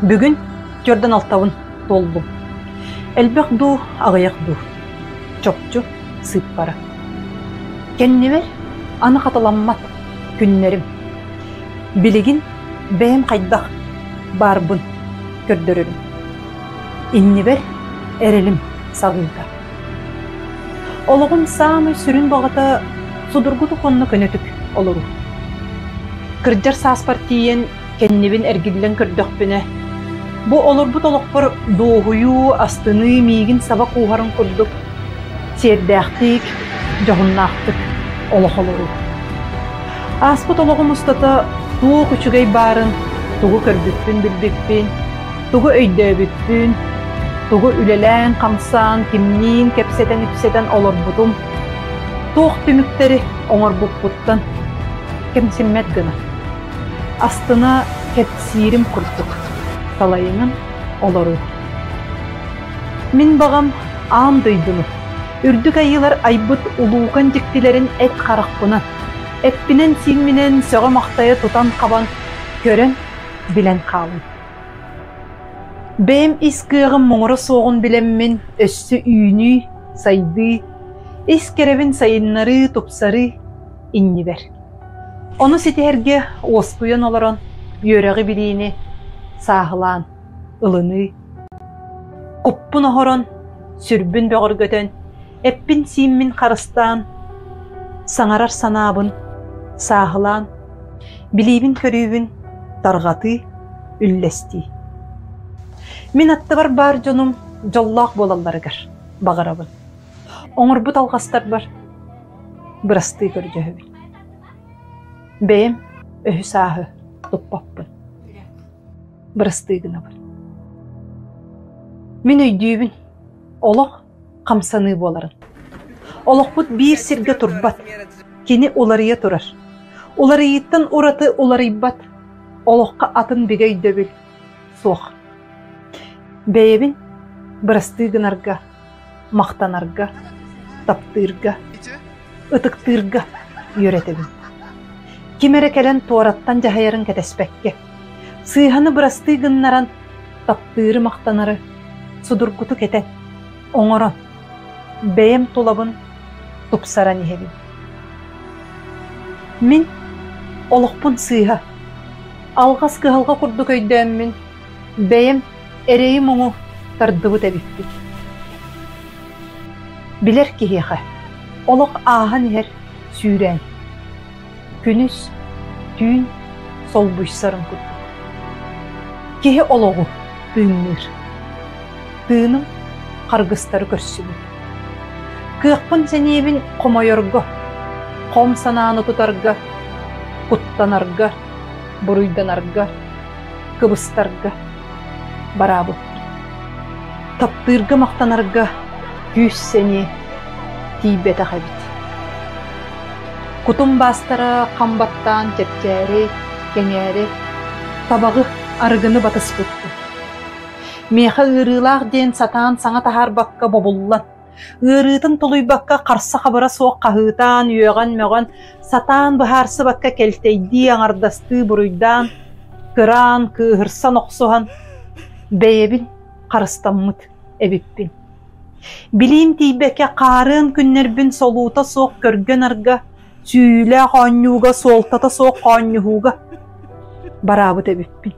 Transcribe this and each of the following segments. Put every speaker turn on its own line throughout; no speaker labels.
Бүгүн түөрдэн алтабын туоллум. Элбэх дуу, аҕыйах дуу? Чопчу сыыппара. Кэннибэр аны хатыламмат күннэрим. Билигин бэйэм хайдах баарбын көрдөрөрүм. Иннибэр эрэлим саҕыыта. Олоҕум саамай сүрүн баҕата судургутук уонна көнөтүк олоруу. Кырдьар сааспар тиийэн кэннибин эргиллэн көрдөхпүнэ, бу олорбут олохпор дуоһуйуу, астыныы миигин саба кууһарын курдук сиэрдээхтик, дьоһуннаахтык олох олоруу. Ааспыт олоҕум устата туох үчүгэй баарын, тугу көрбүппүн-билбиппин, тугу өйдөөбүппүн, тугу үлэлээн-хамсаан, кимниин кэпсэтэн-ипсэтэн олорбутум, туох түмүктэри оҥорбуппуттан кэмсиммэт гына, астына кэпсиирим курдук салайынан олоруу. Мин баҕам аан дойдуну, үрдүк айыылар айбыт улуукан дьиктилэрин эт харахпынан, эппинэн-сиимминэн сөҕө-махтайа тутан-хабан, көрөн, билэн хаалым. Бэйэм ис кыаҕым муҥура суоҕун билэммин өссө үүнүү, сайдыы, ис кэрэбин сайыннарыы, тупсарыы иннибэр. Ону ситиһэргэ уоскуйан олорон үөрэҕи-билиини сааһылаан ылыныы. Куппун оһорон, сүрбүн бөҕөргөтөн, эппин-сииммин харыстаан, саҥарар санаабын сааһылаан, билиибин-көрүүбүн тарҕатыы, үллэстии. Мин аттыбар баар дьонум дьоллоох буолалларыгар баҕарабын. Оҥорбут алҕастарбар бырастыы көрдөһөбүн. Бэйэм өһү-сааһы туппаппын. Бырастыы гынабын. Мин өйдүүбүн, олох хамсаныы буоларын. Олохпут биир сиргэ турбат, кини уларыйа турар. Уларыйыыттан ураты уларыйбат, олоххо атын бигэ өйдөбүл суох. Бэйэбин бырастыы гынарга, махтанарга, таптыырга, ытыктыырга үөрэтэбин. Ким эрэ кэлэн туораттан дьаһайарын кэтэспэккэ, сыыһаны бырастыы гыннаран, таптыыры-махтанары судургутук этэн, оҥорон, бэйэм тулабын тупсаран иһэбин. Мин олохпун сыыһа, алҕас кыһалҕа курдук өйдөөммүн, бэйэм эрэйи-муҥу тардыбыт эбиппин. Билэр киһиэхэ олох ааһан иһэр сүүрээн, күнүс, түүн солбуйсарын курдук. Киһи олоҕу тыынныыр. Тыыным харгыстары көрсүбүт. Кыахпын-сэниэбин хомойорго, хом санааны тутарга, куттанарга, буруйданарга, кыбыстарга бараабыппын. Таптыырга махтанарга күүс-сэниэ тиийбэтэх эбит. Кутум баастара хам баттаан чэпчээри, кэҥээри, табаҕы, арыгыны батыспыппын. Миэхэ ыарыылаах диэн сатаан саҥа таһаарбакка бобуллан, ыарыытын тулуйбакка харса-хабыра суох хаһыытаан, үөҕэн-мөҕөн, сатаан быһаарсыбакка кэлтэйдии, аҥардастыы буруйдаан, кыраан, кыыһырсан охсуһан, бэйэбин харыстаммыт эбиппин. Билиим тиийбэккэ хаарыан күннэрбин солуута суох көргө-нарга, сүүйүүлээх оонньууга, суолтата суох хоонньуһууга бараабыт эбиппин.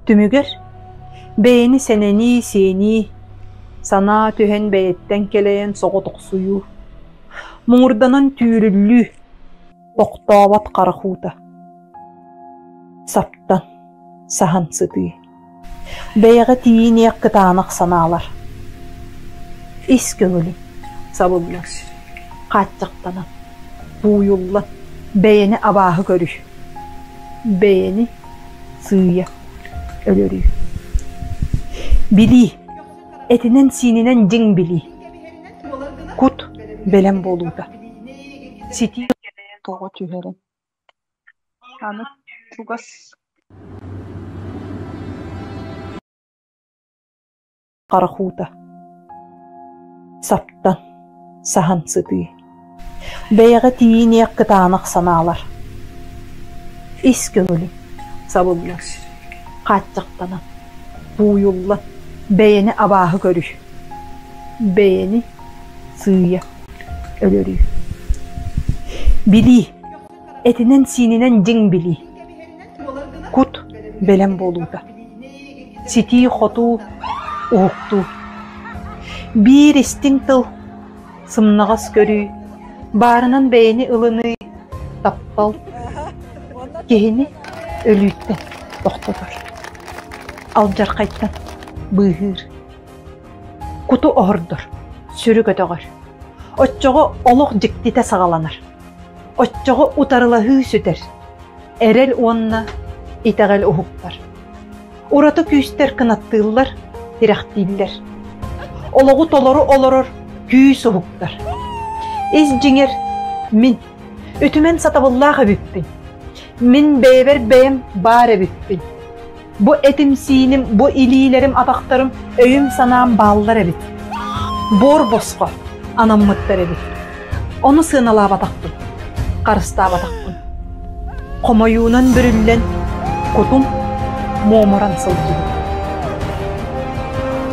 Түмүгэр бэйэни сэнэнии, сиэнии, санаа түһэн бэйэттэн кэлэйэн соҕотохсуйуу, муҥурданан түүрүллүү, тохтообот харах уута, саптан, саһан сытыы. Бэйэҕэ тиийиниэх кытаанах санаалар. Ис көҥүлүм сабыллан, хааччахтанан, тууйуллан, бэйэни абааһы көрүү, бэйэни сыыйа өлөрүү. Билии, этинэн-сиининэн дьиҥ билии. Кут бэлэм буолуута. Ситии
Тоҕо түһэрин Аны чугас
харах уута Саптан, саһан сытыы. Бэйэҕэ тиийиниэх кытаанах санаалар. Ис көҥүлүм сабыллан, Хааччахтанан, тууйуллан, бэйэни абааһы көрүү, бэйэни сыыйа өлөрүү. Билии, этинэн-сиининэн дьиҥ билии. Кут бэлэм буолуута. Ситии-хотуу, уһуктуу. Биир истиҥ тыл, сымнаҕас көрүү, баарынан бэйэни ылыныы, таптал киһини өлүүттэн тохтотор, алдьархайтан быыһыыр, куту оһордор, сүрү көтөҕөр. Оччоҕо олох дьиктитэ саҕаланар. Оччоҕо утарылаһыы сүтэр, эрэл уонна итэҕэл уһуктар. Ураты күүстэр кынаттыыллар, тирэхтииллэр. Олоҕу толору олорор күүс уһуктар. Ис дьиҥэр мин үтүмэн сатабыллаах эбиппин. Мин бэйэбэр бэйэм баар эбиппин. Бу этим-сииним, бу илиилэрим, атахтарым, өйүм-санаам бааллар эбит. Буор босхо анаммыттар эбит. Ону сыаналаабатахпын, харыстаабатахпын. Хомойуунан бүрүллэн, кутум муомуран сылдьыбыт.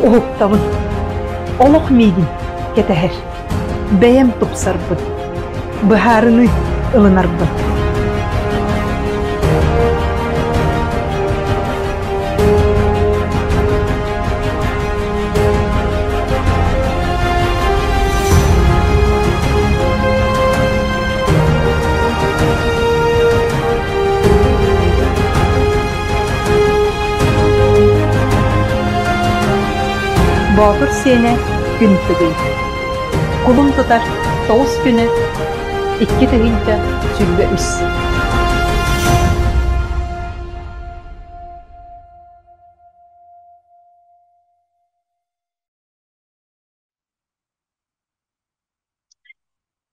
Уһуктабын. Олох миигин кэтэһэр. Бэйэм тупсарбын, быһаарыныы ылынарбын. Боотур сиэнэ күн тыгый. Кулун тутар тоҕус күнэ 2023.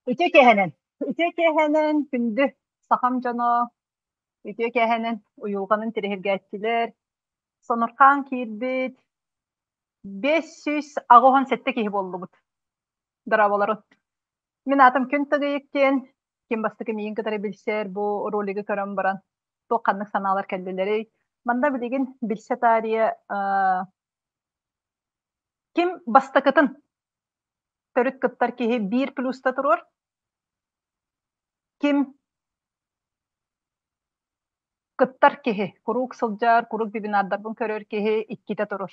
Үтүө киэһэнэн! Үтүө киэһэнэн, күндү сахам дьоно, үтүө киэһэнэн уйулҕанын тириһиргээччилэр, сонурхаан киирбит 587 киһи буоллубут. Дорооболорун. Мин аатым Күн Тыгыйык диэн, ким бастакы миигин кытары билсэр бу ролигы көрөн баран туох ханнык санаалар кэллилэрий? Манна билигин билсэ таарыйа ким бастакытын төрүт кыттар киһи биир плюста туруор. Ким кыттар киһи, куруук сылдьар, куруук вебинардарбын көрөр киһи иккитэ турur.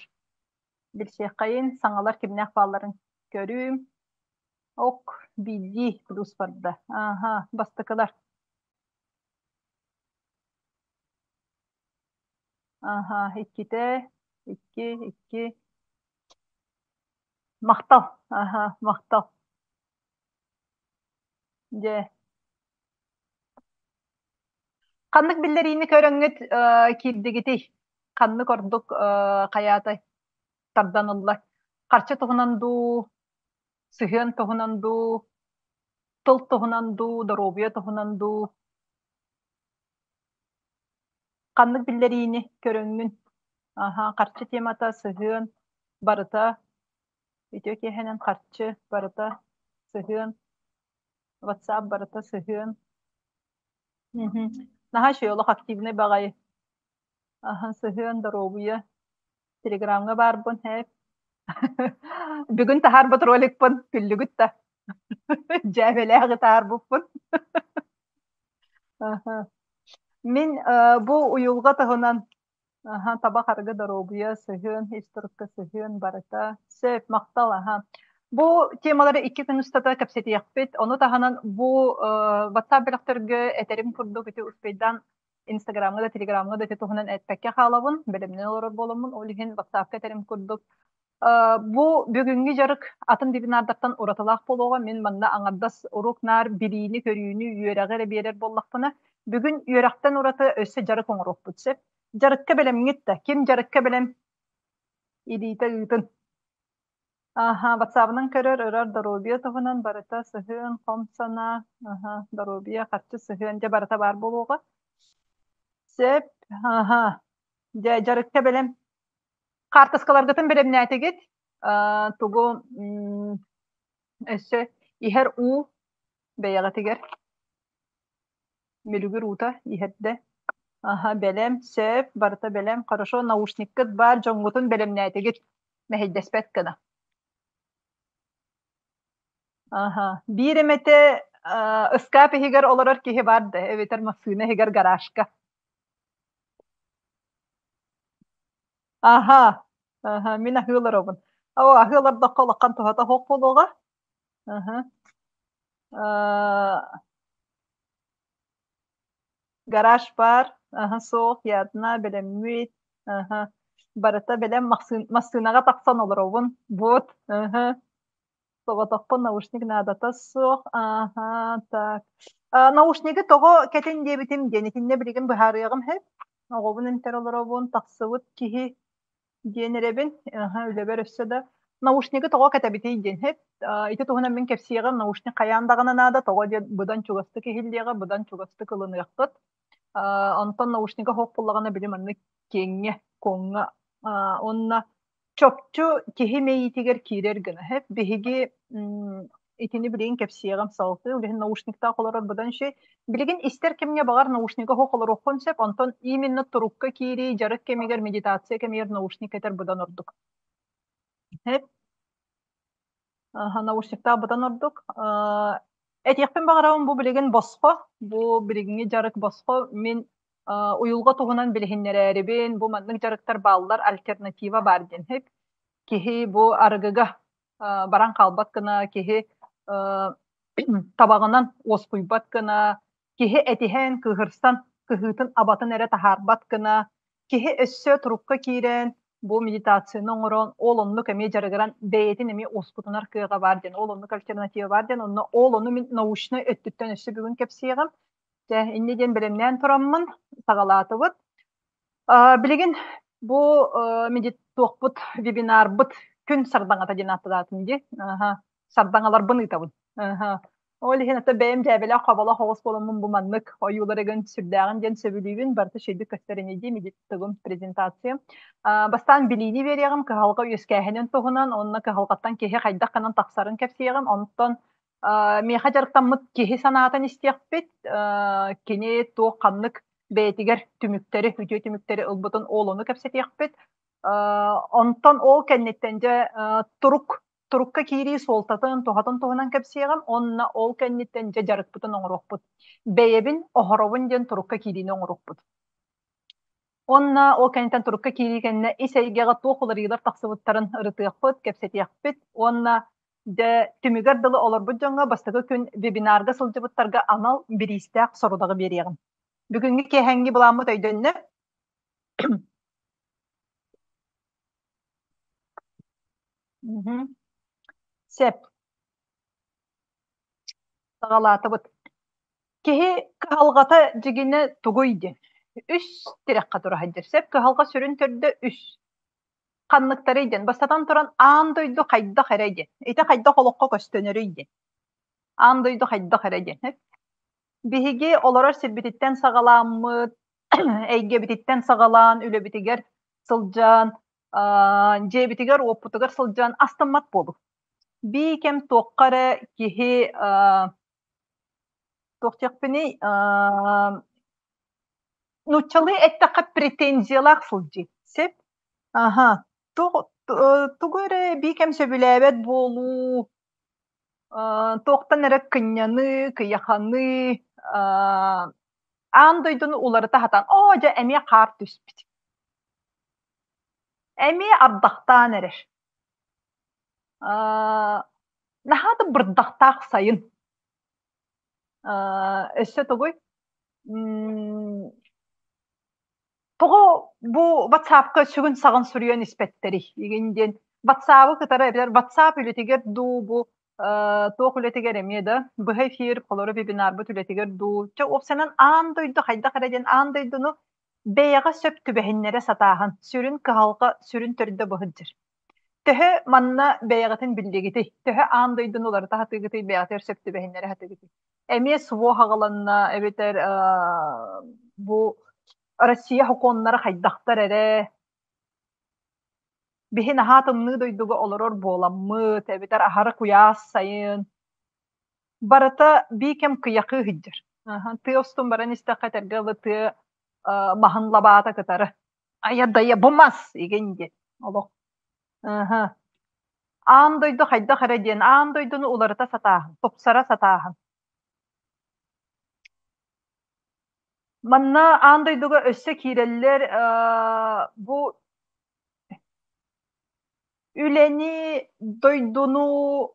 Билсиэххэйин, саҥалар кимнээх баалларын көрүүм. Ок, биирдии плюс барда. Аха, бастакылар. Аха, иккитэ, икки, икки. Махтал, аха, махтал. Дьэ. Ханнык биллэриини көрөҥҥүт киирдигитий? Ханнык ордук хайаатай тардан ылла? Харчы туһунан дуу, сыһыан туһунан дуу, тыл туһунан дуу, доруобуйа туһунан дуу? Ханнык биллэриини көрөҥҥүн? Аһа, харчы темата, сыһыан, барыта, үтүө киэһэнэн харчы, барыта, сыһыан, WhatsApp барыта сыһыан. Мгм. Наһаа үчүгэй олох активнай баҕайы. Аһа, сыһыан, доруобуйа. Телеграмҥа баарбын, һээп. Бүгүн таһаарбыт роликпын күллүгүт да. Дьээбэлээҕи таһаарбыппын. Аха. Мин бу уйулҕа туһунан аха, таба харгы доруобуйа, сыһыан, ис турукка сыһыан барыта. Сөп, махтал, аха. Бу темалары икки күн устата кэпсэтиэхпит. Ону таһынан бу WhatsApp бөлөхтөргө этэрим курдук ити успейдаан Инстаграмҥа да, Телеграмҥа да ити туһунан эппэккэ хаалабын, бэлэмнэн олорор буоламмын, ол иһин WhatsApp-ка этэрим курдук Бу бүгүҥҥү дьарык атын вебинардартан уратылаах буолуоҕа. Мин манна аҥардас уруок наар билиини-көрүүнү, үөрэҕи эрэ биэрэр буоллахпына, бүгүн үөрэхтэн ураты өссө дьарык оҥоруохпут сөп. Дьарыкка бэлэмҥит да? Ким дьарыкка бэлэм? Илиитэ ыытын. Аха, ватсабынан көрөр, ырар доруобуйа туһунан барыта сыһыан, хом санаа, аха, доруобуйа, харчы сыһыан, дьэ барыта баар буолуоҕа. Сөп, аха, дьэ дьарыкка бэлэм. Хаартыскаларгытын бэлэмнээтигит? Тугу өссө иһэр уу бэйэҕитигэр мүлүгүр уута иһэрдэ. Аха, бэлэм, сөп, барыта бэлэм. Хорошо, наушниккыт баар, дьоҥҥутун бэлэмнээтигит. Мэһэйдэспэт гына. Аха. Биир эмэтэ ыскаап иһигэр олорор киһи баар да, эбэтэр массыына иһигэр гаражка. Аха, аха, мин аһыы олоробун. Оо, аһыы олордоххо улахан туһата суох буолуоҕа. Аха. Аа, Гараж баар, аһа суох, ядна бэлэммит, аһа, барыта бэлэм массыынаҕа тахсан олоробун, вот, аһа, соҕотохпун наушник наадата суох, аһа, так. Наушнигы тоҕо кэтин диэбитим диэн итиннэ билигин быһаарыаҕым сөп. Оҕобун эмтэрэ олоробун, тахсыбыт киһи диэн эрэбин. Аһа, үлэбэр өссө да наушнигы тоҕо кэтэбитий диэн иһит. Ити туһунан мин кэпсиэҕим, наушник хайаан даҕаны наада, тоҕо диэн быдан чугастык иһиллиэҕэ, быдан чугастык ылыныаххыт. Онтон наушнига суох буоллаҕына били маннык киэҥҥэ, куоҥҥа уонна чопчу киһи мэйиитигэр киирэр гына. Биһиги итини билигин кэпсиэҕим салгыы. Билигин наушниктаах олорор быдан үчүгэй. Билигин истэр кэмҥэ баҕар наушнига суох олоруоххун сөп, онтон именно турукка киирии, дьарык кэмигэр, медитация кэмигэр наушник кэтэр быдан ордук. Сөп. Наушниктаах быдан ордук. Этиэхпин баҕарабын бу билигин босхо, бу билиҥҥи дьарык босхо. Мин уйулҕа туһунан билиһиннэрээрибин, бу маннык дьарыктар бааллар, альтернатива баар диэн. Киһи бу арыгыга баран хаалбат гына, киһи табаҕынан уоскуйбат гына, киһи этиһэн, кыыһырсан, кыһыытын-абатын эрэ таһаарбат гына, киһи өссө турукка киирэн, бу медитацияны оҥорон, ол оннук эмиэ дьарыгыран бэйэтин эмиэ уоскутунар кыаҕа баар диэн, ол оннук альтернатива баар диэн, онно ол ону мин научнай өттүттэн өссө бүгүн кэпсиэҕим. Дьэ, инньэ диэн бэлэмнээн тураммын саҕалаатыбыт. Билигин бу туохпут вебинарбыт күн сардаҥата диэн ааттаатым дии. Сардаҥаларбын ыытабын. Ол иһин ата бэйэм дьээбэлээх хоболоох оҕус буоламмын бу маннык ойууларыгын сүрдээҕин диэн сөбүлүүбүн. Барыта үчүгэйдик көстөр ини дии медиктыгым презентация. Бастаан билиини биэриэҕим кыһалҕа үөскээһинин туһунан, уонна кыһалҕаттан киһи хайдах гынан тахсарын кэпсиэҕим. Онтон миэхэ дьарыктаммыт киһи санаатын истиэхпит, кини туох ханнык бэйэтигэр түмүктэри, үтүө түмүктэри ылбытын ол ону кэпсэтиэхпит. Онтон ол кэнниттэн дьэ турук турукка киирии суолтатын, туһатын туһунан кэпсиэҕим уонна ол кэнниттэн дьэ дьарыкпытын оҥоруохпут. Бэйэбин оһоробун диэн турукка киириини оҥоруохпут. Уонна ол кэнниттэн турукка киирии кэннэ ис эйгэҕэ туох уларыйыылар тахсыбыттарын ырытыахпыт, кэпсэтиэхпит уонна дьэ түмүгэр дылы олорбут дьоҥҥо бастакы күн вебинарга сылдьыбыттарга анал бириистээх сорудаҕы биэриэҕим. Бүгүҥҥү киэһэҥҥи былааммыт өйдөннө. Сөп. Саҕалаатыбыт. Киһи кыһалҕата дьигинэ тугуй диэн. Үс тирэххэ тура сылдьар. Сөп кыһалҕа сүрүн төрдө үс. Ханныктарый диэн. Бастатан туран, аан дойду хайдах эрэ диэн. Ити хайдах олоххо көстөнөрүй диэн. Аан дойду хайдах эрэ диэн. Биһиги олорор сирбититтэн саҕалааммыт, эйгэбититтэн саҕалаан, үлэбитигэр сылдьан, дьиэбитигэр-уоппутугар сылдьан астыммат буолук. Бии кэм туохха эрэ киһи туох диэхпиний нууччалыы эттэххэ претензиялаах сылдьыы сөп аха тугу эрэ бии кэм сөбүлээбэт буолуу туохтан эрэ кынньаныы кыйаханыы аан дойдуну уларыта сатаан оо дьэ эмиэ хаар түспүт эмиэ ардахтаан эрэр наһаа да бырдахтаах сайын өссө тугуй тоҕо бу ватсапка сүгүн-саҕын суруйан испэттэрий игин диэн ватсабы кытары эбэтэр ватсап үлэтигэр дуу бу туох үлэтигэр эмиэ да быһа эфир холоро вебинарбыт үлэтигэр дуу чэ уопсайынан аан дойду хайдах эрэ диэн аан дойдуну бэйэҕэ сөп түбэһиннэрэ сатааһын сүрүн кыһалҕа сүрүн төрдө бу сылдьар Төһө манна бэйэҕитин биллигитий? Төһө аан дойдуну уларыта сатыыгытый, бэйэҕитигэр сөп түбэһиннэрэ сатыыгытый? Эмиэ СВО аҕаланна эбэтэр бу Россия сокуоннара хайдахтар эрэ биһи наһаа тымныы дойдуга олорор буоламмыт эбэтэр аһара куйаас сайын барыта биир кэм кыйахыы сылдьар. Тыа устун баран истэххэ этэргэ дылы тыа маһын лабаата кытары. Айа дайа бу мас игин диэн олох. Ыһы. Аан дойду хайдах эрэ диэн аан дойдуну уларыта сатааһын, тупсара сатааһын. Манна аан дойдуга өссө киирэллэр бу үлэни, дойдуну,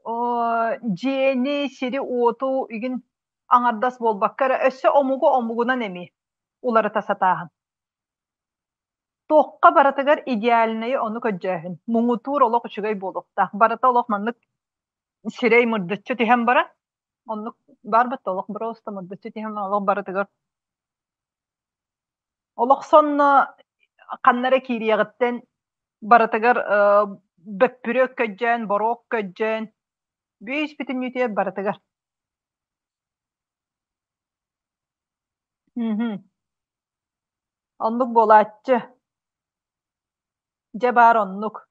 дьиэни, сири-уоту игин аҥардас буолбакка эрэ өссө омугу омугунан эмиэ уларыта сатааһын. Туохха барытыгар идеальнайы ону көрдөөһүн. Муҥутуур олох үчүгэй буолуохтаах. Барыта олох маннык сирэй мырдыччы түһэн баран, оннук баар батта олох просто мырдыччы түһэн олох барытыгар олох сонно ханна эрэ киириэҕиттэн барытыгар бөппүрүөк көдьөөн, боруок көдьөөн, бүүс бүтүннүүтүгэр барытыгар. Мгм. Оннук буолааччы. Дьэ баар оннук.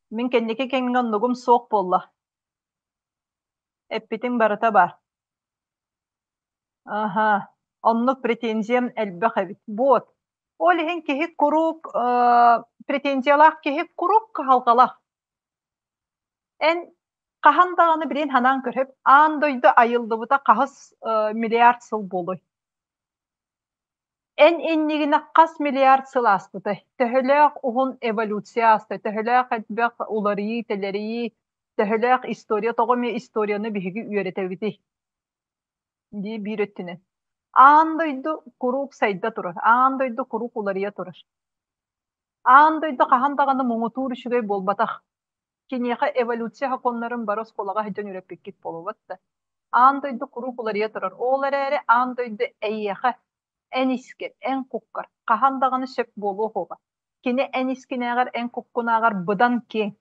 Мин кэнники кэмҥэ оннугум суох буолла. Эппитиҥ барыта баар. Аһа, оннук претензиям элбэх эбит. Вот. Ол иһин киһи куруук претензиялаах киһи куруук кыһалҕалаах. Эн хаһан даҕаны билин санаан көрөп, аан дойду айыллыбыта хаһыс миллиард сыл буолуой? Эн иннигинэ хас миллиард сыл ааспытай? Төһөлөөх уһун эволюция ааста, төһөлөөх элбэх уларыйыы-тэлэрийии, төһөлөөх история, тоҕо эмиэ историяны биһиги үөрэтэбитий? Дии биир өттүнэн. Аан дойду куруук сайда турар, аан дойду куруук уларыйа турар. Аан дойду хаһан даҕаны муҥутуур үчүгэй буолбатах. Киниэхэ эволюция сокуоннарын бары оскуолаҕа сылдьан үөрэппиккит буолуо да. Аан дойду куруук уларыйа турар. Ол эрээри аан дойду эйиэхэ, эн искэр, эн куккар хаһан даҕаны сөп буолуо суоҕа. Кини эн искинээҕэр, эн куккунааҕар быдан киэҥ.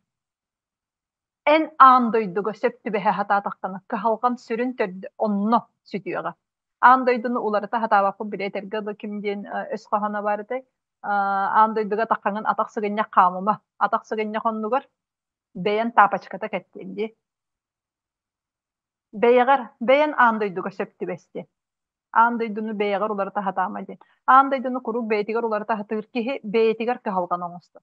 Эн аан дойдуга сөп түбэһэ сатаатаххына, кыһалҕан сүрүн төрдө онно сүтүөҕэ. Аан дойдуну уларыта сатаабаппын били этэргэ дылы ким диэн өс хоһооно баар этэй? Аан дойдуга атаххаҥын атах сыгынньах хаамыма, атах сыгынньах оннугар бэйэн таапачката кэттиэн дии. Бэйэҕэр, бэйэн аан дойдуга сөп түбэстиэн. Аан дойдуну бэйэҕэр уларыта сатаама диэн. Аан дойдуну куруук бэйэтигэр уларыта сатыыр киһи бэйэтигэр кыһалҕаны оҥостор.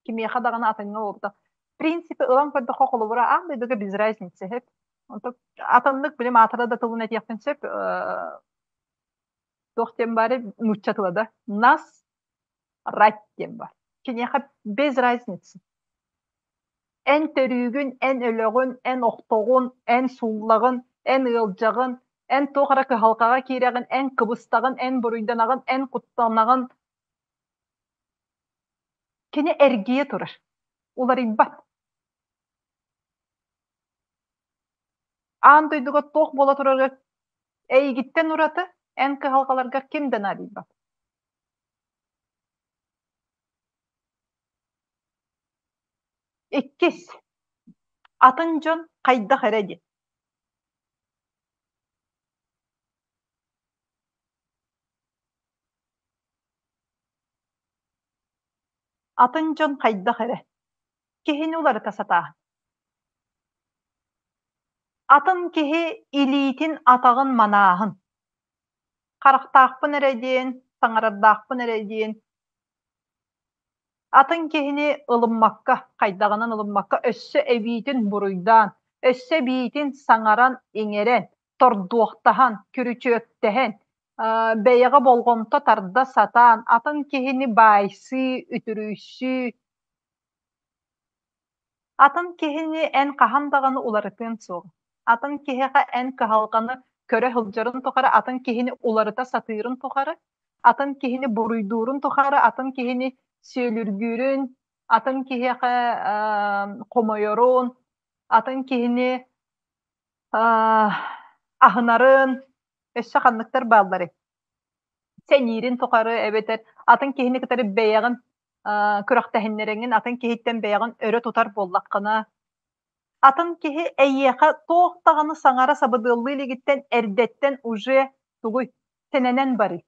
Кимиэхэ даҕаны атыҥҥа буолбатах. В принципе, ылан көрдөххө, холобура, аан дойдуга без разницы сөп. Онтон атыннык билим аатыра да тылын этиэхпин сөп. Туох диэн баары нуучча тыла да. Нас рать диэн бар. Киниэхэ без разницы. Эн төрүүгүн, эн өлөҕүн, эн охтоҕун, эн сууллаҕын, эн ыалдьаҕын, эн туох эрэ кыһалҕаҕа киирэҕин, эн кыбыстаҕын, эн буруйданаҕын, эн куттанаҕын. Кини эргийэ турар, уларыйбат. Аан дойдуга туох буола турарыгар эйигиттэн ураты эн кыһалҕаларгар ким да наадыйбат. Иккис, атын дьон хайдах эрэ диэн. Атын дьон хайдах эрэ. Киһини уларыта сатааһын. Атын киһи илиитин атаҕын манааһын. Харахтаахпын эрэ диэн, саҥарардаахпын эрэ диэн Атын киһини ылыммакка, хайдаҕынан ылыммакка өссө эбиитин буруйдаан, өссө эбиитин саҥаран-иҥэрэн, тордуохтаһан, күрүчүөктэһэн, бэйэҕэ болҕомто тарда сатаан, атын киһини баайсыы, үтүрүйсүү, Атын киһини эн хаһан даҕаны уларытыаҥ суоҕа. Атын киһиэхэ эн кыһалҕаны көрө сылдьарын тухары, атын киһини уларыта сатыырын тухары, атын киһини буруйдуурун тухары, атын киһини сүөлүргүүрүн, атын киһиэхэ хомойорун, атын киһини аһынарын, өссө ханныктар баалларый? Сэниирин тухары эбэтэр атын киһини кытары бэйэҕин күрэхтэһиннэрэҥҥин атын киһиттэн бэйэҕин өрө тутар буоллаххына, атын киһи эйиэхэ туох даҕаны саҥара сабыдыаллыы илигиттэн эрдэттэн уже тугуй сэнэнэн барый.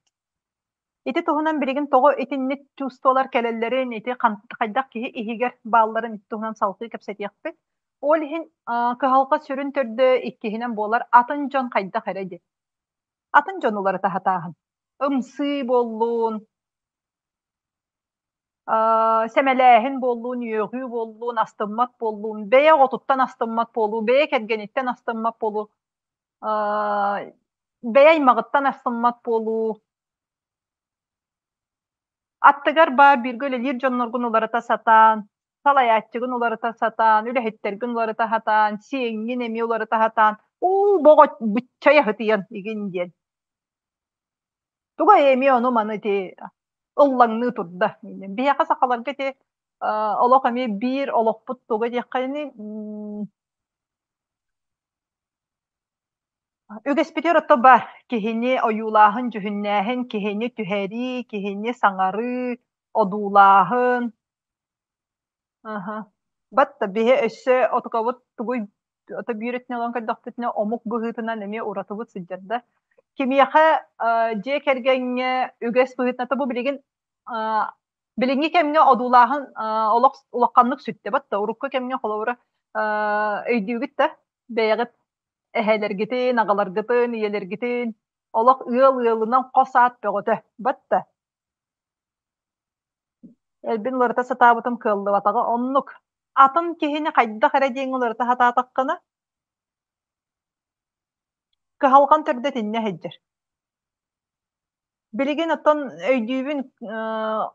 Ити туһунан билигин тоҕо итинник чувстволар кэлэллэрин, ити хайдах киһи иһигэр баалларын ити туһунан салгыы кэпсэтиэхпит. Ол иһин кыһалҕа сүрүн төрдө иккиһинэн буолар атын дьон хайдах эрэ диэн. Атын дьон уларыта сатааһын. Ымсыы буоллун, сэмэлээһин буоллун, үөҕүү буоллун, астыммат буоллун, бэйэ оҕотуттан астыммат буолуу, бэйэ кэргэниттэн астыммат буолуу, бэйэ аймаҕыттан астыммат буолуу, аттыгар баар бииргэ үлэлиир дьонноргун уларыта сатаан, салайааччыгын уларыта сатаан, үлэһиттэргин уларыта сатаан, сиэҥҥин эмиэ уларыта сатаан, уу боҕо быччайа сытыйан игин диэн. Тугай эмиэ ону-маны ити ыллаҥныы турда. Биһиэхэ сахаларга ити олох эмиэ биир олохпут туга диэххэни үгэспитигэр ото бар киһини ойуулааһын, дьүһүннээһин, киһини түһэрии, киһини саҥарыы, одуулааһын. Аһа. Батта биһи өссө отукабыт тугуй ото биир өттүнэн ылан көрдөхпүтүнэ омук быһыытынан эмиэ уратыбыт сылдьар да. Кимиэхэ дьиэ кэргэҥҥэ үгэс быһыытынан бу билигин билиҥҥи кэмҥэ одуулааһын олох улаханнык сүттэ батта урукку кэмҥэ холобура өйдүүгүт да бэйэҕит эһэлэргитин, аҕаларгытын, ийэлэргитин олох ыал ыалынан хос аат бөҕөтө батта Эрбин уларыта сатаабытым кыаллыбатаҕа. Оннук. Атын киһини хайдах эрэ диэҥ уларыта сатаатаххына, кыһалҕан төрдө итиннэ сылдьар. Билигин оттон өйдүүбүн,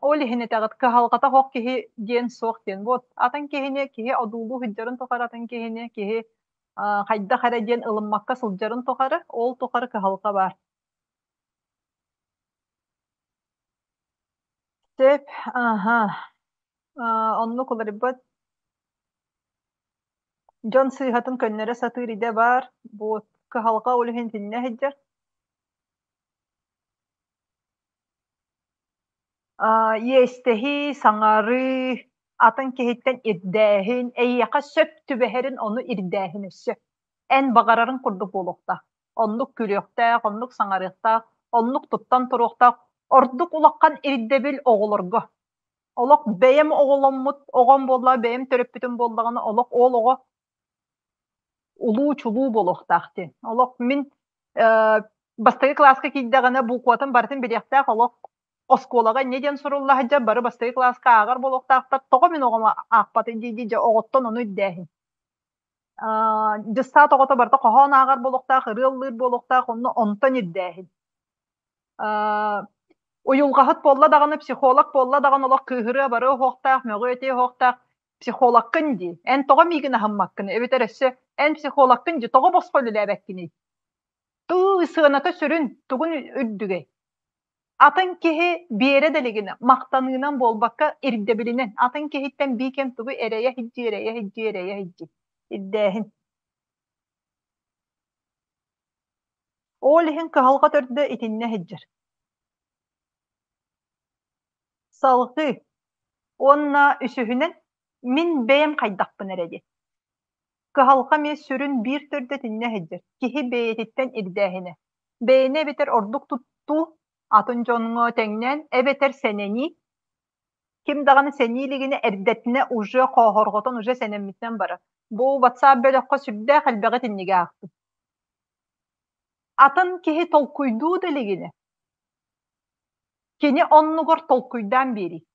ол иһин этэҕит кыһалҕата суох киһи диэн суох диэн. Вот атын киһини киһи одуулуу сылдьарын тухары атын киһини киһи хайдах эрэ диэн ылыммакка сылдьарын тухары, ол тухары кыһалҕа баар. Сөп, аһа. Оннук уларыйбат. Дьон сыыһатын көннөрө сатыыр идэ баар. Бу кыһалҕа ол иһин итиннэ сылдьар. Иэстэһии, саҥарыы, атын киһиттэн ирдээһин, эйиэхэ сөп түбэһэрин ону ирдээһин өссө. Эн баҕарарыҥ курдук буолуохтаах. Оннук күлүөхтээх, оннук саҥарыахтаах, оннук туттан туруохтаах. Ордук улахан ирдэбил оҕолорго. Олох бэйэм оҕоломмут оҕом буолла, бэйэм төрөппүтүм буоллаҕына, олох ол оҕо улуу-чулуу буолуохтаах диэн. Олох мин бастакы кылааска киирдэҕинэ букватын барытын билиэхтээх, олох оскуолаҕа инньэ диэн сурулла сылдьар, бары бастакы кылааска ааҕар буолуохтаахтар, тоҕо мин оҕом аахпатын дии-дии дьэ оҕоттон ону ирдээһин. Дьыссаат оҕото барыта хоһоон ааҕар буолуохтаах, ырыа ыллыыр буолуохтаах, онно онтон ирдээһин. Уйулҕаһыт буолла даҕаны, психолог буолла даҕаны олох кыыһырыа барыа уһуохтаах, мөҕүө-этиэ уһуохтаах, психологкын дии, эн тоҕо миигин аһыммаккын эбэтэр өссө эн психологкын дии, тоҕо босхо үлэлээбэккиний? Тыы сыаната сүрүн, тугун үрдүгэй? Атын киһи биэрэ да илигинэ, махтаныынан буолбакка, ирдэбилинэн, атын киһиттэн биикэн тугу эрэйэ сылдьыы, эрэйэ сылдьыы, эрэйэ сылдьыы. Ирдээһин. Ол иһин кыһалҕа төрдө итиннэ сылдьар. Салҕыы уонна үсүһүнэн, мин бэйэм хайдахпын эрэ диэн. Кыһалҕа эмиэ сүрүн биир төрдө итиннэ сылдьар: киһи бэйэтиттэн ирдээһинэ. Бэйэни эбэтэр ордук туттуу, атын дьоҥҥо тэҥнээн, эбэтэр сэнэнии. Ким даҕаны сэнии илигинэ эрдэтинэ уже хооһорҕотон уже сэнэммитинэн барар. Бу WhatsApp бөлөххө сүрдээх элбэҕи итинниги аахтым. Атын киһи толкуйдуу да илигинэ, кини оннугар толкуйдаан биэрии.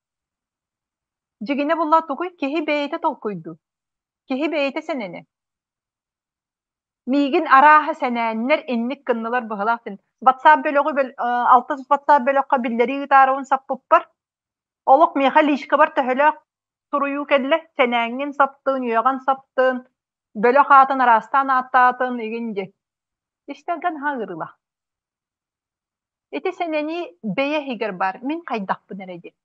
Дьигинэ буолла тугуй? Киһи бэйэтэ толкуйдуур. Киһи бэйэтэ сэнэнэ. Миигин арааһа сэнээннэр инник гыннылар быһылаах диэн. WhatsApp бөлөҕү алтыс WhatsApp бөлөххө биллэрии ыытаарыбын саппыппар, олох миэхэ личкабар төһөлөөх суруйуу кэллэ, сэнээҥҥин саптын, үөҕэн саптын, бөлөх аатын араастаан ааттаатын игин диэн. Истэргэ наһаа ыарыылаах. Ити сэнэнии бэйэ иһигэр баар, мин хайдахпын эрэ диэн.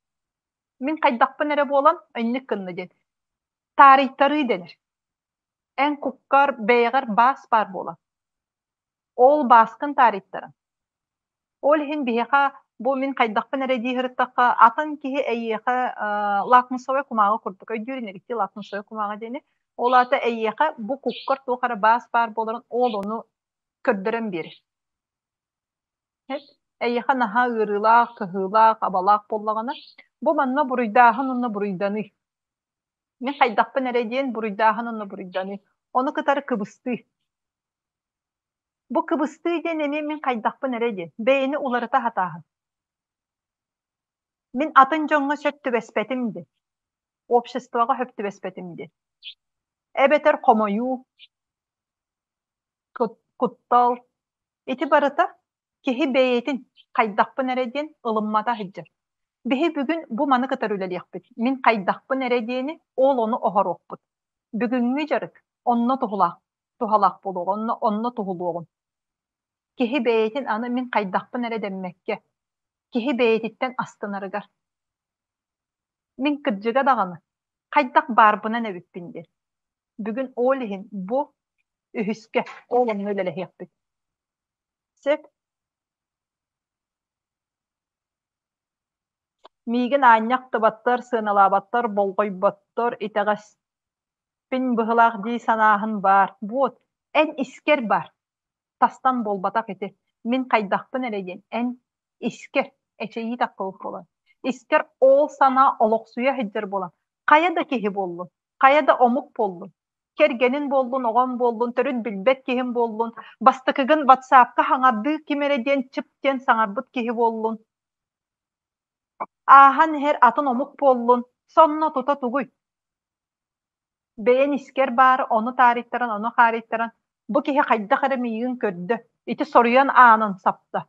Мин хайдахпын эрэ буолан инник гынна диэн. Таарыйтарыы дэнэр. Эн куккар бэйэҕэр баас баар буолар. Ол бааскын таарыйтаран. Ол иһин биһиэхэ бу мин хайдахпын эрэ дии сырыттахха, атын киһи эйиэхэ лакмусовай кумааҕы курдук өйдүүр инигитти лакмусовай кумааҕы диэни. Ол аата эйиэхэ бу куккар туох эрэ баас баар буоларын ол ону көрдөрөн биэрэр. Эйиэхэ наһаа ыарыылаах, кыһыылаах, абалаах буоллаҕына, бу манна буруйдааһын уонна буруйданыы. Мин хайдахпын эрэ диэн буруйдааһын уонна буруйданыы. Ону кытары кыбыстыы. Бу кыбыстыы диэн эмиэ мин хайдахпын эрэ диэн, бэйэни уларыта сатааһын. Мин атын дьоҥҥо сөп түбэспэтим диэн, обществоҕа сөп түбэспэтим диэн. Эбэтэр хомойуу, куттал. Ити барыта киһи бэйэтин хайдахпын эрэ диэн ылыммата сылдьар. Биһи бүгүн бу маны кытары үлэлиэхпит. Мин хайдахпын эрэ диэни ол ону оһоруохпут. Бүгүҥҥү дьарык онно туһулаах, туһалаах буолуоҕа, онно, онно туһулуоҕун. Киһи бэйэтин аны мин хайдахпын эрэ дэммэккэ, киһи бэйэтиттэн астынарыгар. Мин кырдьыга даҕаны, хайдах баарбынан эбиппин диэн. Бүгүн ол иһин бу үһүскэ ол онно үлэлэһиэхпит. Сөп. Миигин аанньа ахтыбаттар, сыаналаабаттар, болҕойботтор, итэҕэспин быһылаах дии санааһын баар. Вот, эн искэр бар. Тастан буолбатах ити. Мин хайдахпын эрэ диэн эн искэр эчэйии таххыбыт буолан. Искэр ол санаа олохсуйа сылдьар буолан. Хайа да киһи буоллун, хайа да омук буоллун, кэргэнин буоллун, оҕом буоллун, төрүт билбэт киһим буоллун, бастакыгын ватсапка хаҥардыы ким эрэ диэн чып диэн саҥарбыт киһи буоллун, ааһан иһэр атын омук буоллун, сонно тута тугуй? Бэйэн искэр баар, ону таарыйтаран, ону хаарыйтаран, бу киһи хайдах эрэ миигин көрдө, ити соруйан аанын сапта.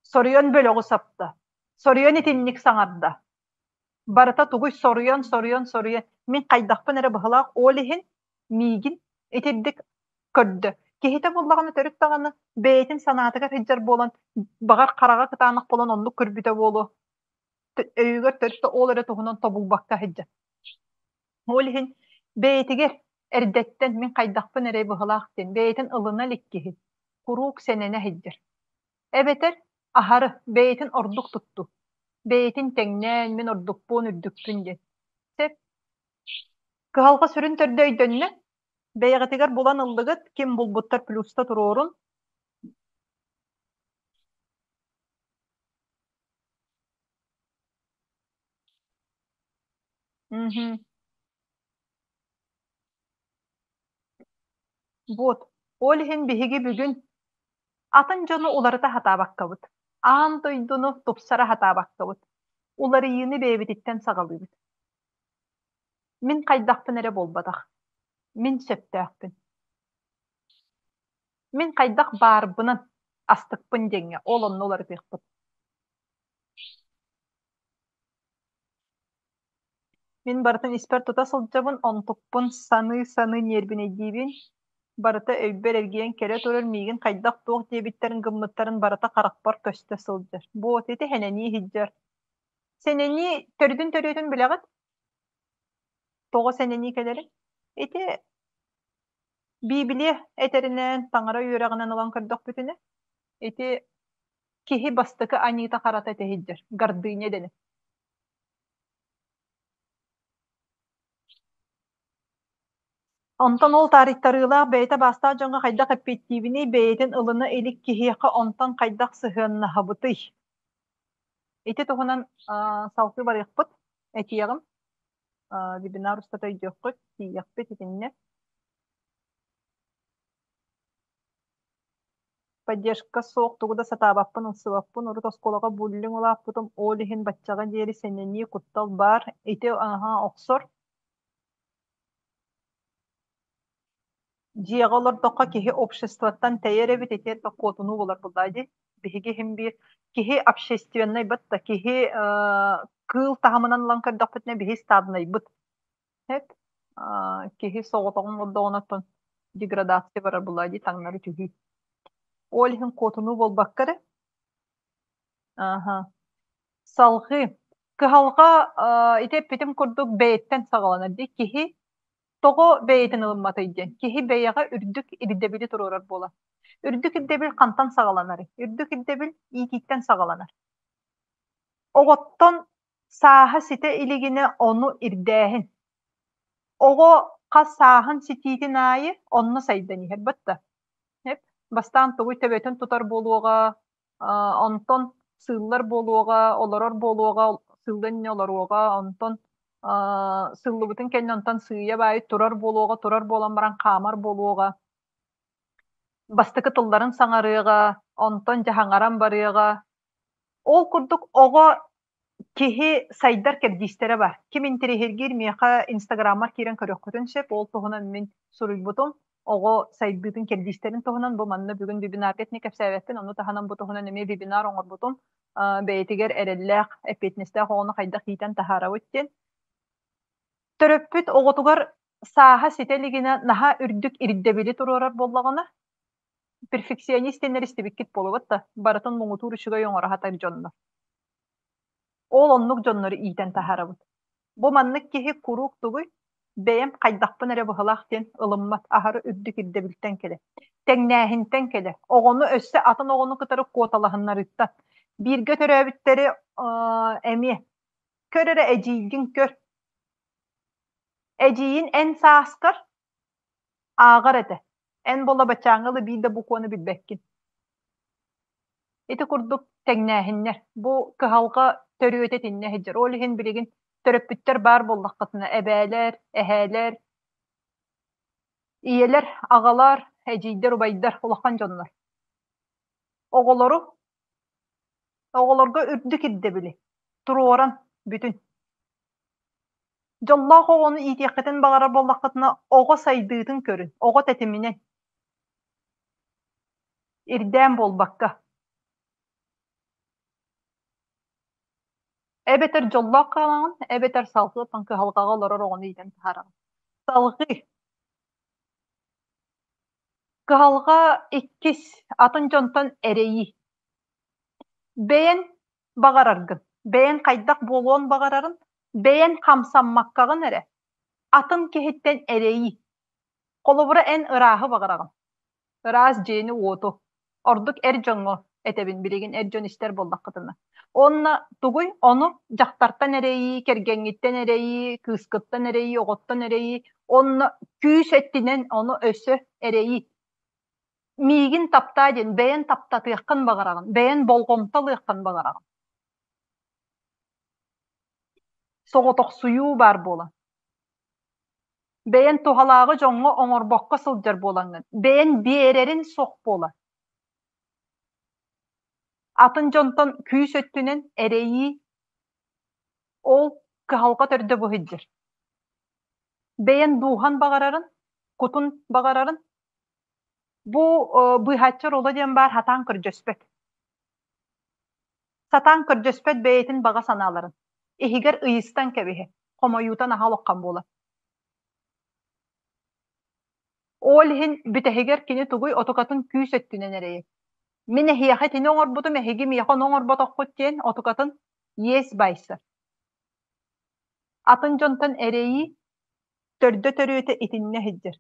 Соруйан бөлөҕү сапта. Соруйан итинник саҥарда. Барыта тугуй соруйан, соруйан, соруйан. Мин хайдахпын эрэ быһылаах ол иһин миигин итирдик көрдө. Киһитэ буоллаҕына төрүт даҕаны бэйэтин санаатыгар сылдьар буолан, баҕар хараҕа кытаанах буолан оннук көрбүтэ буолуо. Өйүгэр төрүт да ол эрэ туһунан тобулбакка сылдьар. Ол иһин бэйэтигэр эрдэттэн мин хайдахпын эрэ быһылаах диэн бэйэтин ылына илик киһи куруук сэнэнэ сылдьар. Эбэтэр аһары бэйэтин ордук туттуу. Бэйэтин тэҥнээн мин ордукпун, үрдүкпүн диэн. Сөп. Кыһалҕа сүрүн төрдө өйдөннө. Бэйэҕитигэр булан ыллыгыт, ким булбуттар плюста туруорун. Мгм. Вот. Ол иһин биһиги бүгүн атын дьону уларыта сатаабаккабыт, аан дойдуну тупсара сатаабаккабыт, уларыйыыны бэйэбититтэн саҕалыыбыт. Мин хайдахпын эрэ буолбатах, мин сөптөөхпүн. Мин хайдах баарбынан астыкпын диэҥҥэ ол онно уларытыахпыт. Мин барытын испэр тута сылдьабын, онтукпун саныы-саныы ньиэрбинэйдиибин, барыта өйбөр эргийэн кэлэ турар миигин хайдах-туох диэбиттэрин гыммыттарын барыта харахпар көстө сылдьар. Буот ити сэнэнии иһдьэр. Сэнэнии төрдүн төрүөтүн билэҕит? Тоҕо сэнэнии кэлэрин? Ити Библия этэринэн, таҥара үөрэҕинэн ылан көрдөхпүтүнэ, ити киһи бастакы аньыыта-харата этэ иһдьэр, гордыня дэнэр. Онтон ол таарыйтарыылаах бэйэтэ баастаах дьоҥҥо хайдах эппиэттиибиний, бэйэтин ылына илик киһиэхэ онтон хайдах сыһыаннаһабытый? Ити туһунан салгыы барыахпыт, этиэҕим. Вебинар устата өйдүөххүт, тиийиэхпит итиннэ. Поддержка суох, тугу да сатаабаппын, ылсыбаппын. Урут оскуолаҕа буллинг улааппытым, ол иһин баччаҕа диэри сэнэнии, куттал баар. Ити аһаа охсор. Дьиэҕэ олордоххо киһи обществоттан тэйэр эбит, ити куотунуу булар буоллаҕа дии. Биһиги иһин биир киһи общественнай батта киһи кыыл таһымынан ылан көрдөхпүтүнэ биһи стаднайбыт. Эт киһи соҕотоҕун олордоҕуна оттон деградация барар буоллаҕа дии таҥнары түһүү. Ол иһин куотунуу буолбакка эрэ. Аха. Салҕыы. Кыһалҕа ити эппитим курдук бэйэттэн саҕаланар дии. Киһи тоҕо бэйэтин ылымматый диэн. Киһи бэйэҕэ үрдүк ирдэбили туруорар буолар. Үрдүк ирдэбил хантан саҕаланарый? Үрдүк ирдэбил иитииттэн саҕаланар. Оҕоттон сааһа ситэ илигинэ ону ирдээһин. Оҕо хас сааһын ситиитин аайы онно сайдан иһэр батта. Бастаан тугуй төбөтүн тутар буолуоҕа, онтон сыыллар буолуоҕа, олорор буолуоҕа, сыыллан инньэ олоруоҕа, онтон Сыллыбытын кэннэ онтон сыыйа-баайы турар буолуоҕа, турар буолан баран хаамар буолуоҕа. Бастакы тылларын саҥарыаҕа, онтон дьаһаҥаран барыаҕа. Ол курдук оҕо киһи сайдар кэрдиистэрэ бар. Ким интэриэһиргиир миэхэ Инстаграммар киирэн көрүөххүтүн сөп. Ол туһунан мин суруйбутум. Оҕо сайдыытын кэрдиистэрин туһунан бу манна бүгүн вебинарга итини кэпсээбэппин. Ону таһынан бу туһунан эмиэ вебинар оҥорбутум. Бэйэтигэр эрэллээх, эппиэтинэстээх оҕону хайдах иитэн таһаарабыт диэн. Төрөппүт оҕотугар сааһа ситэ илигинэ наһаа үрдүк ирдэбили туруорар буоллаҕына, перфекционист диэннэр истибиккит буолуо да, барытын муҥутуур үчүгэй оҥоро сатар дьоннор. Ол оннук дьоннору иитэн таһаарабыт. Бу маннык киһи куруук тугуй, бэйэм хайдахпын эрэ быһылаах диэн ылыммат, аһары үрдүк ирдэбилтэн кэлэр. Тэҥнээһинтэн кэлэр. Оҕону өссө атын оҕону кытары куоталаһыннарыыттан. Бииргэ төрөөбүттэри эмиэ көр эрэ эдьиийгин көр. Эдьиийин эн сааскар ааҕар этэ. Эн буола баччааҥҥа ыла биир да букваны билбэккин. Ити курдук тэҥнээһиннэр. Бу кыһалҕа төрүөтэ итиннэ сылдьар. Ол иһин билигин төрөппүттэр баар буоллаххытына эбээлэр, эһээлэр, ийэлэр, аҕалар, эдьиийдэр, убайдар, улахан дьоннор. Оҕолору, оҕолорго үрдүк ирдэбили туруоран бүтүн. Дьоллоох оҕону иитиэххитин баҕарар буоллаххытына, оҕо сайдыытын көрүн, оҕо тэтиминэн. Ирдээн буолбакка. Эбэтэр дьоллоох хаалаҕын, эбэтэр салгыы оттон кыһалҕаҕа олорор оҕону иитэн таһаараҕын. Салҕыы. Кыһалҕа иккис, атын дьонтон эрэйии. Бэйэн баҕараргын, бэйэн хайдах буолуон баҕарарын, бэйэн хамсаммаккаҕын эрэ, атын киһиттэн эрэйии. Холобура, эн ырааһы баҕараҕын. Ыраас дьиэни-уоту. Ордук эр дьоҥҥо этэбин билигин эр дьон истэр буоллаххытына. Уонна тугуй, ону дьахтартан эрэйии, кэргэҥҥиттэн эрэйии, кыыскыттан эрэйии, оҕоттон эрэйии, уонна күүс өттүнэн ону өссө эрэйии. Миигин таптаа диэн бэйэн таптатыаххын баҕараҕын, бэйэн болҕомто ылыаххын баҕараҕын. Соҕотохсуйуу баар буолан. Бэйэн туһалааҕы дьоҥҥо оҥорбокко сылдьар буолаҥҥын, бэйэн биэрэрин суох буолар. Атын дьонтон күүс өттүнэн эрэйии ол кыһалҕа төрдө бу сылдьар. Бэйэн дууһан баҕарарын, кутун баҕарарын бу быыһааччы оруола диэн баар сатаан көрдьөспөт. Сатаан көрдьөспөт бэйэтин баҕа санааларын. Иһигэр ыйыстан кэбиһэр, хомойуута наһаа улахан буолар. Ол иһин бүтэһигэр кини тугуй отукатын күүс өттүнэн эрэйэр. Мин эһиэхэ итини оҥорбутум, эһиги миэхэ ону оҥорботоххут диэн отукатын иэс байсар. Атын дьонтон эрэйии төрдө төрүөтэ итиннэ сылдьар.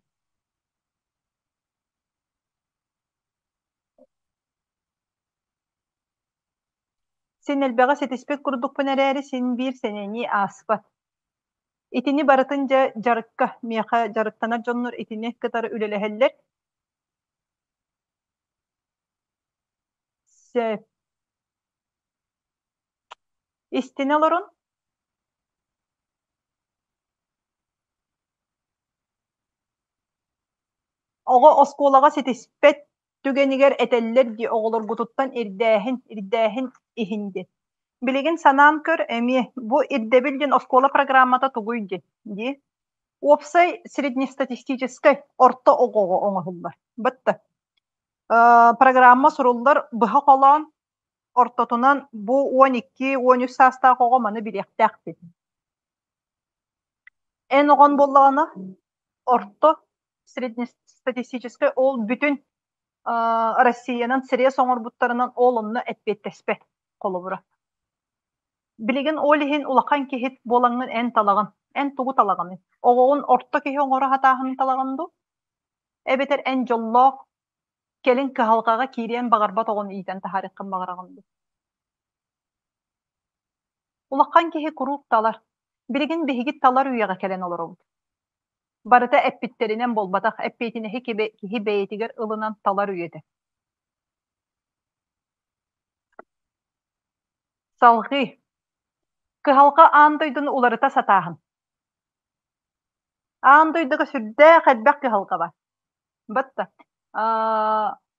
Син элбэҕи ситиспит курдукпун эрээри, син биир сэнэнии ааспат. Итини барытын дьэ дьарыкка, миэхэ дьарыктанар дьоннор итини кытары үлэлэһэллэр. Сөп. Истинэ олорун. Оҕо оскуолаҕа ситиспэт түгэнигэр этэллэр дии оҕолоргутуттан ирдээһин, ирдээһин иһин диэн. Билигин санаан көр эмиэ бу ирдэбил диэн оскуола программата тугуй диэн дии. Уопсай среднестатистическай орто оҕоҕо оҥоһуллар. Батта. Программа суруллар быһа холоон ортотунан бу 12-13 саастаах оҕо маны билиэхтээх диэн. Эн оҕон буоллаҕына орто среднестатистическай ол бүтүн Россиянан срез оҥорбуттарынан ол онно эппиэттэспэт холобура. Билигин ол иһин улахан киһи буолаҥҥын эн талаҕын. Эн тугу талаҕыный? Оҕоҕун орто киһи оҥоро сатааһынын талаҕын дуу? Эбэтэр эн дьоллоох кэлин кыһалҕаҕа киириэн баҕарбат оҕону иитэн таһаарыаххын баҕараҕын дуу? Улахан киһи куруук талар. Билигин биһиги талар үйэҕэ кэлэн олоробут. Барыта эппиттэринэн буолбатах, эппиэтинэһи киһи бэйэтигэр ылынан талар үйэтэ. Салҕыы. Кыһалҕа аан дойдуну уларыта сатааһын. Аан дойдуга сүрдээх элбэх кыһалҕа бар. Батта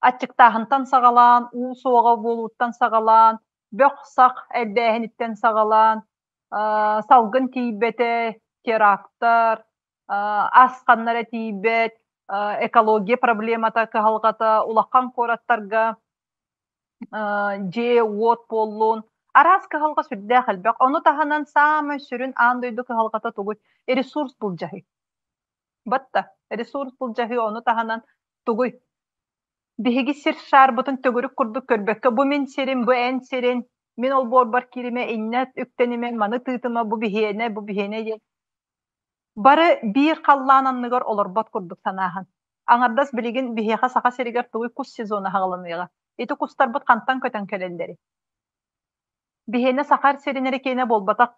аччыктааһынтан саҕалаан, уу суоҕа буолууттан саҕалаан, бөх-сах элбээһиниттэн саҕалаан, салгын тиийбэтэ, терактар, ас ханна эрэ тиийбэт, экология проблемата кыһалҕата улахан куораттарга дьиэ-уот буоллун, араас кыһалҕа сүрдээх элбэх. Ону таһынан саамай сүрүн аан дойду кыһалҕата тугуй? Ресурс былдьаһыы. Батта, ресурс былдьаһыы ону таһынан тугуй? Биһиги сир шаарбытын төгүрүк курдук көрбөккө, бу мин сирим, бу эн сирин, мин олбуорбар кииримэ, иннэ үктэнимэ, маны тыытыма, бу биһиэнэ, бу биһиэнэ диэн Бары биир халлаан анныгар олорбот курдук санааһын. Аҥардас билигин биһиэхэ Саха сиригэр тугуй кус сезона аҕаланыаҕа. Ити кустарбыт хантан көтөн кэлэллэрий? Биһиэнэ Саха сирин эрэ киэнэ буолбатах,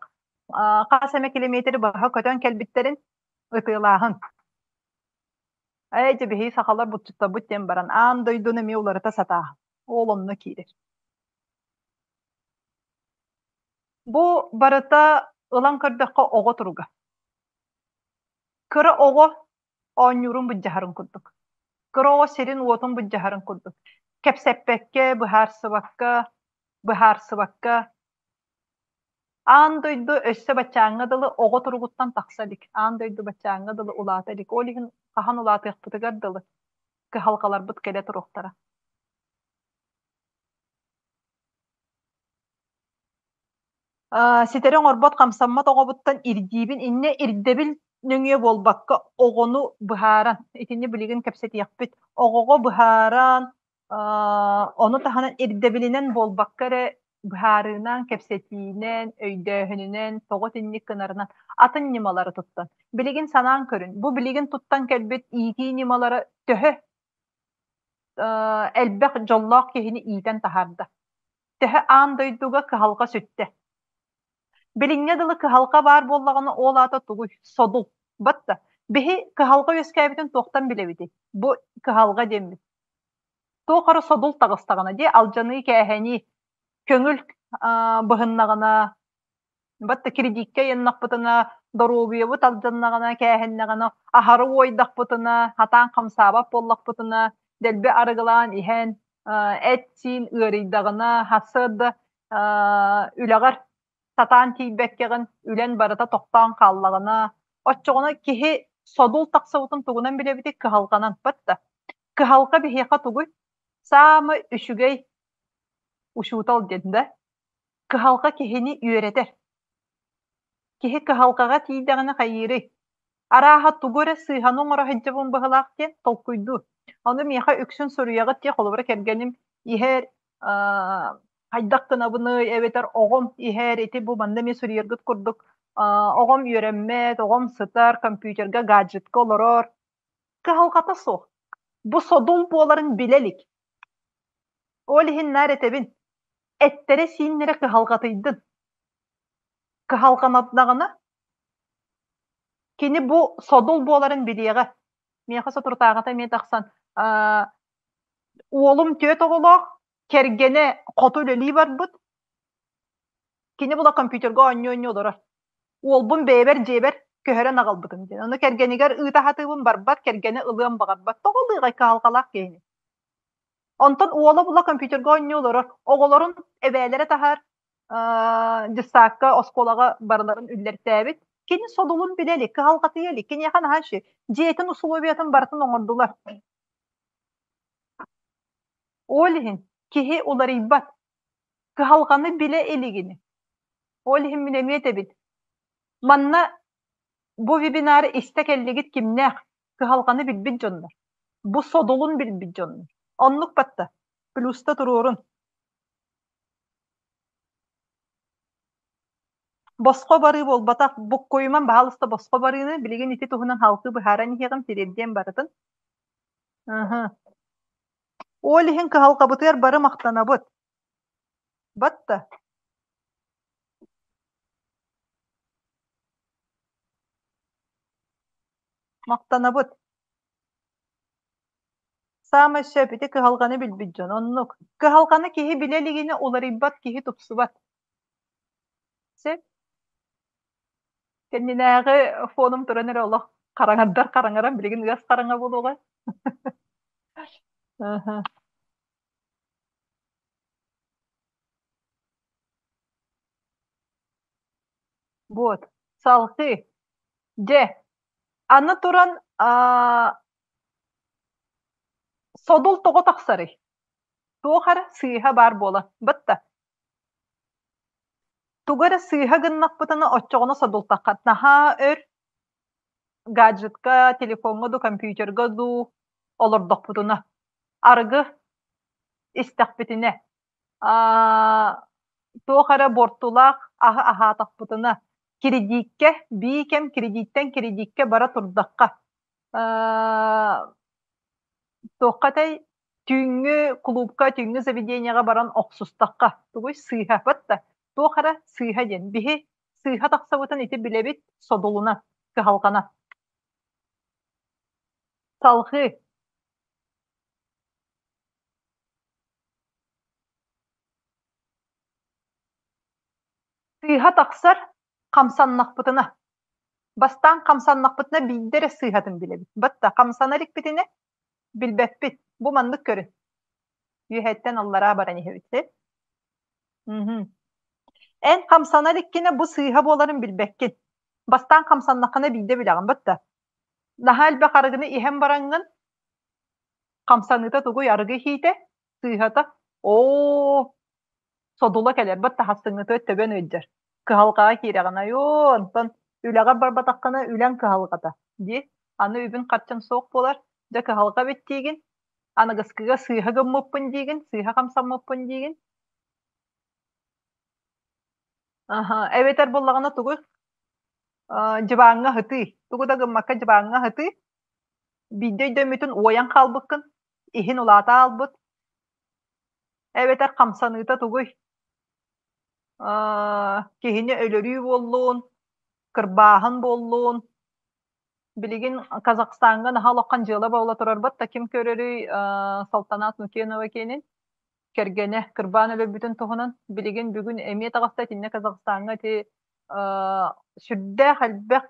хас эмэ километры быһа көтөн кэлбиттэрин ытыалааһын. Ээ, дьэ биһиги сахалар булчуттарбыт диэн баран аан дойдуну эмиэ уларыта сатааһын. Ол онно киирэр. Бу барыта ылан көрдөххө оҕо туруга. Кыра оҕо оонньуурун былдьаһарын курдук. Кыра оҕо сирин-уотун былдьаһарын курдук. Кэпсэппэккэ, быһаарсыбакка, быһаарсыбакка Аан дойду өссө баччааҥҥа дылы оҕо туругуттан тахса илик. Аан дойду баччааҥҥа дылы улаата илик. Ол иһин хаһан улаатыахпытыгар дылы кыһалҕаларбыт кэлэ туруохтара. Ситэри оҥорбот, хамсаммат оҕобуттан ирдиибин. Инньэ ирдэбил нөҥүө буолбакка, оҕону быһааран, итини билигин кэпсэтиэхпит. Оҕоҕо быһааран, ону таһынан ирдэбилинэн буолбакка эрэ быһаарыынан, кэпсэтиинэн, өйдөөһүнүнэн, тоҕо итинник гынарынан атын ньымалары туттан. Билигин санаан көрүн, бу билигин туттан кэлбит иитии ньымалара төһө элбэх дьоллоох киһини иитэн таһаарда? Төһө аан дойдуга кыһалҕа сүттэ? Билиҥҥэ дылы кыһалҕа баар буоллаҕына, ол аата тугуй? Содул. Батта. Биһи кыһалҕа үөскээбитин туохтан билэбитий? Бу кыһалҕа диэммит. Туох эрэ содул таҕыстаҕына дии, алдьаныы-кээһэнии, көҥүл быһыннаҕына, Батта кредиккэ ыйаннахпытына, доруобуйабыт алдьаннаҕына, кээһэннэҕинэ, аһары уойдахпытына, хатаан хамсаабат буоллахпытына, дэлби арыгылаан иһэн, эт-сиин ыарыйдаҕына, сарсыарда үлэҕэр сатаан тиийбэккэҕин, үлэн барыта тохтоон хааллаҕына, оччоҕуна киһи содул тахсыбытын тугунан билэбитий? Кыһалҕанан. Батта кыһалҕа биһиэхэ тугуй? Саамай үчүгэй учуутал диэн да? Кыһалҕа киһини үөрэтэр. Киһи кыһалҕаҕа тиийдэҕинэ хайыырый? Арааһа тугу эрэ сыыһаны оҥоро сылдьабын быһыылаах диэн толкуйдуур. Ону миэхэ үксүн суруйаҕыт дии, холобура кэргэним иһэр хайдах гынабыный эбэтэр оҕом иһэр ити бу манна эмиэ суруйаргыт курдук оҕом үөрэммэт, оҕом сытар, компьютерга, гаджетка олорор. Кыһалҕата суох. Бу содул буоларын билэ илик. Ол иһин наар этэбин, эттэрэ-сииннэрэ кыһалҕатыйдын. Кыһалҕанардаҕына, кини бу содул буоларын билиэҕэ. Миэхэ соторутааҕыта эмиэ тахсан, уолум түөрт оҕолоох, кэргэнэ хоту үлэлии барбыт. Кини була компьютерга оонньуу-оонньуу олорор. Уолбун бэйэбэр дьиэбэр көһөрөн аҕалбытым диэн. Ону кэргэнигэр ыыта сатыыбын барбат, кэргэнэ ылыан баҕарбат. Тоҕо ылыаҕай кыһалҕалаах киһини? Онтон уола була компьютерга оонньуу олорор. Оҕолорун эбээлэрэ таһар, дьыссаакка, оскуолаҕа барыларын үллэртээбит. Кини содулун билэ илик, кыһалҕатыйа илик. Киниэхэ наһаа үчүгэй. Дьиэтин усулуобуйатын барытын оҥордулар. Ол иһин киһи уларыйбат. Кыһалҕаны билэ илигини. Ол иһин мин эмиэ этэбин. Манна Бу вебинары истэ кэллигит кимнээх? Кыһалҕаны билбит дьоннор. Бу содулун билбит дьоннор. Оннук батта. Плюста туруорун. Босхо барыы буолбатах. Буккуйуман баһаалыста босхо барыыны билигин ити туһунан халкы быһааран иһиэҕим тириэрдиэм барытын. Аһа. Ол иһин кыһалҕабытыгар бары махтанабыт. Батта. Махтанабыт. Саамай сөп ити кыһалҕаны билбит дьон оннук. Кыһалҕаны киһи билэ илигинэ уларыйбат, киһи тупсубат. Сөп. Кэннинээҕи фоном туран эрэ олох. Хараҥардар хараҥаран билигин ыас хараҥа буолуоҕа. Аха. Вот. Салгыы. Дьэ, аны туран содул тоҕо тахсарый? Туох эрэ сыыһа баар буолан. Бытта. Тугу эрэ сыыһа гыннахпытына оччоҕуна содултахха наһаа өр гаджетка, телефоҥҥа дуу, компьютерга дуу олордохпутуна, арыгы истэхпитинэ, туох эрэ буортулаах аһы аһаатахпытына, кредиккэ, бии кэм кредиттэн кредиккэ бара турдахха, туохха этэй түүҥҥү кулуупка, түүҥҥү заведениеҕа баран охсустахха, тугуй сыыһа да туох эрэ сыыһа диэн. Биһи сыыһа тахсыбытын ити билэбит содулунан, кыһалҕанан. Салҕыы. Сыыһа тахсар хамсаннахпытына. Бастаан хамсаннахпытына биирдэ эрэ сыыһатын билэбит. Батта хамсана иликпитинэ билбэппит. Бу маннык көрүн. Үөһэттэн аллараа баран иһэбит. Эн хамсана иликкинэ бу сыыһа буоларын билбэккин. Бастаан хамсаннаххына биирдэ билэҕин батта. Наһаа элбэх арыгыны иһэн бараҥҥын хамсаныыта тугуй арыгы иһиитэ сыыһата оо содула кэлэр бат таһассыҥҥытыгар төбөн ыалдьар кыһалҕаҕа киирэҕин айоо онтон үлэҕэр барбатаххына үлэҥ кыһалҕата дии аны үбүн харчын суох буолар дьэ кыһалҕа эбит диигин аныгыскыга сыыһа гыммыппын диигин сыыһа хамсаммыппын диигин аха эбэтэр буоллаҕына тугуй дьыбааҥҥа сытыы тугу да гыммакка дьыбааҥҥа сытыы биирдэ өйдөммүтүн уойан хаалбыккын иһин улаата аалбыт эбэтэр хамсаныыта тугуй киһини өлөрүү буоллун кырбааһын буоллун билигин Казахстаҥҥа наһаа улахан дьыала буола турарбыт да ким көрөрүй Салтанат Нукенова киэнин кэргэнэ кырбаан өлөрбүтүн туһунан билигин бүгүн эмиэ таҕыста итиннэ Казахстаҥҥа ити сүрдээх элбэх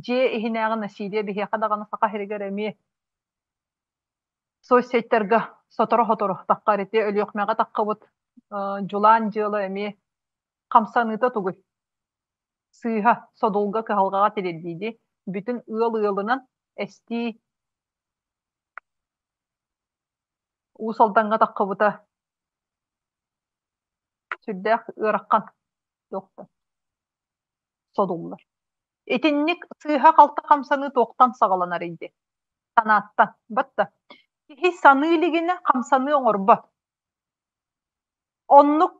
дьиэ иһинээҕи насилие биһиэхэ даҕаны Саха сиригэр эмиэ соцсетьтарга сотору-сотору таххар ити Өлүөхүмэҕэ таххыбыт дьулаан дьыала эмиэ хамсаныыта тугуй? Сыыһа, содулга, кыһалҕаҕа тириэрдии бүтүн ыал ыалынан эстии Уус Алдаҥҥа таххыбыта сүрдээх ыарахан туох да содуллар. Итинник сыыһа-халты хамсаныы туохтан саҕаланар ди? Санааттан. Батта. Киһи саныы илигинэ хамсаныы оҥорбот. Оннук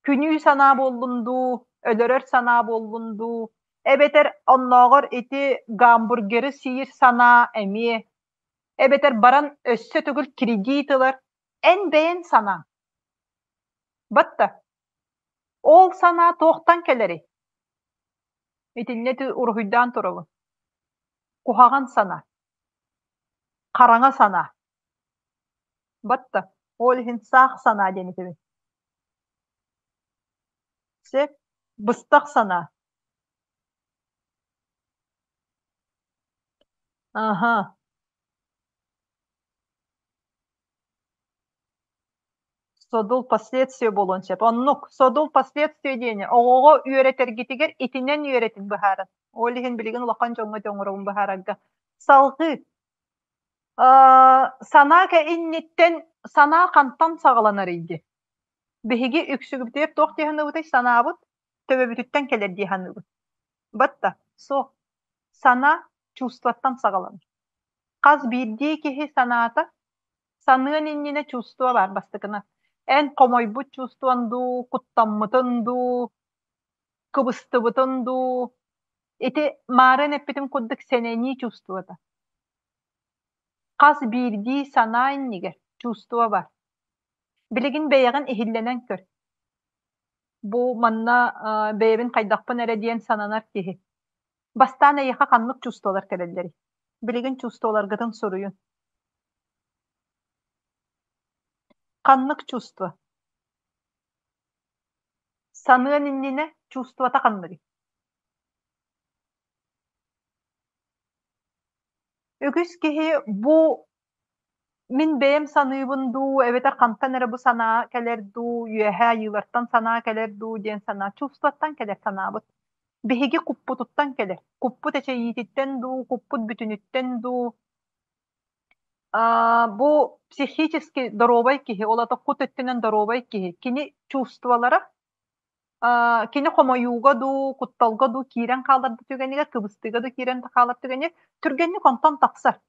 күнүү санаа буоллун дуу, өлөрөр санаа буоллун дуу, эбэтэр оннооҕор ити гамбургеры сиир санаа эмиэ, эбэтэр баран өссө төгүл кредит ылар, эн бэйэн санааҥ. Батта. Ол санаа туохтан кэлэрий? Итиннэ ити уруһуйдаан турабын. Куһаҕан санаа. Хараҥа санаа. Батта. Ол иһин саах санаа диэн этэбин. Сөп. Быстах санаа. Аха. Содул последствие буолуон сөп. Оннук. Содул последствие диэни оҕоҕо үөрэтэргитигэр итинэн үөрэтин быһааран. Ол иһин билигин улахан дьоҥҥо оҥоробун быһаарарга. Салҕыы. Санаа инниттэн санаа хантан саҕаланар ди? Биһиги үксүгүбүтүгэр туох дии саныыбытый? Санаабыт төбөбүтүттэн кэлэр дии саныыбыт. Батта, суох. Санаа чувствоттан саҕаланар. Хас биирдии киһи санаата саныан иннинэ чувство баар бастакына. Эн хомойбут чувствон дуу, куттаммытын дуу, кыбыстыбытын дуу, ити маарын эппитим курдук сэнэнии чувствота. Хас биирдии санаа иннигэр чувство бар. Билигин бэйэҕин иһиллэнэн көр. Бу манна бэйэбин хайдахпын эрэ диэн сананар киһи. Бастаан эйиэхэ ханнык чувстволар кэлэллэрий? Билигин чувстволаргытын суруйун. Ханнык чувство? Саныан иннинэ чувствота ханныгый? Үгүс киһи бу мин бэйэм саныыбын дуу, эбэтэр хантан эрэ бу санаа кэлэр дуу, үөһээ айыылартан санаа кэлэр дуу диэн санаа чувствоттан кэлэр санаабыт. Биһиги куппутуттан кэлэр. Куппут эчэйиититтэн дуу, куппут бүтүнүттэн дуу. Бу психически доруобай киһи, ол аата кут өттүнэн доруобай киһи, кини чувстволара кини хомойууга дуу, кутталга дуу киирэн хаалар да түгэнигэр, кыбыстыыга да киирэн хаалар түгэнигэр түргэнник онтон тахсар.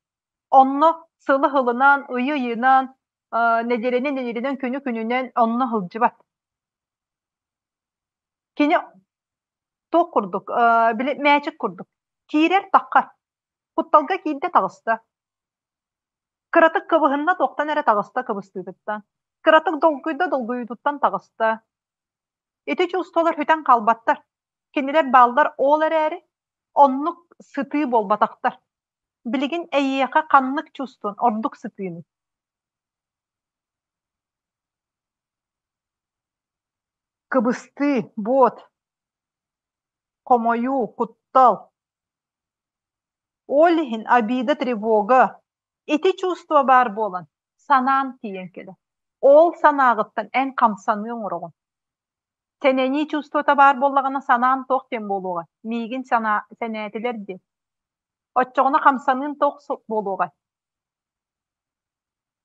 Онно сылы-сылынан, ыйы-ыйынан, нэдиэлэни-нэдиэлэнэн, күнү-күнүнэн онно сылдьыбат. Кини туох курдук, били мээчик курдук киирэр таххар, кутталга киирдэ таҕыста. Кыратык кыбыһынна туохтан эрэ таҕыста кыбыстыытыттан, кыратык долгуйда долгуйуутуттан таҕыста. Ити чувстволар сүтэн хаалбаттар. Кинилэр бааллар ол эрээри оннук сытыы буолбатахтар. Билигин эйиэхэ ханнык чувствон ордук сытыыный? Кыбыстыы, буот, хомойуу, куттал. Ол иһин обида, тревога ити чувство баар буолан санаан тиийэн кэлэр. Ол санааҕыттан эн хамсаныы оҥороҕун. Сэнэнии чувствота баар буоллаҕына санаан туох диэн буолуоҕай? Миигин санаа сэнээтилэр диэн. Оччоҕуна хамсаныын туох буолуоҕай?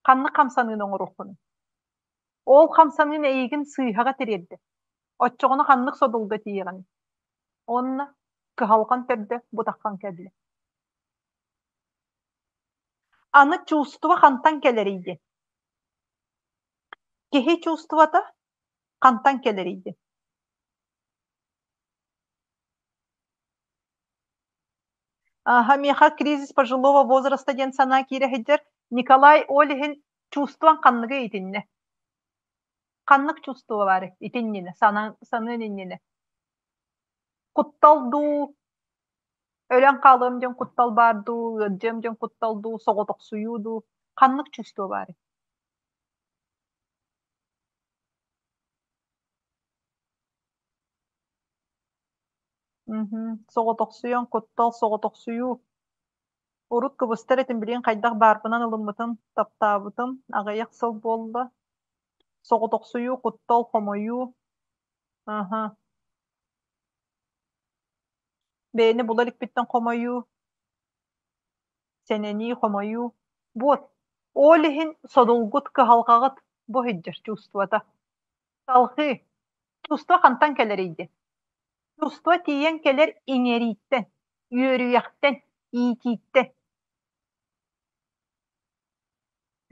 Ханнык хамсаныыны оҥоруоххунуй? Ол хамсаныын эйигин сыыһаҕа тириэрдэр. Оччоҕуна ханнык содулга тиийэҕиний? Уонна кыһалҕан төрдө бутаххан кэллэ. Аны чувство хантан кэлэрий диэн. Киһи чувствота хантан кэлэрий диэн. Аха, миэхэ кризис пожилого возраста диэн санаа киирэ сылдьар. Николай ол иһин чувствоҥ ханныгы итиннэ? Ханнык чувство баар итиннинэ, саныан иннинэ? Куттал дуу, өлөн хаалыам диэн куттал баар дуу, ыалдьыам диэн куттал дуу, соҕотохсуйуу дуу, ханнык чувство баарый? Мгм. Соҕотохсуйан куттал, соҕотохсуйуу. Урут кыбыстар этим, билигин хайдах баарбынан ылыммытым, таптаабытым аҕыйах сыл буолла. Соҕотохсуйуу, куттал, хомойуу. Аһа. Бэйэни була иликпиттэн хомойуу, сэнэнии, хомойуу. Вот. Ол иһин содулгут, кыһалҕаҕыт бу сылдьар чувствота. Салҕыы. Чувство хантан кэлэрий диэн. Чувство тиийэн кэлэр иҥэрииттэн, үөрүйэхтэн, иитииттэн.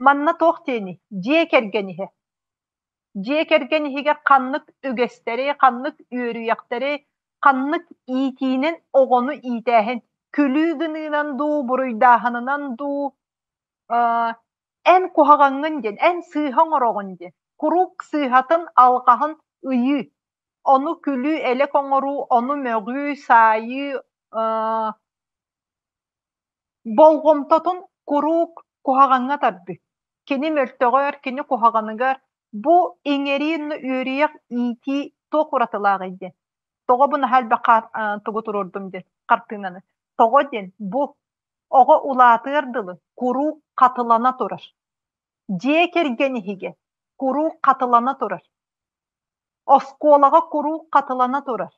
Манна туох диэний? Дьиэ кэргэн иһэ. Дьиэ кэргэн иһигэр ханнык үгэстэри, ханнык үөрүйэхтэри, ханнык иитиинэн оҕону иитээһин, күлүү гыныынан дуу, буруйдааһынынан дуу, эн куһаҕаҥҥын диэн, эн сыыһа оҥороҕун диэн, куруук сыыһатын, алҕаһын ыйыы, ону күлүү-элэк оҥоруу, ону мөҕүү, саайыы, болҕомтотун куруук куһаҕаҥҥа тардыы. Кини мөлтөҕөр, кини куһаҕаныгар бу иҥэрии үөрүйэх иитии туох уратылааҕый диэн. Тоҕо бу наһаа элбэх тугу туруордум диэн хартыынаны. Тоҕо диэн бу оҕо улаатыар дылы куруук хатылана турар. Дьиэ кэргэн иһигэр куруук хатылана турар. Оскуолаҕа куруук хатылана турар.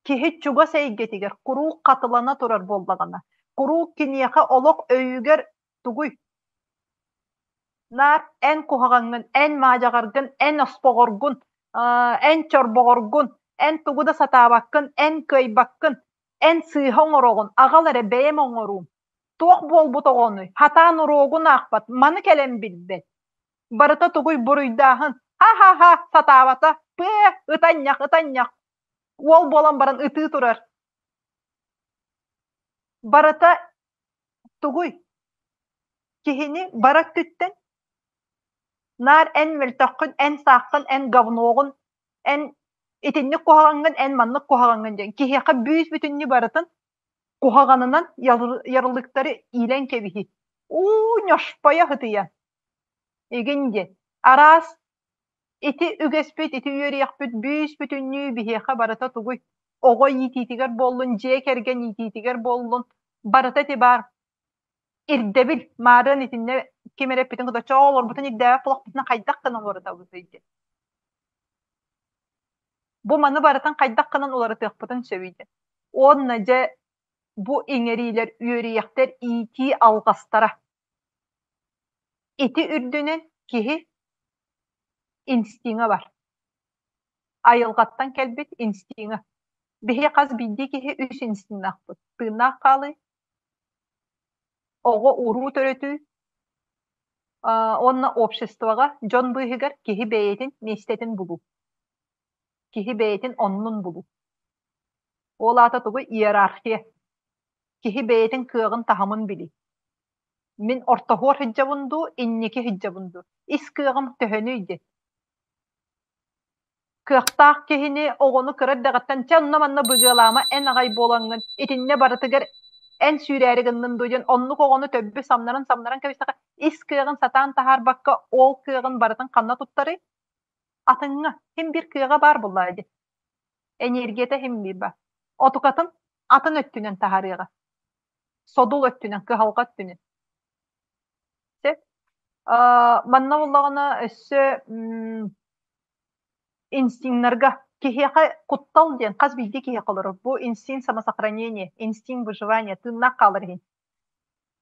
Киһи чугас эйгэтигэр куруук хатылана турар буоллаҕына, куруук киниэхэ олох өйүгэр тугуй? Наар эн куһаҕаҥҥын, эн маадьаҕаргын, эн оспоҕоргун, эн чорбоҕоргун, эн тугу да сатаабаккын, эн кыайбаккын, эн сыыһа оҥороҕун, аҕал эрэ бэйэм оҥоруум. Туох буолбут оҕонуй? Хатаан уруогун аахпат, маны кэлэн билбэт. Барыта тугуй буруйдааһын? Ха-ха-ха, сатаабата, пыа, ытанньах, ытанньах. Уол буолан баран ытыы турар. Барыта тугуй? Киһини бары өттүттэн наар эн мөлтөххүн, эн сааххын, эн говноҕун, эн итинник куһаҕаҥҥын, эн маннык куһаҕаҥҥын диэн киһиэхэ бүүс-бүтүннүү барытын куһаҕанынан ярлыктары иилэн кэбиһии. Уу, ньошпойо ытыйан. Игин диэн. Араас ити үгэспит, ити үөрүйэхпит бүүс-бүтүннүү биһиэхэ барыта тугуй? Оҕо иитиитигэр буоллун, дьиэ кэргэн иитиитигэр буоллун, барыта ити баар. Ирдэбил маарыан итиннэ ким эрэ эппитин кытта чоо олорбутун ирдээбэт буоллахпытына хайдах гынан уларытабытый диэн. Бу маны барытын хайдах гынан уларытыахпытын сөбүй диэн. Уонна дьэ бу иҥэриилэр үөрүйэхтэр иитии алҕастара. Ити үрдүнэн киһи инстиҥа бар. Айылҕаттан кэлбит инстиҥа. Биһи хас биирдии киһи үс инстиннаахпыт. Тыыннаах хаалыы, оҕо уруу төрөтүү уонна обществоҕа дьон быыһыгар киһи бэйэтин миэстэтин булуу. Киһи бэйэтин оннун булуу. Ол аата тугуй? Иерархия. Киһи бэйэтин кыаҕын таһымын билии. Мин ортоһуор сылдьабын дуу, инники сылдьабын дуу? Ис кыаҕым төһөнүй диэн. Кыахтаах киһини оҕону кыра эрдэҕиттэн чэ онно-манна быгыалаама эн аҕай буолаҥҥын итиннэ барытыгар эн сүүрээри гыннын дуу диэн оннук оҕону төббү самнаран-самнаран кэбистэххэ ис кыаҕын сатаан таһаарбакка ол кыаҕын барытын ханна туттарый? Атыҥҥа син биир кыаҕа баар буоллаҕа дии. Энергията син биир баар. Отукатын атын өттүнэн таһаарыаҕа. Содул өттүнэн, кыһалҕа өттүнэн. Сөп. Манна буоллаҕына өссө инстинктарга киһиэхэ куттал диэн хас биирдии киһиэхэ олорор. Бу инстинкт самосохранения, инстинкт выживания, тыыннаах хаалар иһин.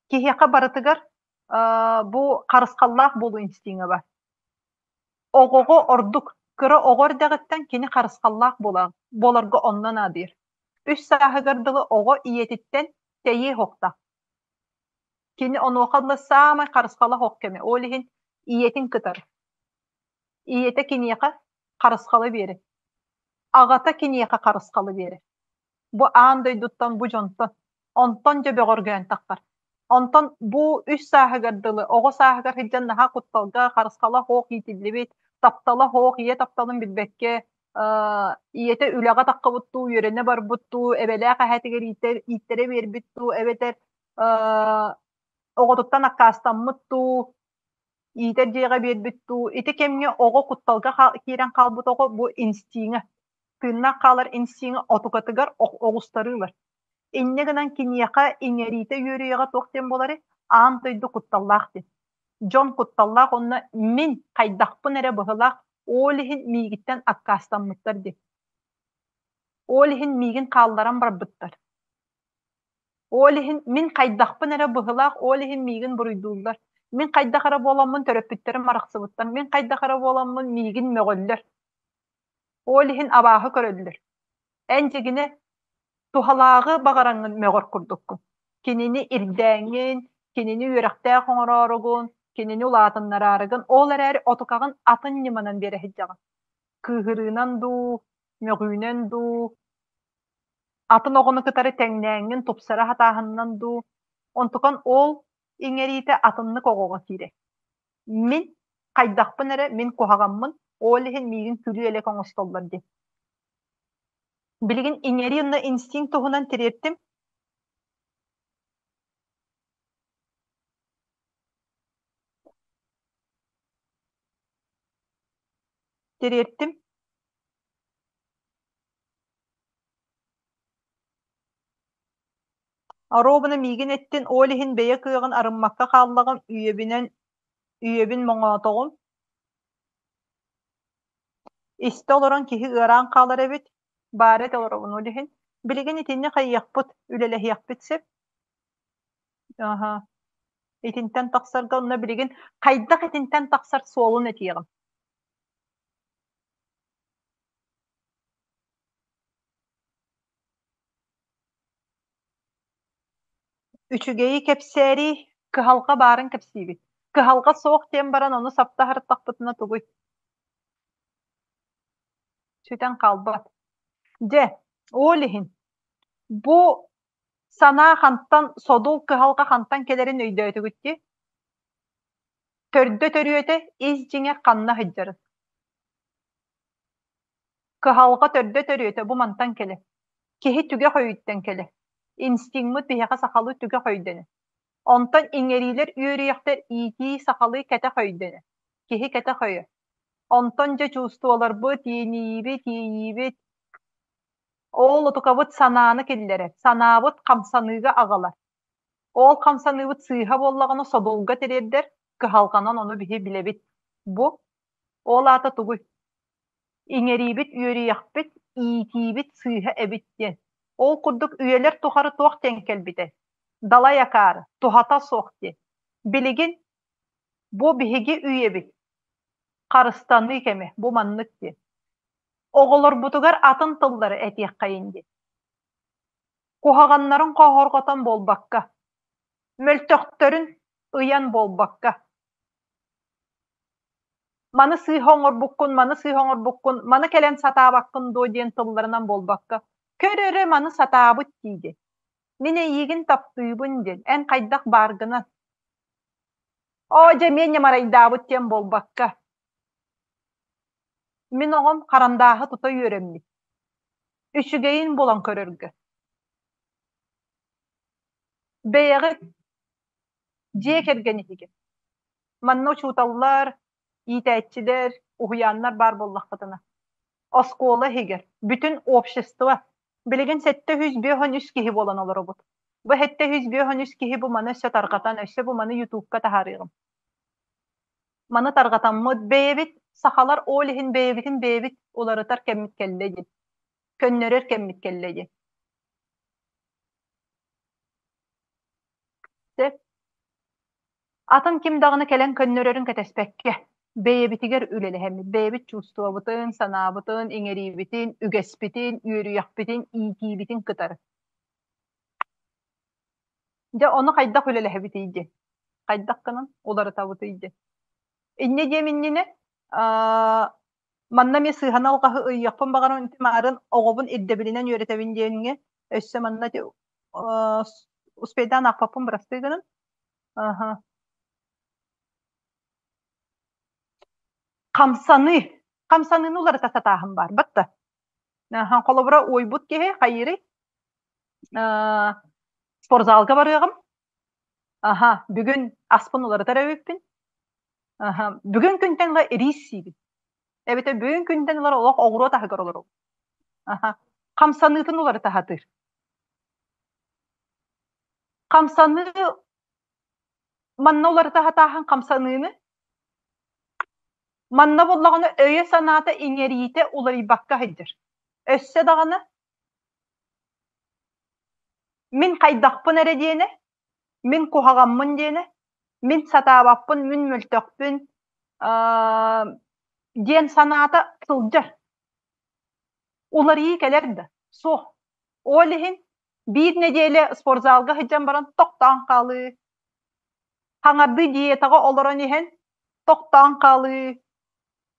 Киһиэхэ барытыгар бу харысхаллаах буолуу инстинкэ бар. Оҕоҕо ордук кыра оҕо эрдэҕиттэн кини харысхаллаах буоларга онно наадыйар. Үс сааһыгар дылы оҕо ийэтиттэн тэйиэ суохтаах. Кини онуоха дылы саамай харысхала суох кэмэ, ол иһин ийэтин кытары. Ийэтэ киниэхэ харысхалы биэрэр. Аҕата киниэхэ харысхалы биэрэр. Бу аан дойдуттан, бу дьонтон. Онтон дьэ бөҕөргөөн таххар. Онтон бу үс сааһыгар дылы оҕо сааһыгар сылдьан наһаа кутталга, харысхала суох иитиллибит, таптала суох, ийэ тапталын билбэккэ, ийэтэ үлэҕэ таххыбыт дуу, үөрэнэ барбыт дуу, эбэлээх эһээтигэр ииттэрэ биэрбит дуу, эбэтэр оҕотуттан аккаастаммыт дуу, иитэр дьиэҕэ биэрбит дуу, ити кэмҥэ оҕо кутталга киирэн хаалбыт оҕо бу инстиҥэ, тыыннаах хаалар инстиҥэ отукатыгар оҕустарыылар. Инньэ гынан киниэхэ иҥэриитэ үөрүйэҕэ туох диэн буоларый? Аан дойду кутталлаах диэн. Дьон кутталлаах уонна мин хайдахпын эрэ быһылаах, ол иһин миигиттэн аккаастаммыттар диэн. Ол иһин миигин хаалларан барбыттар. Ол иһин мин хайдахпын эрэ быһылаах, ол иһин миигин буруйдууллар. Мин хайдах эрэ буоламмын төрөппүттэрим арахсыбыттар, мин хайдах эрэ буоламмын миигин мөҕөллөр. Ол иһин абааһы көрөллөр. Эн дьигинэ туһалааҕы баҕараҥҥын мөҕөр курдуккун. Кинини ирдээҥҥин, кинини үөрэхтээх оҥорооругун, кинини улаатыннараарыгын, ол эрээри отукаҕын атын ньыманан биэрэ сылдьаҕын. Кыыһырыынан дуу, мөҕүүнэн дуу, атын оҕону кытары тэҥнээҥҥин тупсара сатааһынынан дуу, онтукан ол иҥэриитэ атыннык оҕоҕо киирэр. Мин хайдахпын эрэ, мин куһаҕаммын, ол иһин миигин күлүү-элэк оҥостоллор диэн. Билигин иҥэрии уонна инстинкт туһунан тириэртим. Тириэртим. Оруобуна миигин эттин, ол иһин бэйэ кыаҕын арыммакка хааллаҕым, үйэбинэн үйэбин моҥоотоҕум. Истэ олорон киһи ыараан хаалар эбит, баара этэ олоробун ол иһин. Билигин итиннэ хайыахпыт, үлэлэһиэхпит сөп. Аһа. Итинтэн тахсарга онно билигин хайдах итинтэн тахсар суолун этиэҕим. Үчүгэйи кэпсээри, кыһалҕа баарын кэпсиибит. Кыһалҕа суох диэн баран ону сапта аһартахпытына тугуй? Сүтэн хаалбат. Дьэ, ол иһин бу санаа хантан, содул кыһалҕа хантан кэлэрин өйдөөтүгүт дии? Төрдө төрүөтэ ис дьиҥэ ханна сылдьарын. Кыһалҕа төрдө төрүөтэ бу мантан кэлэр. Киһи түгэх өйүттэн кэлэр. Инстиҥмыт биһиэхэ сахалыы түгэх өйдөнөр. Онтон иҥэриилэр үөрүйэхтэр иитии сахалыы кэтэх өйдөнөр. Киһи кэтэх өйө. Онтон дьэ чувстволарбыт, иэниибит, иэйиибит ол отукабыт санааны киллэрэр, санаабыт хамсаныыга аҕалар. Ол хамсаныыбыт сыыһа буоллаҕына содулга тириэрдэр, кыһалҕанан ону биһи билэбит. Бу ол аата тугуй? Иҥэриибит үөрүйэхпит, иитиибит сыыһа эбит диэн. Ол курдук үйэлэр тухары туох диэн кэлбитэй? Далай акаары, туһата суох диэн. Билигин бу биһиги үйэбит, харыстаныы кэмэ, бу маннык диэн. Оҕолорбутугар атын тыллары этиэххэйин диэн. Куһаҕаннарын хоһорҕотон буолбакка, мөлтөхтөрүн ыйан буолбакка. Маны сыыһа оҥорбуккун, маны сыыһа оҥорбуккун, маны кэлэн сатаабаккын дуо диэн тылларынан буолбакка, көр эрэ маны сатаабыт дииги. Мин эйиигин таптыыбын диэн, эн хайдах бааргынан. Оо, дьэ эмиэ ньамарайдаабыт диэн буолбакка. Мин оҕом харандааһы тута үөрэммит. Үчүгэйин булан көрөргө. Бэйэҕит дьиэ кэргэн иһигэр. Манна учууталлар, иитээччилэр, уһуйааннар баар буоллаххытына. Оскуола иһигэр, бүтүн общество. Билигин 753 киһи буолан олоробут. Бу 753 киһи бу маны өссө тарҕатан, өссө бу маны Ютубка таһаарыаҕым. Маны тарҕатаммыт бэйэбит сахалар ол иһин бэйэбитин бэйэбит уларытар кэммит кэллэ диэн, көннөрөр кэммит кэллэ диэн. Сөп. Атын ким даҕаны кэлэн көннөрөрүн кэтэспэккэ, бэйэбитигэр үлэлэһэммит, бэйэбит чувствобытын, санаабытын, иҥэриибитин, үгэспитин, үөрүйэхпитин, иитиибитин кытары. Дьэ, ону хайдах үлэлэһэбитий диэн, хайдах гынан уларытабытый диэн. Инньэ диэм иннинэ, манна эмиэ сыыһаны алҕаһы ыйыахпын баҕарабын, ити маарын оҕобун ирдэбилинэн үөрэтэбин диэҥҥэ, өссө манна ити успейдаан аахпаппын бырастыы гынан. Аха. Хамсаныы. Хамсаныыны уларыта сатааһын баар. Батта. Аха, холобура, уойбут киһи хайыырый? Спортзалга барыаҕым. Аха, бүгүн аспын уларытар эбиппин. Аха, бүгүн күнтэн ыла ириис сиибин. Эбэтэр бүгүн күнтэн ыла олох оҕуруот аһыгар олоробун. Аха, хамсаныытын уларыта сатыыр. Хамсаныы манна уларыта сатааһын хамсаныыны манна буоллаҕына өйө-санаата иҥэриитэ уларыйбакка сылдьар. Өссө даҕаны Мин хайдахпын эрэ диэнэ, мин куһаҕаммын диэнэ, мин сатаабаппын, мин мөлтөхпүн диэн санаата сылдьар. Уларыйыы кэлэр да, суох. Ол иһин биир нэдиэлэ спортзалга сылдьан баран тохтоон хаалыы, хаҥардыы диетаҕа олорон иһэн тохтоон хаалыы,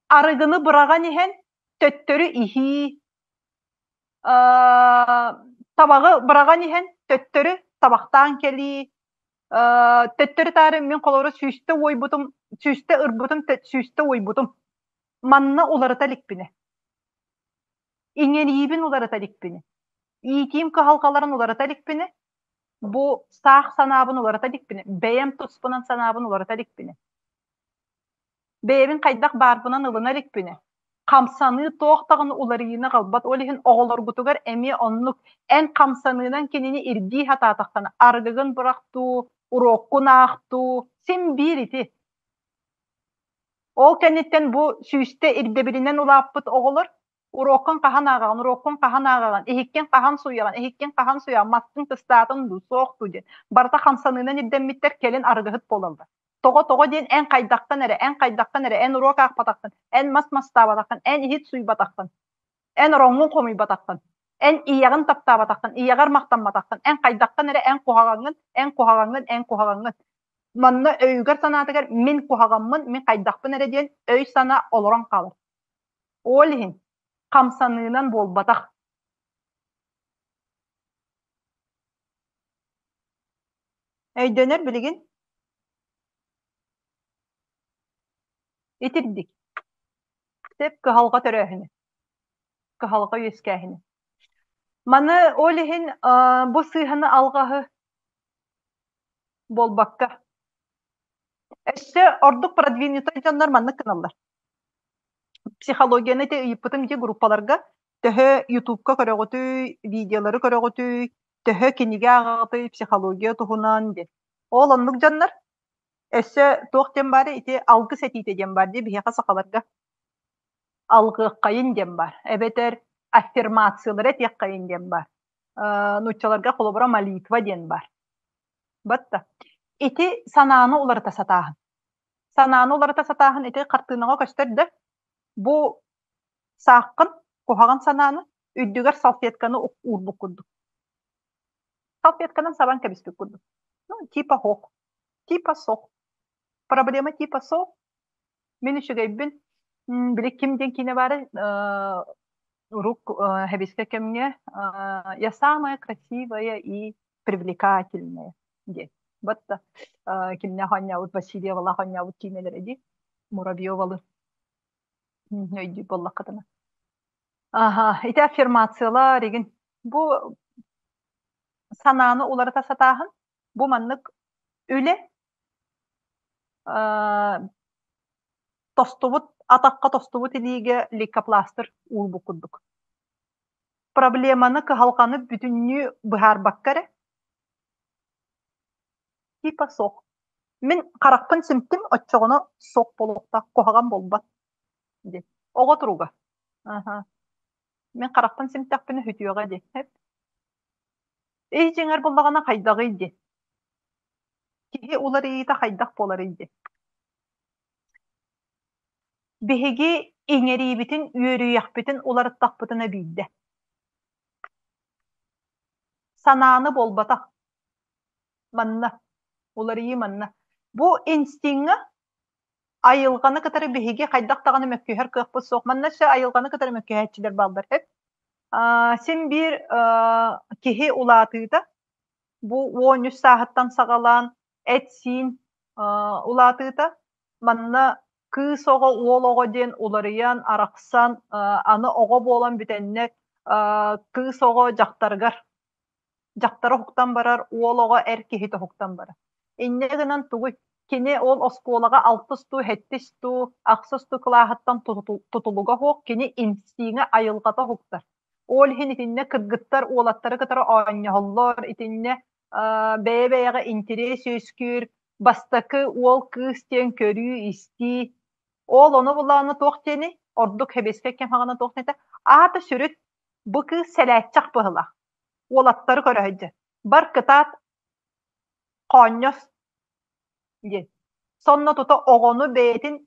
арыгыны быраҕан иһэн төттөрү иһии, табаҕы быраҕан иһэн төттөрү табахтаан кэлии, төттөрү-таары мин холобура сүүстэ уойбутум, сүүстэ ырбытым, сүүстэ уойбутум. Манна уларыта иликпинэ. Иҥэриибин уларыта иликпинэ. Иитиим кыһалҕаларын уларыта иликпинэ. Бу саах санаабын уларыта иликпинэ. Бэйэм туспунан санаабын уларыта иликпинэ. Бэйэбин хайдах баарбынан ылына иликпинэ, хамсаныы туох даҕаны уларыйыыны аҕалбат. Ол иһин оҕолоргутугар эмиэ оннук эн хамсаныынан кинини ирдии сатаатаххына, арыгыгын бырах дуу, уруоккун аах дуу, син биир ити. Ол кэнниттэн бу сүүстэ ирдэбилинэн улааппыт оҕолор Уруоккун хаһан ааҕаҕын, уруоккун хаһан ааҕаҕын, иһиккин хаһан сууйаҕын, иһиккин хаһан сууйаҕын, маскын кыстаатын дуу, суох дуу диэн. Барыта хамсаныынан ирдэммиттэр, кэлин арыгыһыт буолаллар. Тоҕо тоҕо диэн эн хайдаххын эрэ, эн хайдаххын эрэ, эн уруок аахпатаххын, эн мас мастаабатаххын, эн иһит сууйбатаххын, эн ороҥҥун хомуйбатаххын, эн ийэҕин таптаабатаххын, ийэҕэр махтамматаххын, эн хайдаххын эрэ, эн куһаҕаҥҥын, эн куһаҕаҥҥын, эн куһаҕаҥҥын. Манна өйүгэр-санаатыгар мин куһаҕаммын, мин хайдахпын эрэ диэн өй-санаа олорон хаалар. Ол иһин хамсаныынан буолбатах. Өйдөнөр билигин? Итирдик. Сөп кыһалҕа төрөөһүнэ. Кыһалҕа үөскээһинэ. Маны ол иһин бу сыыһаны алҕаһы буолбакка. Өссө ордук продвинутый дьоннор маннык гыналлар. Психологияны ити ыйыппытым дии группаларга төһө ютубка көрөҕүтүй, видеолары көрөҕүтүй, Төһө кинигэ ааҕаҕытый психология туһунан диэн. Ол оннук дьоннор өссө туох диэн баарый ити алгыс этиитэ диэн баар дии биһиэхэ сахаларга алгыаххайын диэн баар эбэтэр аффирмациялары этиэххэйин диэн баар. Нууччаларга холобура молитва диэн баар. Батта. Ити санааны уларыта сатааһын. Санааны уларыта сатааһын ити хартыынаҕа көстөр да бу сааххын куһаҕан санааны үрдүгэр салфетканы уурбут курдук. Салфетканан сабан кэбиспит курдук. Ну, типа хох. Типа сох. Проблема типа сох. Мин үчүгэйбин. Били ким диэн киинэ баары урук хэбискэ кэмҥэ я самая красивая и привлекательная диэн. Батта кимнээх оонньообут Васильевалаах оонньообут киинэлэрэ дии Муравьевалы өйдүүр буоллаххытына. Аха, ити аффирмациялар игин. Бу санааны уларыта сатааһын, бу маннык үлэ тостубут атахха тостубут илиигэ лейкопластырь уурбут курдук. Проблеманы, кыһалҕаны бүтүннүү быһаарбакка эрэ типа суох. Мин харахпын симтим, оччоҕуна суох буолуохтаах, куһаҕан буолбат диэн. Оҕо туруга. Аха. Мин харахпын симтэхпинэ сүтүөҕэ диэн. Эп. Ис дьиҥэр буллаҕына хайдаҕый диэн. Киһи уларыйыыта хайдах буоларый диэн. Биһиги иҥэриибитин, үөрүйэхпитин уларыттахпытына биирдэ. Санааны буолбатах. Манна. Уларыйыы манна. Бу инстиҥҥа айылҕаны кытары биһиги хайдах даҕаны мөккүһэр кыахпыт суох. Манна өссө айылҕаны кытары мөккүһээччилэр бааллар. Син биир киһи улаатыыта бу 13 сааһыттан саҕалаан эт-сиин улаатыыта манна кыыс оҕо, уол оҕо диэн уларыйан, арахсан, аны оҕо буолан бүтэннэр кыыс оҕо дьахтарыгар дьахтара уһуктан барар, уол оҕо эр киһитэ уһуктан барар. Инньэ гынан тугуй? Кини ол оскуолаҕа алтыс дуу, сэттис дуу, ахсыс дуу кылааһыттан тутулуга суох, кини инстиҥэ айылҕата уһуктар. Ол иһин итиннэ кыргыттар уолаттары кытары оонньоһоллор, итиннэ бэйэ-бэйэҕэ интэриэс үөскүүр, бастакы уол-кыыс диэн көрүү-истии. Ол ону булааны туох диэний? Ордук сэбиэскэй кэм саҕана туох диэтэ? Аата сүрүт бу кыыс сэлээччэх быһыылаах. Уолаттары көрө сылдьар. Бар кытаат, хоонньос диэн. Сонно тута оҕону бэйэтин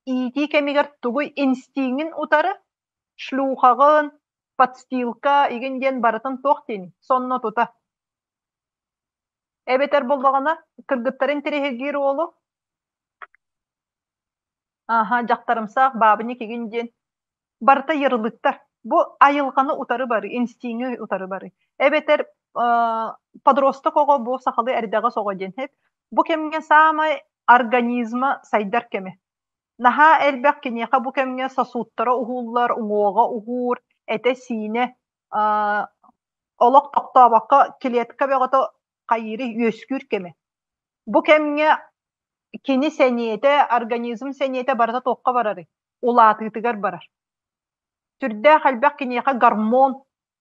иитии кэмигэр тугуй инстиҥин утары шлюхаҕын, подстилка игин диэн барытын туох диэний? Сонно тута. Эбэтэр буоллаҕына кыргыттарын интэриэһиргиир уолу Ааһа, дьахтарымсаах баабынньык игин диэн барыта ярлыктар. Бу айылҕаны утары барыы, инстиҥи утары барыы. Эбэтэр подросток оҕо бу сахалыы эрдэҕэс оҕо диэн эп. Бу кэмҥэ саамай организма сайдар кэмэ. Наһаа элбэх киниэхэ бу кэмҥэ сосудтара уһууллар, уҥуоҕа уһуур, этэ-сиинэ олох тохтообокко клетка бөҕөтө хайыыры үөскүүр кэмэ. Бу кэмҥэ кини сэниэтэ, организм сэниэтэ барыта туохха барарый? Улаатыытыгар барар. Сүрдээх элбэх киниэхэ гормон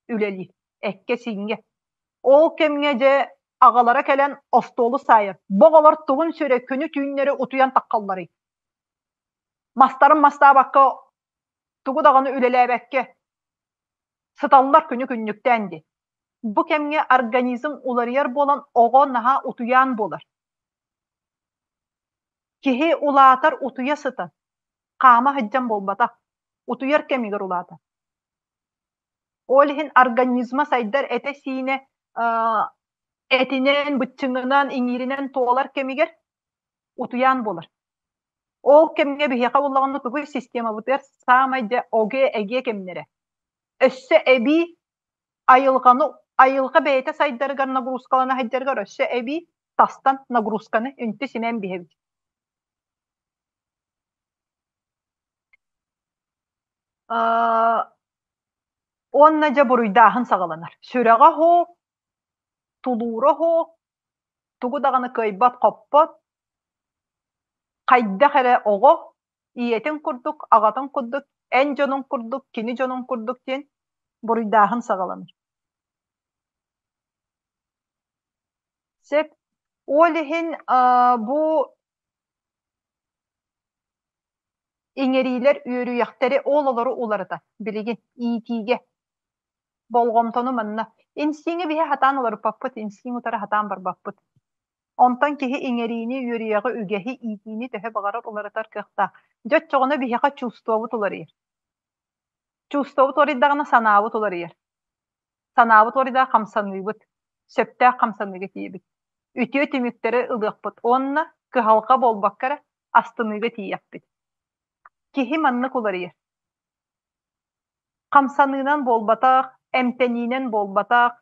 үлэлиир, эккэ-сииҥҥэ. Ол кэмҥэ дьэ аҕалара кэлэн остуолу саайар. Бу оҕолор тугун сүрэ күнү-түүннэри утуйан таххалларый? Мастарын мастаабакка, тугу даҕаны үлэлээбэккэ сыталлар күнү-күннүктээн дии. Бу кэмҥэ организм уларыйар буолан оҕо наһаа утуйаан буолар. Киһи улаатар утуйа сытан, хаама сылдьан буолбатах, утуйар кэмигэр улаатар. Ол иһин организма сайдар этэ-сиинэ этинэн, быччыҥынан, иҥииринэн туолар кэмигэр утуйаан буолар. Ол кэмҥэ биһиэхэ буоллаҕына тугуй системабытыгар саамай дьэ огэ-эгэ кэмнэрэ. Өссө эбии айылҕаны айылҕа бэйэтэ сайдарыгар нагрузкалана сылдьарыгар өссө эбии тастан нагрузканы үнтү симэн биһэбит. Уонна дьэ буруйдааһын саҕаланар. Сүрэҕэ оһуох, тулуура оһуох, тугу даҕаны кыайбат-хоппот, хайдах эрэ оҕо ийэтин курдук, аҕатын курдук, эн дьонуҥ курдук, кини дьонун курдук диэн буруйдааһын саҕаланар. Сөп. Ол иһин бу иҥэриилэр үөрүйэхтэри ол олору уларыта билигин иитиигэ болҕомтону манна инстиҥи биһи хатаан уларыппаппыт, инстиҥ утары хатаан барбаппыт. Онтон киһи иҥэриини, үөрүйэҕи, үгэһи, иитиини төһө баҕарар уларытар кыахтаах. Дьэ оччоҕуна биһиэхэ чувствобут уларыйар. Чувствобут уларыйдаҕына санаабыт уларыйар. Санаабыт уларыйдаҕына хамсаныыбыт, сөптөөх хамсаныыга тиийэбит. Үтүө түмүктэри ылыахпыт уонна кыһалҕа буолбакка эрэ астыныыга тиийиэхпит. Киһи маннык уларыйар. Хамсаныынан буолбатах, эмтэниинэн буолбатах,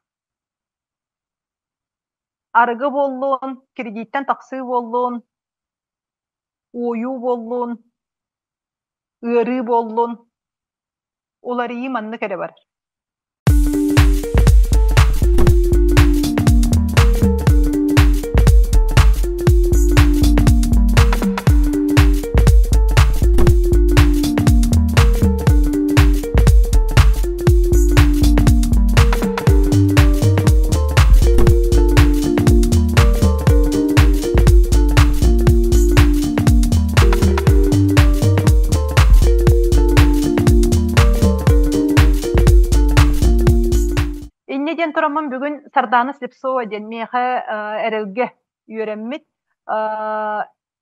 арыгы буоллун, кредиттэн тахсыы буоллун, уойуу буоллун, ыарыы буоллун, уларыйыы маннык эрэ барар. Инньэ диэн тураммын бүгүн Сардаана Слепцова диэн миэхэ эрэлгэ үөрэммит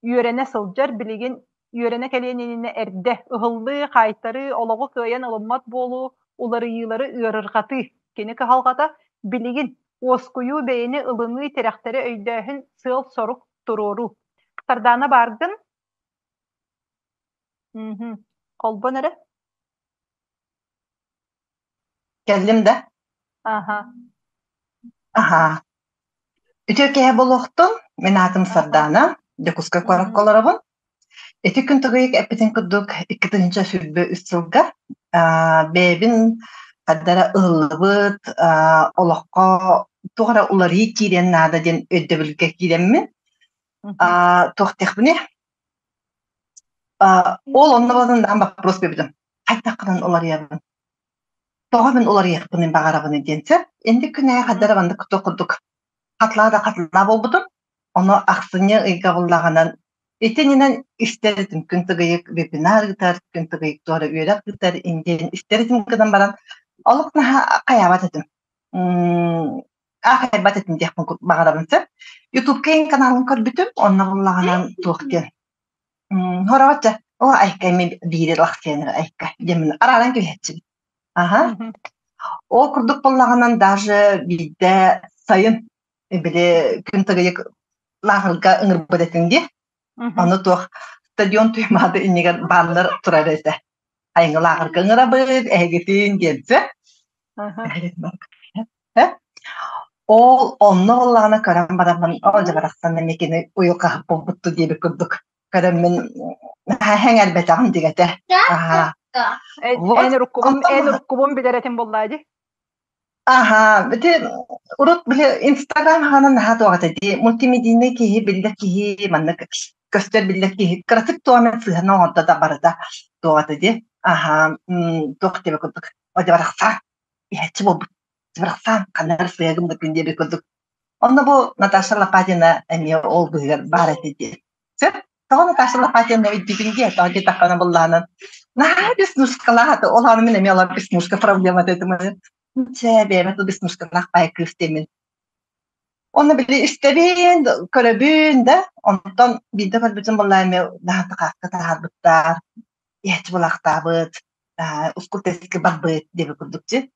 үөрэнэ сылдьар, билигин үөрэнэ кэлиэн иннинэ эрдэ ыһыллыы, хаайтарыы, олоҕу кыайан ылыммат буолуу, уларыйыылары ыарырҕатыы кини кыһалҕата билигин уоскуйуу, бэйэни ылыныы, тирэхтэри өйдөөһүн, сыал-сорук туруоруу. Сардаана бааргын? Мм. Холбон эрэ.
Кэллим да?
Аха.
Аһаа. Үтүө киэһэ буолуохтун. Мин аатым Сардаана. Дьокуускай куоракка олоробун. Ити күн тугуйук эппитин курдук 2023 сылга бэйэбин хардара ыһыллыбыт олоххо туох эрэ уларыйыы киириэн наада диэн өйдөбүлгэ киирэммин туох диэхпиний ол онно баран вопрос биэрбитим хайдаххынан уларыйабын Тоҕо мин уларыйыахпын баҕарабын диэн сөп. Инник күн аайы хадара маннык курдук хатлаа да хатлаа буолбутум. Ону ахсынньы ыйга буллаҕынан итининэн истэр этим күн тыгыйык вебинар ыытар, күн тыгыйык туора үөрэх ыытар индиэн истэр этим гынан баран олох наһаа хайаабат этим. Аахайбат этим диэхпин баҕарабын сөп. Ютубка ин каналын көрбүтүм, онно буллаҕынан туох диэн Хороҕоччо, оо айка эми биири лахсыаныр айка диэммин арааран кэбиһэччибин. Аха. Ол курдук буоллаҕынан даже биирдэ сайын били күн тыгыйык лааҕырга ыҥырбыт этиҥ дии. Ону туох стадион Туймаада иннигэр бааннар турар этэ. Айыҥы лааҕырга ыҥырабыт, эһигитин диэнсэ. Ол онно буоллаҕына көрөн бараммын, оо дьэ барахсан эмиэ кини уйулҕаһыт буолбуттуу диэбит курдук көрөммүн сэҥээрбэтэҕим дигэтэ. Аһаа. Вот
Эн уруккубун
онтон
эн уруккубун билэр этим буоллаа дии.
Аһаа, ити урут били Инстаграм хаанан наһаа туох этэ дии, мультимедийнай киһи, биллэр киһи, маннык көстөр биллэр киһи кыратык туох эмэ сыһыана оҥордо да барыта туох этэ дии. Аһаа, туох диэбит курдук, о дьэ барахсан иһээччи буолбут барахсан ханна эрэ сыа гыммытын диэбит курдук. Онно бу Наташа Лопатина эмиэ ол быыһыгар баар этэ дии. Сөп? Тоҕо Наташа Лопатина өйдүүбүн дии, тоҕо диэтэххинэ быллаанан наһаа беснушкалаах этэ. Ол ааны мин эмиэ олор беснушка проблемата этим. Чэ, бэйэбэ тыл беснушкалаах баай кыыс диэммин. Онно били истэбин, көрөбүн да, онтон биирдэ көрбүтүм буоллаа эмиэ наһаа тахаакка таһаарбыттар, иһээччи булаахтаабыт, ускул тэскэ барбыт диэбит курдук дии.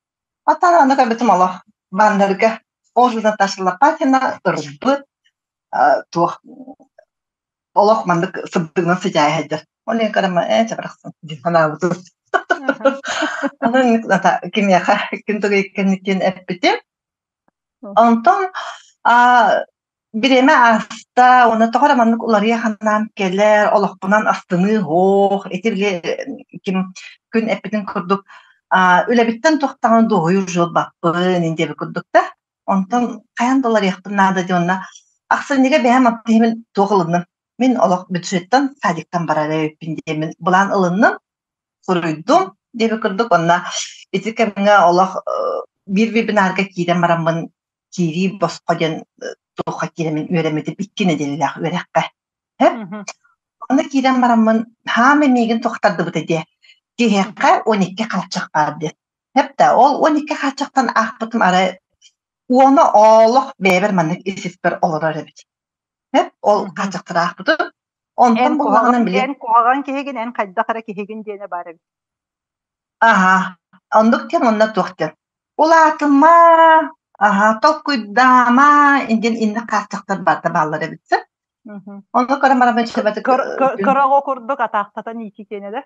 Оттон аны көрбүтүм олох баннерга Ожи Наташа Лопатина ырбыт туох олох маннык сырдыгынан сыдьаайа сылдьар. Ол иһин көрөммө ээ чэ барахсан дии санаабытым. Онон кимиэхэ күн тугуй кэнниттэн эппитим. Онтон бириэмэ ааста уонна тоҕо эрэ маннык уларыйа санаам кэлэр, олохпунан астыныы суох, ити били ким күн эппитин курдук үлэбиттэн туох даҕаны дуоһуйуу жуолбаппын диэбит курдук да. Онтон хайаан да уларыйыахпын наада диэн уонна ахсынньыга бэйэм аттыһымын туох ылынным. Мин олох бюджеттан садиктан барар эбиппин диэммин былаан ылынным, суруйдум диэбит курдук. Онно ити кэмҥэ олох биир вебинарга киирэн бараммын. киирии босхо диэн туохха киирэммин үөрэммитим 2 нэдиэлэлээх үөрэххэ. Онно киирэн бараммын хаама миигин тохтардыбыта диэ. Киһиэхэ 12 хааччах баар диэн. Хэп да ол 12 хааччахтан аахпытым арай уона олох бэйэбэр маннык ис-испэр олорор эбит. Хэп ол хааччахтары аахпытым. Онтон
Эн
буллаҕынан били
эн куһаҕан киһигин, эн хайдах эрэ киһигин диэнэ баар эбит.
Аһа, оннук диэн онно туох диэн. Улаатыма, аһа, толкуйдаама диэн инник хааччахтар барыта бааллар эбит сөп. Онно көрөн баран
Кыра оҕо курдук атаахтатан иитии киэнэ да?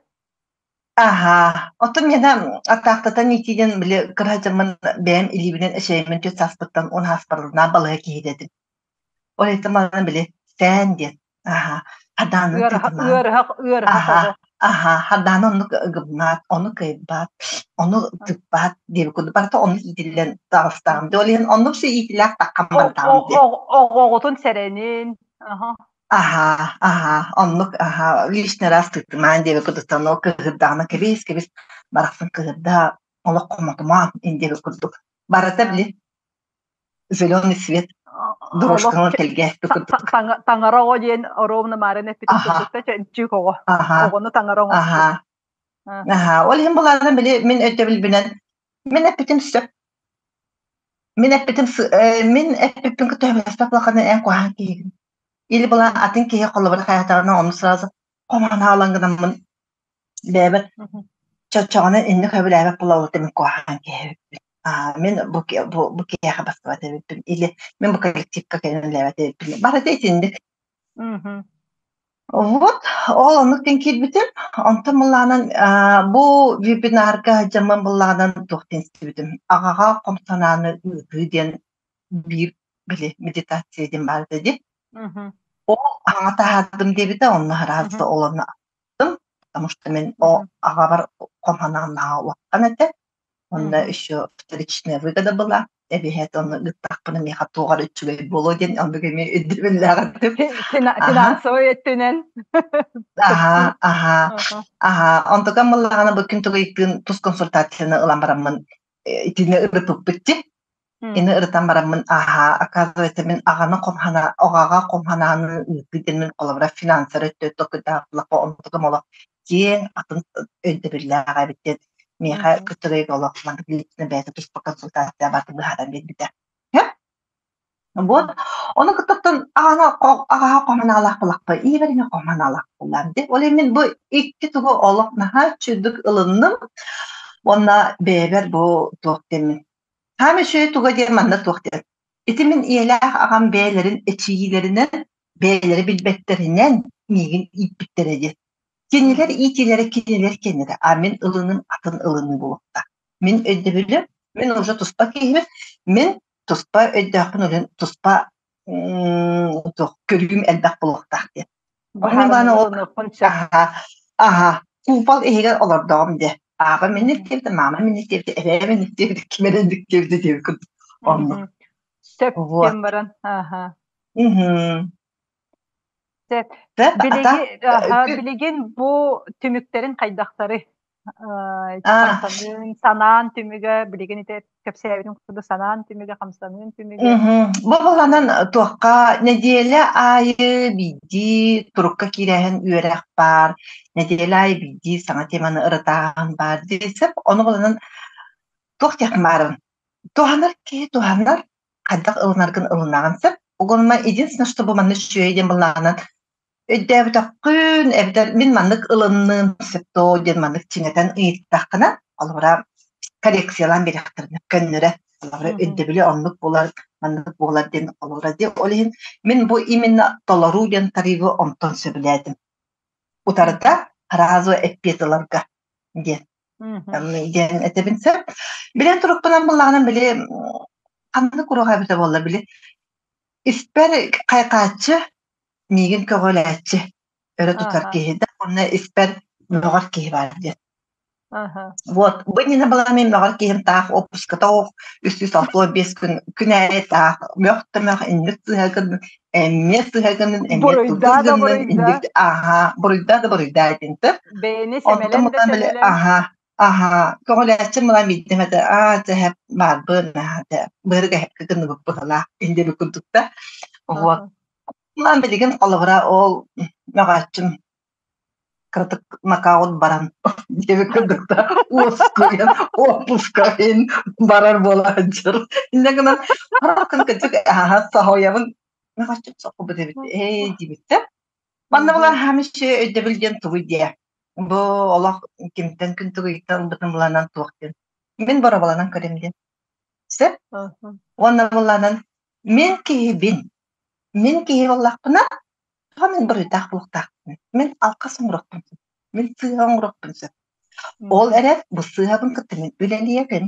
Аһа, оттон миэнэ атаахтатан иитии диэн били кыра дьоммун бэйэм илиибинэн эчэйэммин түөрт сааспыттан уон сааспарынан балыыһа киһитэ этим. Ол иһин манан били сээн диэн Аха, хадаанын
Ыарыһах
тытымаан.
ыарыһах ыарыһах
Аха,
оҕо.
аха, хадааны оннук ыгымнаат, ону кыайбат, ону тыппат диэбит курдук барыта оннук иитиллэн таҕыстаҕым. Ол иһин оннук си иитилээх таххан бардаҕым диэн.
Оҕоҕутун сэрэнин. Аха.
Аха, аха, оннук аха, лишний раз тыытымаан диэбит курдуктан ол кыһырдаҕына кэбис, кэбис, барахсан кыһырда, олох хомотумаан диэбит курдук. Барыта били зеленый свет дорожканан тэлгээспит курдук.
Таҥара оҕо диэн оруобуна маарын эппитин курдук чөнчүүк оҕо. Оҕону таҥара оҥостуу.
Аха. Ол иһин булаанан били мин өйдөбүлбүнэн мин эппитим сөп. Мин эппитим мин эппиппин кытта сөбүлэспэт улаханы эн куһаҕан киһигин. Или была атын киһи холобура хайатаҕына ону сразу хомоон хаалан гынаммын Бэйэбэр чоччоҕуна инник сөбүлээбэт буолабыт мин куһаҕан киһи эбиппин. Аа, мин бу бу бу киһиэхэ бастыбат эбиппин или мин бу коллективка кэлэн үлэлээбэт эбиппин. Барыта итинник. Вот, ол оннук диэн киирбитим. Онтон былаанан бу вебинарга дьаммын былаанан туох диэн истибитим. Аҕаҕа хом санааны ыытыы диэн биир били медитация диэн баар этэ дии. Ол аҥа таһаардым диэбитэ, онно сразу ол онно потому что мин о аҕабар хомханаан наһаа улахан этэ. Онно еще вторичная выгода была. Эбиһээт онно ыыттахпына миэхэ туох эрэ үчүгэй буолуо диэн оннук эмиэ өйдөбүллээх этим.
Финансовый өттүнэн.
Аха, аха, аха. Онтукам буоллаҕына бу күн тугуйкын тус консультацияны ылан бараммын итини ырыппыппыт Ини ырытан бараммын аһаа, оказывается, мин аҕаны хомхана оҕаҕа хомханааны ыытыы диэн мин холобура финансер өттө толкуйдаабыллахха онтукам олох киэҥ атын өйдөбүллээх эбит диэн миэхэ кытырыйга олох маннык лично бэйэтэ туспа консультация барытын быһааран биэрбитэ. Вот. Ону кыттыттан аҕана аҕаһа хоманаалаах булахпа ийэбэр эмиэ хоманаалаах буллаам диэн. Ол иһин мин бу икки тугу олох наһаа үчүгдүк ылынным уонна бэйэбэр бу туох диэммин Хаам үчүгэй туга диэн манна туох диэн. Ити мин ийэлээх аҕам бэйэлэрин эчийиилэринэн, бэйэлэрэ билбэттэринэн миигин ииппиттэрэ диэн. Кинилэр иитиилэрэ кинилэр киэннэрэ, а мин ылыным атын ылыныы буолуохтаах. Мин өйдөбүлүм, мин уже туспа киһибин, мин туспа өйдөөхпүн үлэн туспа туох көрүүм элбэх буолуохтаах диэн.
Баһаарынай ылыныахпын сөп.
Аха, куупал иһигэр олордоҕум диэ. Аҕа минник диэбитэ, маама минник диэбитэ, эбээ минник диэбитэ, ким эрэ инник диэбитэ диэбит курдук. Оннук.
Сөп
Вот.
диэн баран. Аха.
Мгм.
Сөп.
Сөп, а так
Билигин, аха, билигин бу түмүктэрин хайдахтарый? Хамсаныын, санаан түмүгэ, билигин ити кэпсээбитим курдук санаан түмүгэ, хамсаныын түмүгэ.
Бу буланан туохха нэдиэлэ аайы биирдии турукка киирээһин үөрэх баар, нэдиэлэ аайы биирдии саҥа теманы ырытааһын баар диэсэп, ону буланан туох диэххин баарын. Туһанар киһи туһанар, хайдах ылынаргын ылынаҕын сөп. Угунма единственное, что бу манна үчүгэй диэн былаанан Өйдөөбөтөххүн эбэтэр мин маннык ылынным сөп дуо диэн маннык чиҥэтэн ыйыттаххына, холобура, коррекциялаан биэриэхтэринэ көннөрө, холобура, өйдөбүлэ оннук буолар, маннык буолар диэн холобура диэн. Ол иһин мин бу именно толоруу диэн тарыыбы онтон сөбүлээтим. Утарыта сразу эппиэт ыларга диэн. Диэн этэбин сөп. Билэн турукпунан буллаҕына били ханнык уруок эбитэ буолла били испэр хайҕааччы миигин көҕүлээччи, өрө тутар киһи да, уонна испэр мөҕөр киһи баар диэн. Вот, бу иннинэ была мин мөҕөр киһим таах отпуската оох 365 күн күн аайы таах мөх да мөх инник сыһа гыннын, эмиэ сыһа гыннын, эмиэ
Буруйдаа
тутус
да
гыннын,
буруйдаа.
инник аха, буруйдаа да буруйдаа диэн
Бэйэни
Онтон
сэмэлэн да
мутан били
сэмэлэн.
аха. Аһаа, көҕүлээччим мала биирдэм этэ, аа дьэ эһэп баарбын, аа дьэ быарык эһэпкэ гынныбыт быһыылаах диэбит курдук да. Вот. Ман билигин холобура ол мөҕөөччүм кыратык нокаут баран диэбит курдук да уоскуйан уоппускайын барар буолааччыр. Инньэ гынан хараххын кырдьык аһаа соһуйабын мөҕөөччүм соххубут эбит ээ диэбиттэ. Манна булан хаамышы өйдөбүл диэн тугуй диэ. Бу олох кимтэн күн тугуйтан ылбытын буланан туох диэн. Мин бороболонон көрөм диэн. Сөп? Уонна буланан мин киһибин. Мин киһи буоллахпына, тоҕо мин буруйдаах буолуохтаахпын. Мин алҕас оҥоруохпун сөп. Мин сыыһа оҥоруохпун сөп. Ол эрэн бу сыыһабын кытта мин үлэлиэбин.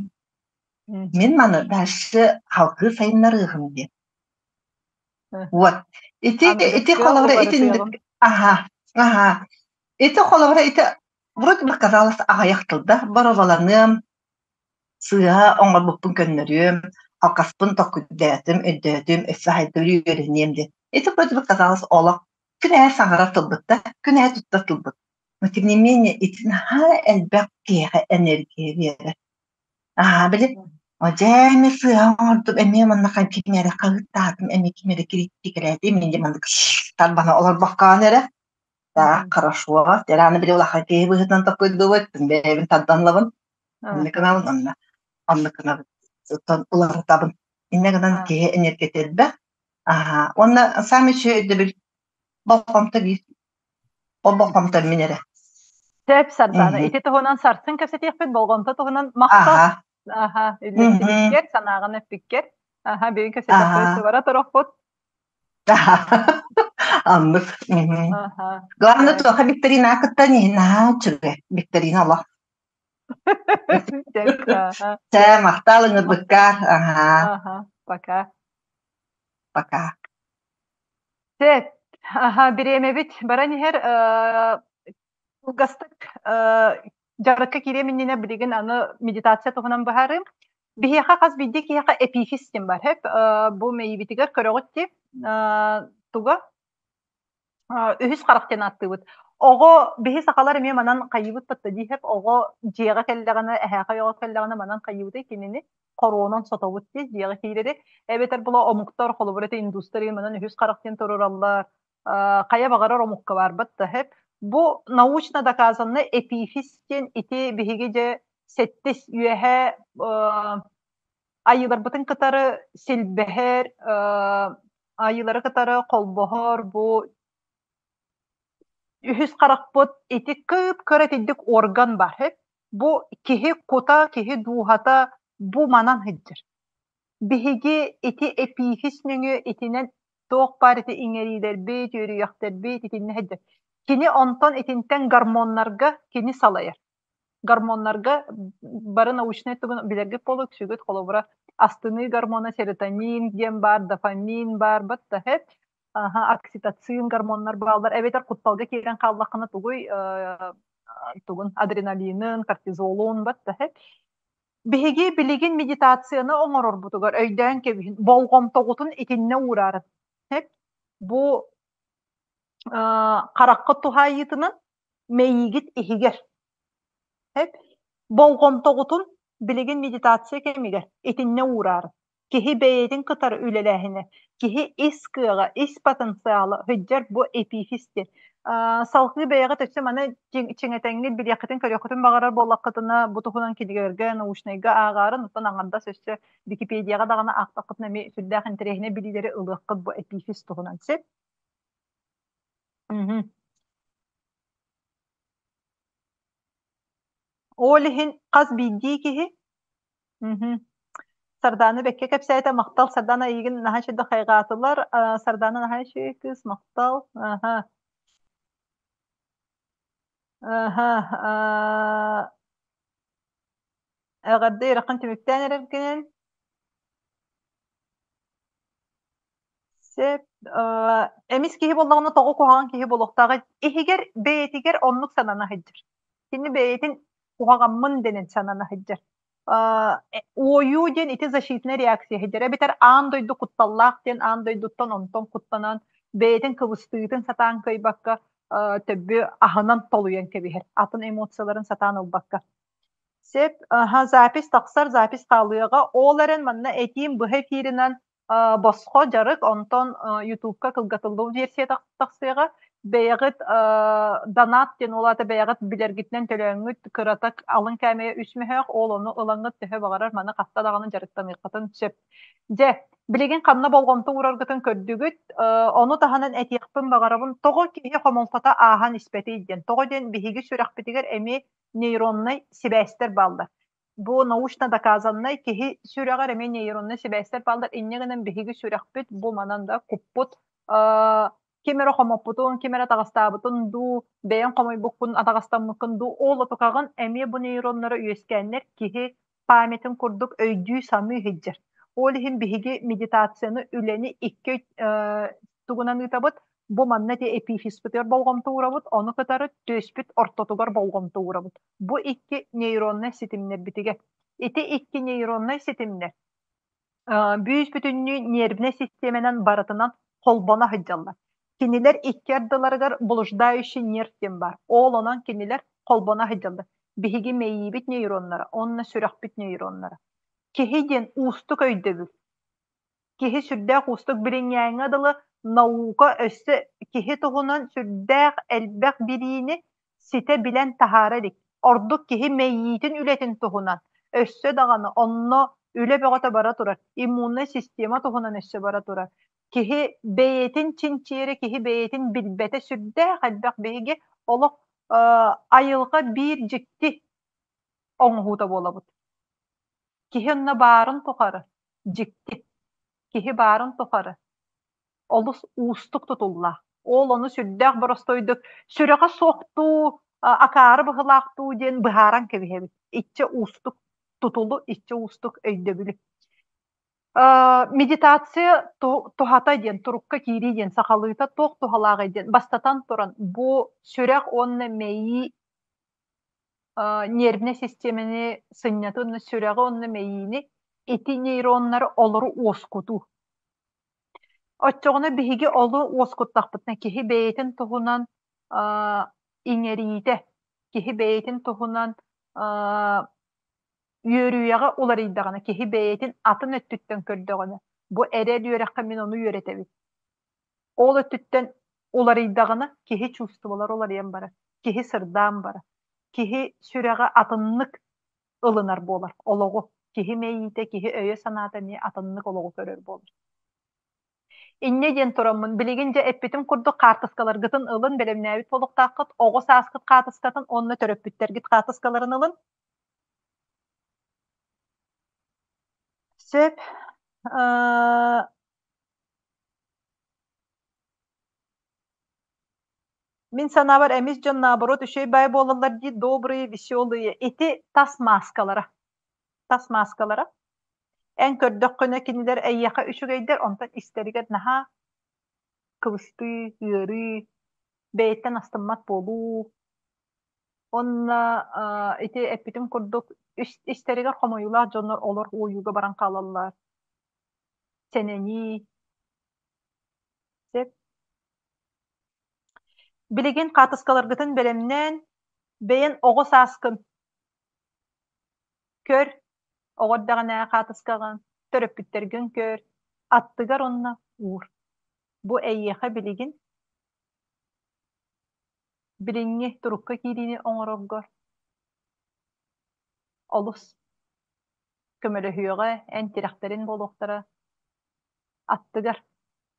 Мин маны дальше салгыы сайыннарыаҕым диэн. Вот. Ити ити
Аныгыскы
холобура
уларытыаҕым.
итинник аха аха ити холобура ити вроде бы казалось аҕыйах тылда бороваланыам сыыһа оҥорбуппун көннөрүөм алкаспын токкуйдаатым өйдөөтүм өссө хайдыы үөрэниэм диэн ити вроде бы казалось олох күн аайы саҥарар тылбыт да күн аайы туттар тылбыт но тем не менее ити наһаа элбэх киһиэхэ энергия биэрэр. Аа, били, дьэ эмиэ сыыһа оҥордум, эмиэ манна ким эрэ хаһыытаатым, эмиэ ким эрэ кириитикэлээтим, мин дьэ маннык тарбана олорбоккоон эрэ. Так, хорошо. Дьэ аны били улахан киһи быһыытынан толкуйдуубут, бэйэбин тардан ылабын, оннук гынабын, онно оннук гынабын, оттон уларытабын. Инньэ гынан киһи энергията элбэх. Аа, уонна саамай үчүгэй өйдөбүл болҕомто биир. Ол болҕомто мин эрэ.
Сөп, Сардаана.
Мгм.
Ити туһунан сарсын кэпсэтиэхпит, болҕомто туһунан махтал.
Аха.
Аха,
Мгм.
үллэстибиккэр, санааҕын эппиккэр. Аха, бүгүн кэпсэтэхпит
Аха.
бара турохпут.
Оннук. Мгм.
Аха.
Главное,
Сөп.
туоха викторина кыттан иһин наһаа үчүгэй. Викторина олох.
Сөп. Аха.
Чэ, махтал ыҥырбыккар. Аха.
Аха. Пока.
Пока.
Сөп. Аха, бириэмэбит баран иһэр. Кылгастык дьарыкка киириэм иннинэ билигин аны медитация туһунан быһаарыым. Биһиэхэ хас биирдии киһиэхэ эпифиз диэн бар. Сөп. Бу мэйиибитигэр көрөҕүт дии. Туга? Үһүс харах диэн ааттыыбыт. Оҕо биһи сахалар эмиэ манан хайыыбыт батта дииһэп оҕо дьиэҕэ кэллэҕинэ, эһээхэй оҕо кэллэҕинэ манан хайыыбытый кинини хоруонан сотобут дии дьиэҕэ киирэри. Эбэтэр була омуктар холобур этэ индустар манан үһүс харах диэн туруораллар. Хайа баҕарар омукка барбат да сөп. Бу научно доказанно эпифиз диэн ити биһиги дьэ сэттис үөһэ айыыларбытын кытары силбэһэр, айыылары кытары холбоһор бу үһүс харахпыт ити кып-кыра итинник орган бар. Бу киһи кута, киһи дууһата бу манан сылдьар. Биһиги ити эпифиз нөҥүө итинэн туох баар ити иҥэриилэрбит, үөрүйэхтэрбит итиннэ сылдьар. Кини онтон итинтэн гормоннарга кини салайар. Гормоннарга бары научнай тугун билэргит буолуо үксүгүт холобура астыныы гормона серотонин диэн баар, дофамин баар, батта хэт аха окситоцин гормоннар бааллар эбэтэр кутталга киирэн хааллаххына тугуй тугун адреналинын, кортизолун батта хэт Биһиги билигин медитацияны оҥорорбутугар өйдөөн кэбиһин, болҕомтоҕутун итиннэ уураарын. Бу харахха туһаайыытынан мэйиигит иһигэр. Болҕомтоҕутун билигин медитация кэмигэр итиннэ уураарын. Киһи бэйэтин кытары үлэлээһинэ, киһи ис кыаҕа, ис потенциала сылдьар бу эпифиз диэн. Салгыы бэйэҕит өссө маны чиҥэтэҥҥит билиэххитин, көрүөххүтүн баҕарар буоллаххытына, бу туһунан кинигэлэргэ, научнайга ааҕаарын, оттон аҥардас өссө Википедияҕа даҕаны аахтаххытына эмиэ сүрдээх интэриэһинэй билиилэри ылыаххыт бу эпифиз туһунан. Сөп? Ол иһин хас биирдии киһи Мгм. Сардаана бэккэ кэпсээтэ, махтал Сардаана эйигин наһаа үчүгэй хайҕаатылар. Сардаана наһаа үчүгэй кыыс, махтал. Аха. Аха. Эҕэрдэ ыарахан түмүктээн эрэргинэн. Сөп. Эмис киһи буоллаҕына тоҕо куһаҕан киһи буолуохтааҕый? Иһигэр бэйэтигэр оннук санана сылдьар. Кини бэйэтин куһаҕаммын дэнэн санана сылдьар. Уойуу диэн ити защитная реакция сылдьар. Эбэтэр аан дойду кутталлаах диэн аан дойдуттан онтон куттанан бэйэтин кыбыстыытын сатаан кыайбакка төбү аһынан толуйан кэбиһэр. Атын эмоцияларын сатаан ылбакка. Сөп, аха, запись тахсар, запись хаалыаҕа. Ол эрэн манна этиим быһа эфиринэн босхо дьарык, онтон Ютубка кылгатыллыбыт версия тахсыаҕа. Бэйэҕит донат диэн ол аата бэйэҕит билэргитинэн төлөөҥҥүт кырата алын кээмэйэ үс мөһөөх, ол ону ылаҥҥыт төһө баҕарар маны хаста даҕаны дьарыктаныаххытын сөп. Дьэ, билигин ханна болҕомто уураргытын көрдүгүт. Ону таһынан этиэхпин баҕарабын, тоҕо киһи хомолтото ааһан испэтий диэн. Тоҕо диэн биһиги сүрэхпитигэр эмиэ нейроннай сибээстэр бааллар. Бу научно доказаннай киһи сүрэҕэр эмиэ нейроннай сибээстэр бааллар. Инньэ гынан биһиги сүрэхпит бу манан да куппут ким эрэ хомоппутун, ким эрэ атаҕастаабытын дуу, бэйэҥ хомойбуккун, атаҕастаммыккын дуу, ол отукаҕын эмиэ бу нейроннара үөскээннэр киһи памятын курдук өйдүү-саныы сылдьар. Ол иһин биһиги медитацияны үлэни икки тугунан ыытабыт, бу манна ити эпифизпытыгар болҕомто уурабыт, ону кытары түөспүт ортотугар болҕомто уурабыт. Бу икки нейроннай ситимнэрбитигэр. Ити икки нейроннай ситимнэр бүүс-бүтүннүү нервнэй систиэмэнэн барытынан холбоно сылдьаллар. Кинилэр икки ардыларыгар блуждающий нерв диэн баар. Ол онон кинилэр холбоно сылдьаллар. Биһиги мэйиибит нейроннара уонна сүрэхпит нейроннара. Киһи диэн уустук өйдөбүл. Киһи сүрдээх уустук билиҥҥээҥҥэ дылы наука өссө киһи туһунан сүрдээх элбэх билиини ситэ билэн таһаара илик. Ордук киһи мэйиитин үлэтин туһунан өссө даҕаны онно үлэ бөҕөтө бара турар, иммуннай система туһунан өссө бара турар. Киһи бэйэтин чинчийэрэ, киһи бэйэтин билбэтэ сүрдээх элбэх биһиги олох айылҕа биир дьикти оҥоһуута буолабыт. Киһи онно баарын тухары дьикти, киһи баарын тухары олус уустук тутуллаах. Ол ону сүрдээх боростуойдук сүрэҕэ суохтуу, акаары быһылаахтуу диэн быһааран кэбиһэбит. Иччэ уустук тутулу, иччэ уустук өйдөбүлү. Медитация туһата диэн, турукка киирии диэн сахалыыта туох туһалааҕый диэн бастатан туран бу сүрэх уонна мэйии нервнэй систиэмэни сынньатыы уонна сүрэҕи уонна мэйиини ити нейроннары олору уоскутуу. Оччоҕуна биһиги олу уоскуттахпытына киһи бэйэтин туһунан иҥэриитэ, киһи бэйэтин туһунан үөрүйэҕэ уларыйдаҕына, киһи бэйэтин атын өттүттэн көрдөҕүнэ, бу эрэл үөрэххэ мин ону үөрэтэбин. Ол өттүттэн уларыйдаҕына киһи чувстволар уларыйан барар, киһи сырдаан барар, киһи сүрэҕэ атыннык ылынар буолар олоҕу. Киһи мэйиитэ, киһи өйө-санаата эмиэ атыннык олоҕу көрөр буолар. Инньэ диэн тураммын, билигин дьэ эппитим курдук хаартыскаларгытын ылын, бэлэмнээбит буолуохтааххыт, оҕо сааскыт хаартыскатын уонна төрөппүттэргит хаартыскаларын ылын. Сөп. Мин санаабар эмис дьон наоборот үчүгэй баай буолаллар дии, добрые, веселые. Ити тас мааскалара. Тас мааскалара. Эн көрдөххүнэ кинилэр эйиэхэ үчүгэйдэр, онтон истэригэр наһаа кыбыстыы, ыарыы, бэйэттэн астыммат буолуу. Уонна ити эппитим курдук истэригэр хомойуулаах дьоннор олор уойууга баран хаалаллар. Сэнэнии. Сөп. Билигин хаатыскаларгытын бэлэмнээн, бэйэн оҕо сааскын көр, оҕо эрдэҕинээҕи хаатыскаҕын, төрөппүттэргин көр, аттыгар уонна уур. Бу эйиэхэ билигин билиҥҥи турукка киириини оҥороргор олус көмөлөһүөҕэ, эн тирэхтэрин буолуохтара, аттыгар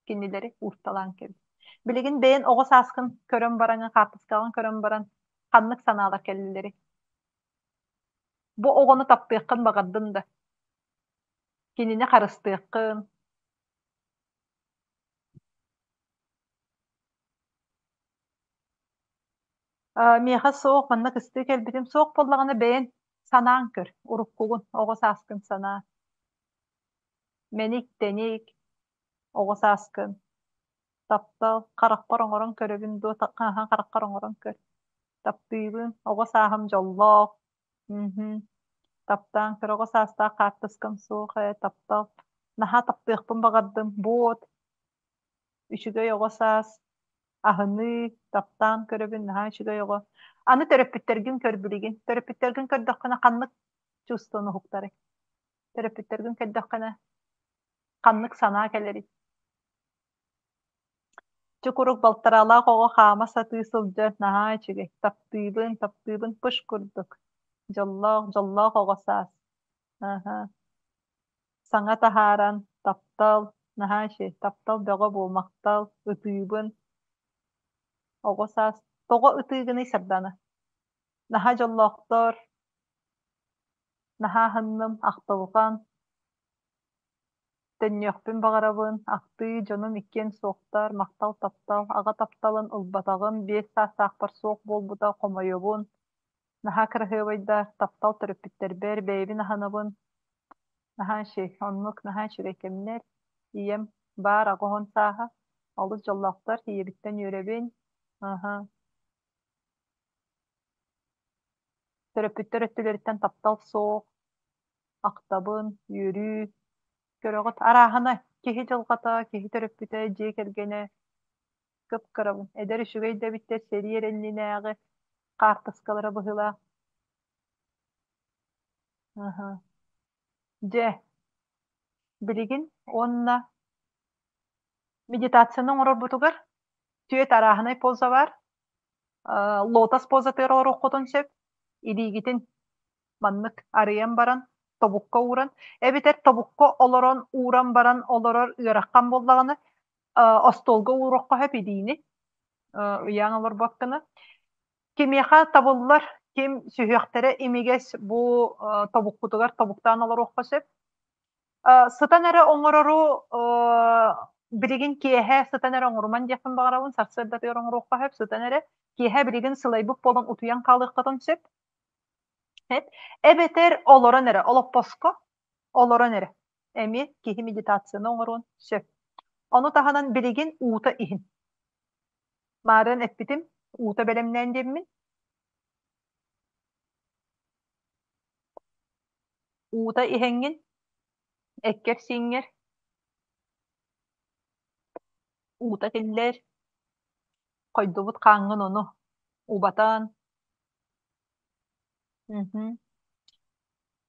кинилэри уурталаан кэбис. Билигин бэйэн оҕо сааскын көрөн бараҥын, хаартыскаҕын көрөн баран ханнык санаалар кэллилэрий? Бу оҕону таптыаххын баҕардын да, кинини харыстыаххын, Миэхэ суох, манна кыстыы кэлбитим суох буоллаҕына бэйэҥ санаан көр, уруккугун, оҕо сааскын санаа. Мэник-тэник, оҕо сааскын, таптал, харахпар оҥорон көрөбүн дуо, хараххар оҥорон көр. Таптыыбын, оҕо сааһым дьоллоох, мм таптаан көр, оҕо саастаах хаартыскам суох ээ, таптал. Наһаа таптыахпын баҕардым, буот, үчүгэй оҕо саас. Аһыныы, таптаан көрөбүн, наһаа үчүгэй оҕо. Аны төрөппүттэргин көр билигин. Төрөппүттэргин көрдөххүнэ ханнык чувствоны уһуктарый? Төрөппүттэргин көрдөххүнэ ханнык санаа кэлэрий? Чукурук балтараалаах оҕо хаама сатыы сылдьар наһаа үчүгэй. Таптыыбын, таптыыбын пыш курдук. Дьоллоох, дьоллоох оҕо саас. Аһа. Саҥа таһааран, таптал, наһаа үчүгэй, таптал бөҕө буолмахтал, ытыыбын. Оҕо саас тоҕо ытыыгыный Сардаана? Наһаа дьоллоохтор, наһаа аһынным, ахтылҕан, төннүөхпүн баҕарабын, ахтыы, дьонум иккиэн суохтар, махтал, таптал, аҕа тапталын ылбатаҕым, 5 саастаахпар суох буолбута, хомойобун, наһаа кыраһыабайдар, таптал төрөппүттэрбэр, бэйэбин аһынабын, наһаа үчүгэй, оннук наһаа үчүгэй кэмнэр, ийэм баар 80 сааһа, олус дьоллоохтор, ийэбиттэн үөрэбин, аһа. Төрөппүттэр өттүлэриттэн таптал суох, ахтабын, үөрүү, көрөҕүт арааһына киһи дьылҕата, киһи төрөппүтэ, дьиэ кэргэнэ кып-кырабын. Эдэр үчүгэй да эбиттэр сэрии эрэ иннинээҕи хаартыскалара быһыылаах. Аһа. Дьэ, билигин уонна медитацияны оҥорорбутугар түөрт арааһынай поза баар. Лотос позатыгар олоруоххутун сөп. Илиигитин маннык арыйан баран тобукка ууран, эбэтэр тобукка олорон ууран баран олорор ыарахан буоллаҕына, остуолга ууруохха сөп илиини ыйаан олорбот гына. Кимиэхэ табыллар, ким сүһүөхтэрэ имигэс бу тобуккутугар тобуктаан олоруохха сөп. Сытан эрэ оҥорору билигин киэһэ сытан эрэ оҥоруман диэхпин баҕарабын, сарсыардатыгар оҥоруохха сөп, сытан эрэ. Киэһэ билигин сылайбыт буолан утуйан хаалыаххытын сөп. Эбэтэр олорон эрэ, олоппоско олорон эрэ эмиэ киһи медитацияны оҥоруон сөп. Ону таһынан билигин уута иһин. Маарыан эппитим, уута бэлэмнээн диэммин. Уута иһэҥҥин, эккэр-сииҥҥэр уута киллэр, хойдубут хааҥҥын ону убатан. Мгм.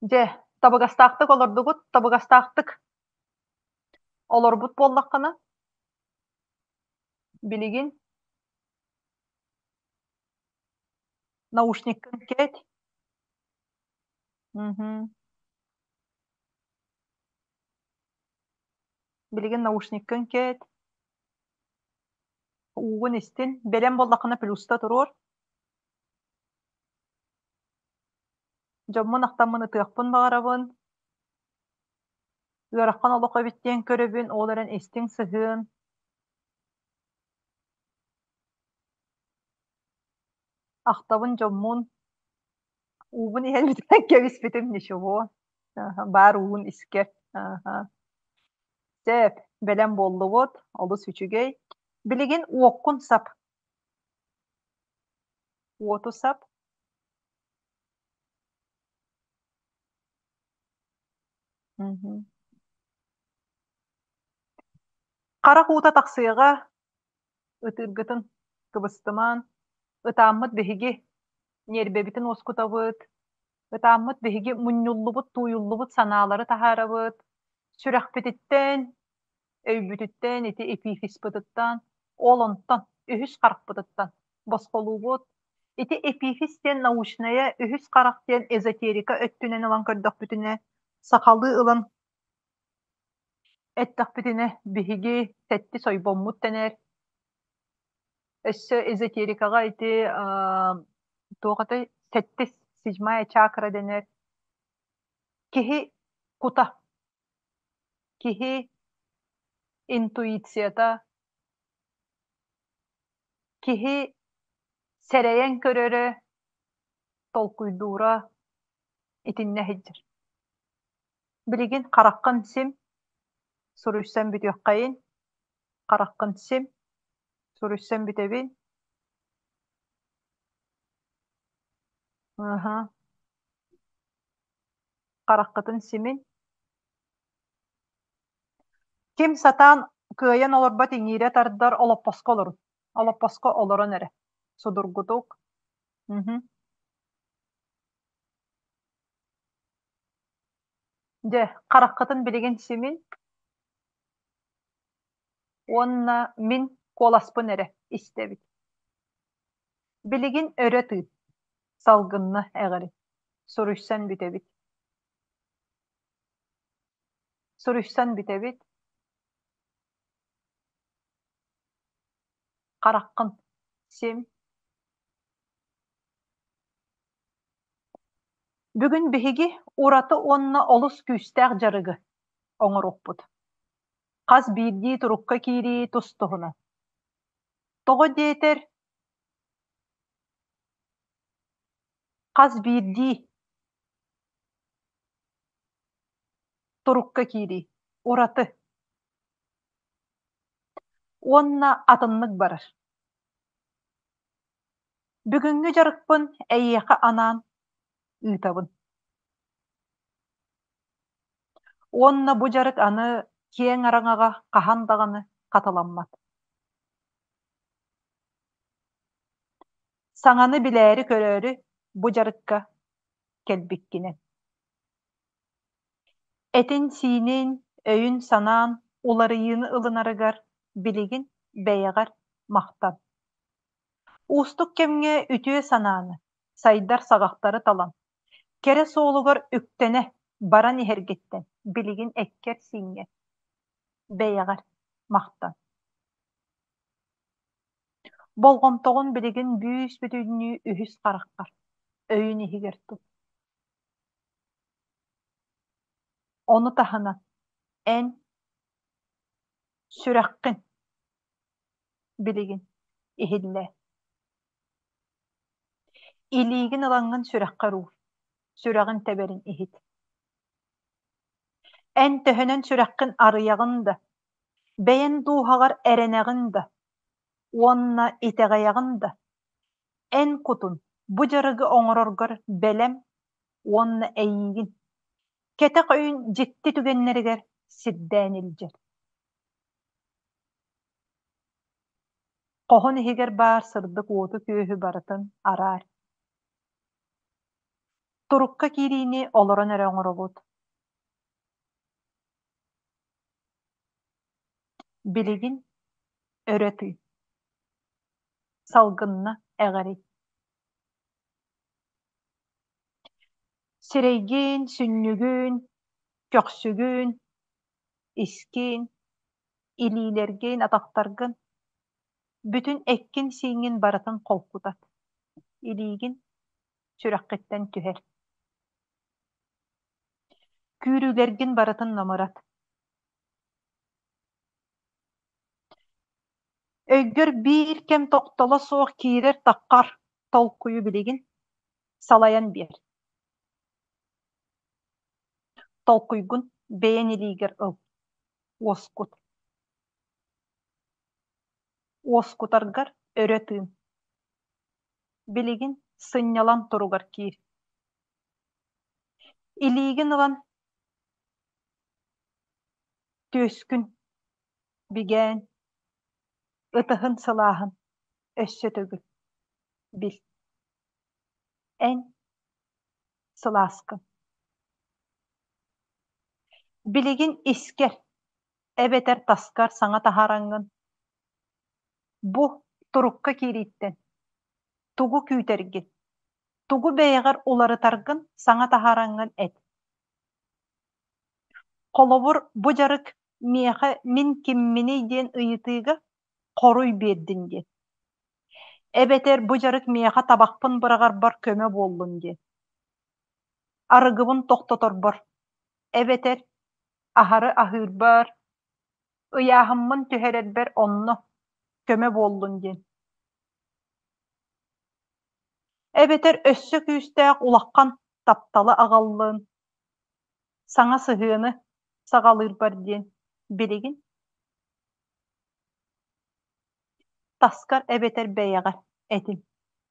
Дьэ, табыгастаахтык олордугут, табыгастаахтык олорбут буоллаххына, билигин наушниккын кэт. Мгм. Билигин наушниккын кэт. Уугун истин. Бэлэм буоллаххына плюста туруор. Дьоммун ахтаммын ытыахпын баҕарабын. Ыарахан олох эбит диэн көрөбүн, ол эрэн истиҥ сыһыан. Ахтабын дьоммун. Уубун иһэн бүтэн кэбиспитим ничего. Баар уун искэр. Сөп, бэлэм буоллубут, олус үчүгэй. Билигин уоккун сап. Уоту сап. Мгм. Харах уута тахсыаҕа, ытыыргытын кыбыстымаан, ытааммыт биһиги ньиэрбэбитин уоскутабыт, ытааммыт биһиги мунньуллубут, тууйуллубут санаалары таһаарабыт, сүрэхпититтэн, өйбүтүттэн, ити эпифиспытыттан, ол онтон үһүс харахпытыттан босхолуубут. Ити эпифис диэн научная, үһүс харах диэн эзотерика өттүнэн ылан көрдөхпүтүнэ, сахалыы ылан эттэхпитинэ, биһиги сэттис ойбоммут дэнэр. Өссө эзотерикаҕа ити туох этэй сэттис седьмая чакра дэнэр. Киһи кута, киһи интуицията, киһи сэрэйэн көрөрө, толкуйдуура итиннэ сылдьар. Билигин хараххын сим, суруйсан бүтүөххэйин, хараххын сим, суруйсан бүтэбин. Аһа. Хараххытын симин. Ким сатаан кыайан олорбот иҥиирэ тардар олоппоско олорун. Олоппоско олорон эрэ. Судургутук. Мгм. Дьэ, хараххытын билигин симин уонна мин куоласпын эрэ истэбит. Билигин өрө тыын, салгынна эҕирий, суруйсан бүтэбит. Суруйсан бүтэбит. Хараххын сим. Бүгүн биһиги ураты уонна олус күүстээх дьарыгы оҥоруохпут. Хас биирдии турукка киирии тус-туһунан. Тоҕо диэтэр, хас биирдии турукка киирии ураты уонна атыннык барар. Бүгүҥҥү дьарыкпын эйиэхэ анаан ыытабын. Уонна бу дьарык аны киэҥ араҥаҕа хаһан даҕаны хатыламмат. Саҥаны билээри-көрөөрү бу дьарыкка кэлбиккинэн. Этин-сиинин, өйүн-санаан уларыйыыны ылынарыгар билигин бэйэҕэр махтан. Уустук кэмҥэ үтүө санааны, сайдар саҕахтары талан, кэрэ суолугар үктэнэ баран иһэргиттэн билигин эккэр-сииҥҥэр, бэйэҕэр махтан. Болҕомтоҕун билигин бүүс-бүтүннүү үһүс хараххар, өйүн иһигэр тут. Ону таһынан эн сүрэххин билигин иһиллээ. Илиигин ылаҥҥын сүрэххэр уур, сүрэҕин тэбэрин иһит. Эн төһөнөн сүрэххин арыйаҕын да, бэйэн дууһаҕар эрэнэҕин да уонна итэҕэйэҕин да, эн кутун бу дьарыгы оҥороргор бэлэм уонна эйиигин кэтэх өйүн дьикти түгэннэригэр сирдээн илдьэр. Хоһун иһигэр баар сырдык уоту-күөһү барытын араар. Турукка киириини олорон эрэ оҥоробут. Билигин өрө тыы. Салгынна эҕэрий. Сирэйгин, сүнньүгүн, көхсүгүн, искин, илиилэргин, атахтаргын, бүтүн эккин-сииҥҥин барытын холкутат. Илиигин сүрэххиттэн түһэр. Күүрүүлэргин барытын намырат. Өйгөр биир кэм тохтоло суох киирэр-таххар толкуйу билигин салайан биэр. Толкуйгун бэйэн илиигэр ыл, уоскут. Уоскутаргар өрө тыын. Билигин сынньалаҥ туругар киир. Илиигин ылан түөскүн бигээн, ытыһын сылааһын өссө төгүл бил. Эн сылааскын. Билигин искэр эбэтэр таскар саҥа таһаараҥҥын бу турукка киирииттэн тугу күүтэргин, тугу бэйэҕэр уларытаргын саҥа таһаараҥҥын эт. Холобур, бу дьарык миэхэ мин кимминий диэн ыйытыыга хоруй биэрдин диэн. Эбэтэр бу дьарык миэхэ табахпын быраҕарбар көмө буоллун диэн. Арыгыбын тохтоторбор, эбэтэр аһары аһыырбар, ыйааһыммын түһэрэрбэр онно көмө буоллун диэн. Эбэтэр өссө күүстээх улахан тапталы аҕаллын, саҥа сыһыаны саҕалыырбар диэн билигин таскар эбэтэр бэйэҕэр этин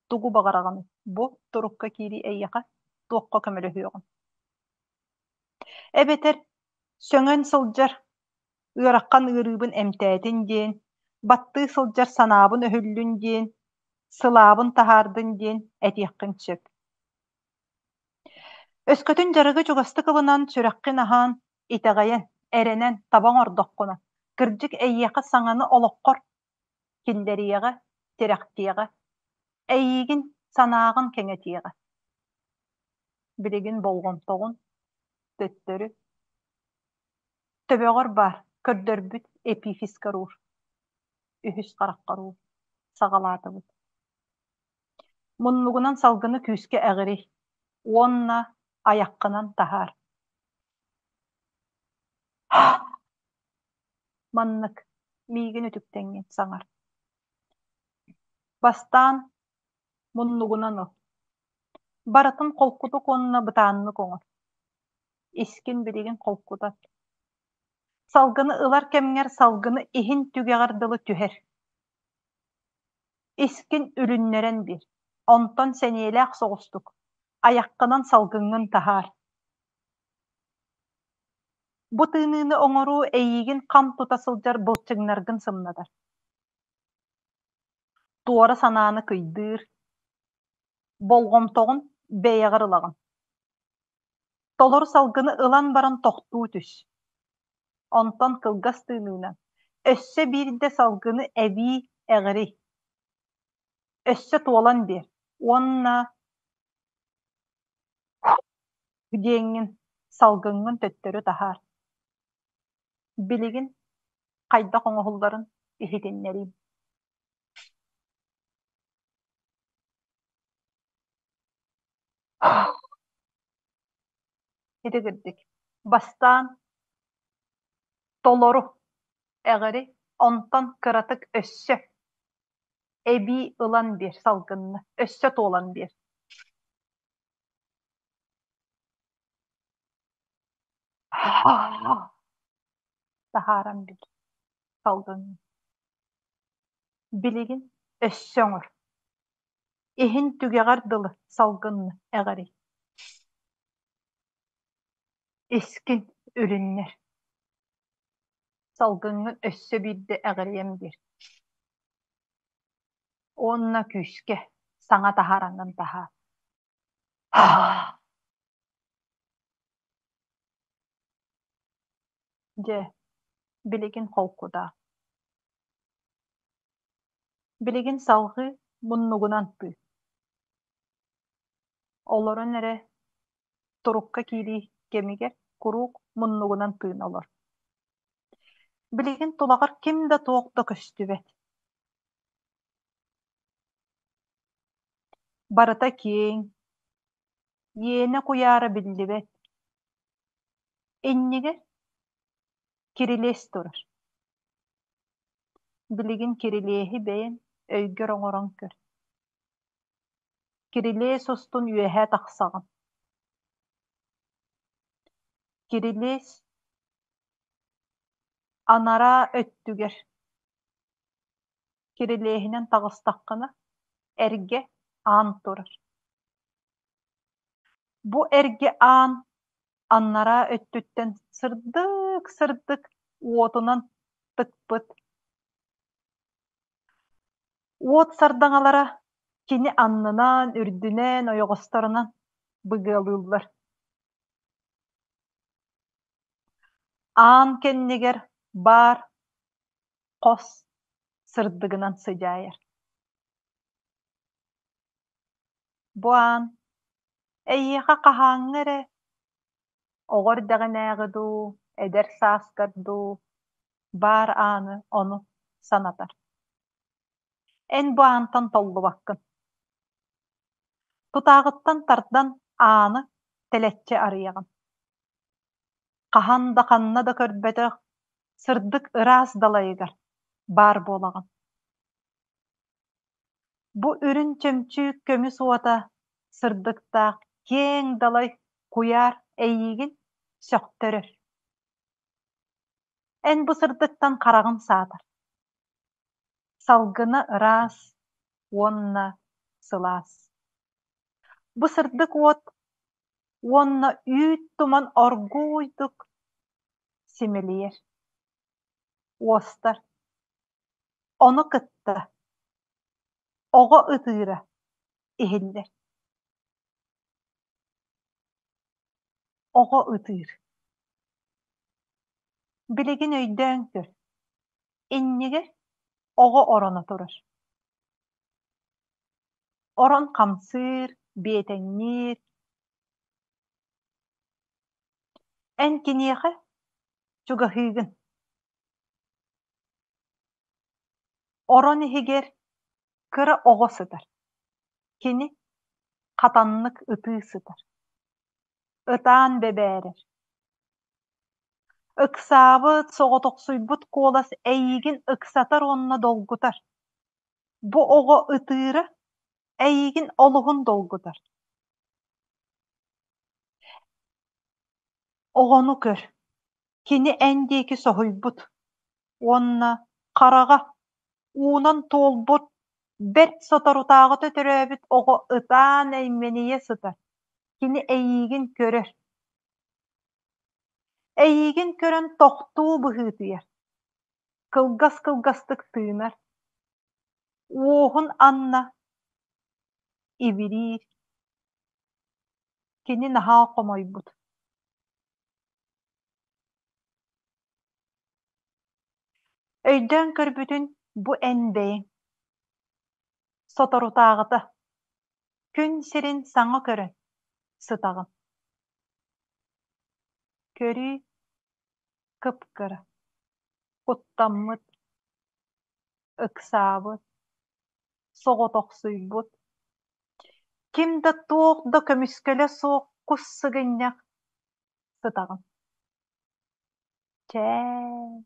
тугу баҕараҕыный бу турукка киирии эйиэхэ туохха көмөлөһүөҕүн эбэтэр сөҥөн сылдьар ыарахан ыарыыбын эмтээтин диэн. Баттыы сылдьар санаабын өһүллүн диэн, сылаабын таһаардын диэн этиэххин сөп. Өскөтүн дьарыгы чугастык ылынан, сүрэххин аһаан, итэҕэйэн, эрэнэн таба оҥордоххуна, кырдьык эйиэхэ саҥаны олоххор киллэриэҕэ, тирэхтиэҕэ, эйиигин санааҕын кэҥэтиэҕэ. Билигин болҕомтоҕун төттөрү Төбөҕөр баар, көрдөрбүт эпифискэр уур, үһүс хараххар уур, саҕалаатыбыт. Муннугунан салгыны күүскэ эҕирий уонна айаххынан таһаар. Маннык миигин үтүктэҥҥин саҥар. Бастаан муннугунан ыл. Барытын холкутук уонна бытааннык оҥор. Искин билигин холкутат. Салгыны ылар кэмҥэр салгыны иһин түгэҕэр дылы түһэр. Искин үлүннэрэн биэр, онтон сэниэлээх соҕустук, айаххынан салгыҥҥын таһаар. Бу тыыныыны оҥоруу эйиигин хам тута сылдьар былчыҥнаргын сымнатар. Туора санааны кыйдыыр, болҕомтоҕун бэйэҕэр ылаҕын. Толору салгыны ылан баран тохтуу түс. Онтон кылгас тыыныынан өссө биирдэ салгыны эбии эҕирий. Өссө туолан биэр уонна диэҥҥин салгыҥҥын төттөрү таһаар. Билигин хайдах оҥоһулларын иһитиннэриим. Ити кырдьык, бастаан толору эҕири, онтон кыратык өссө эбии ылан биэр салгынна, өссө туолан биэр. Таһааран биэр салгыҥҥын. Билигин өссө оҥор. Иһин түгэҕэр дылы салгынна эҕирий. Искин үлүннэр. Салгыҥҥын өссө биирдэ эҕирийэн биэр. Уонна күүскэ саҥа таһаараҥҥын таһаар. Дьэ, билигин холкутаа. Билигин салҕыы муннугунан тыы. Олорон эрэ турукка киирии кэмигэр куруук муннугунан тыына олор. Билигин тулаҕар ким да туох да көстүбэт. Барыта киэҥ, иэнэ куйаара биллибэт. Иннигэр кирилиэс турар. Билигин кирилиэһи бэйэҥ өйгөр оҥорон көр. Кирилиэс устун үөһэ тахсаҕын. Кирилиэс анараа өттүгэр кирилиэһинэн таҕыстаххына, эргэ аан турар. Бу эргэ аан анараа өттүттэн сырдык-сырдык уотунан тыкпыт. Уот сардаҥалара кини аннынан, үрдүнэн, ойоҕосторунан быгыалыыллар. Аан кэннигэр баар хос сырдыгынан сыдьаайар. Бу аан эйиэхэ хаһааҥҥы эрэ оҕо эрдэҕинээҕи дуу, эдэр сааскар дуу баар ааны ону санатар. Эн бу аантан толлубаккын. Тутааҕыттан тардан ааны тэлэччи арыйаҕын. Хаһан да ханна да көрбөтөх сырдык ыраас далайыгар баар буолаҕын. Бу үрүн чөмчүүк көмүс уота сырдыктаах киэҥ далай куйаар эйиигин сөхтөрөр. Эн бу сырдыктан хараҕын саатар. Салгына ыраас уонна сылаас. Бу сырдык уот уонна үүт туман оргууйдук симэлийэр, уостар. Ону кытта оҕо ытыыра иһиллэр. Оҕо ытыыр. Билигин өйдөөн көр, иннигэр оҕо ороно турар. Орон хамсыыр, биэтэҥниир. Эн киниэхэ чугаһыыгын. Орон иһигэр кыра оҕо сытар. Кини хатаннык ытыы сытар. Ытаан бэбээрэр. Ыксаабыт, соҕотохсуйбут куолас эйиигин ыксатар уонна долгутар. Бу оҕо ытыыра эйиигин олуһун долгутар. Оҕону көр, кини эн диэки соһуйбут уонна хараҕа уунан туолбут, бэрт соторутааҕыта төрөөбүт оҕо ытаан эймэнийэ сытар, кини эйиигин көрөр. Эйиигин көрөн тохтуу быһыытыйар, кылгас-кылгастык тыынар, уоһун анна ибириир. Кини наһаа хомойбут. Өйдөөн көрбүтүн бу эн бэйэҥ. Соторутааҕыта күн сирин саҥа көрөн сытаҕын. Көрүү кып-кыра, куттаммыт, ыксаабыт, соҕотохсуйбут, ким да туох да көмүскэлэ суох кус сыгынньах сытаҕын. Чээ,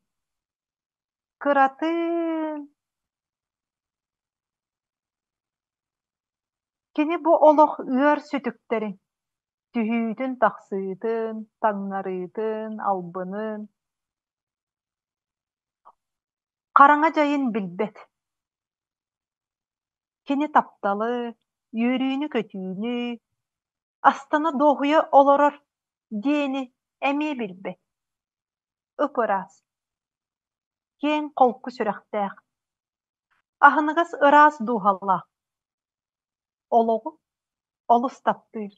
кыратын Кини бу олох ыар сүтүктэрин, түһүүтүн-тахсыытын, таҥнарыытын, албынын, хараҥа дьайын билбэт. Кини тапталы, үөрүүнү-көтүүнү, астына-дуоһуйа олорор диэни эмиэ билбэт. Ып-ыраас, киэҥ-холку сүрэхтээх, аһыныгас ыраас дууһалаах, олоҕу олус таптыыр.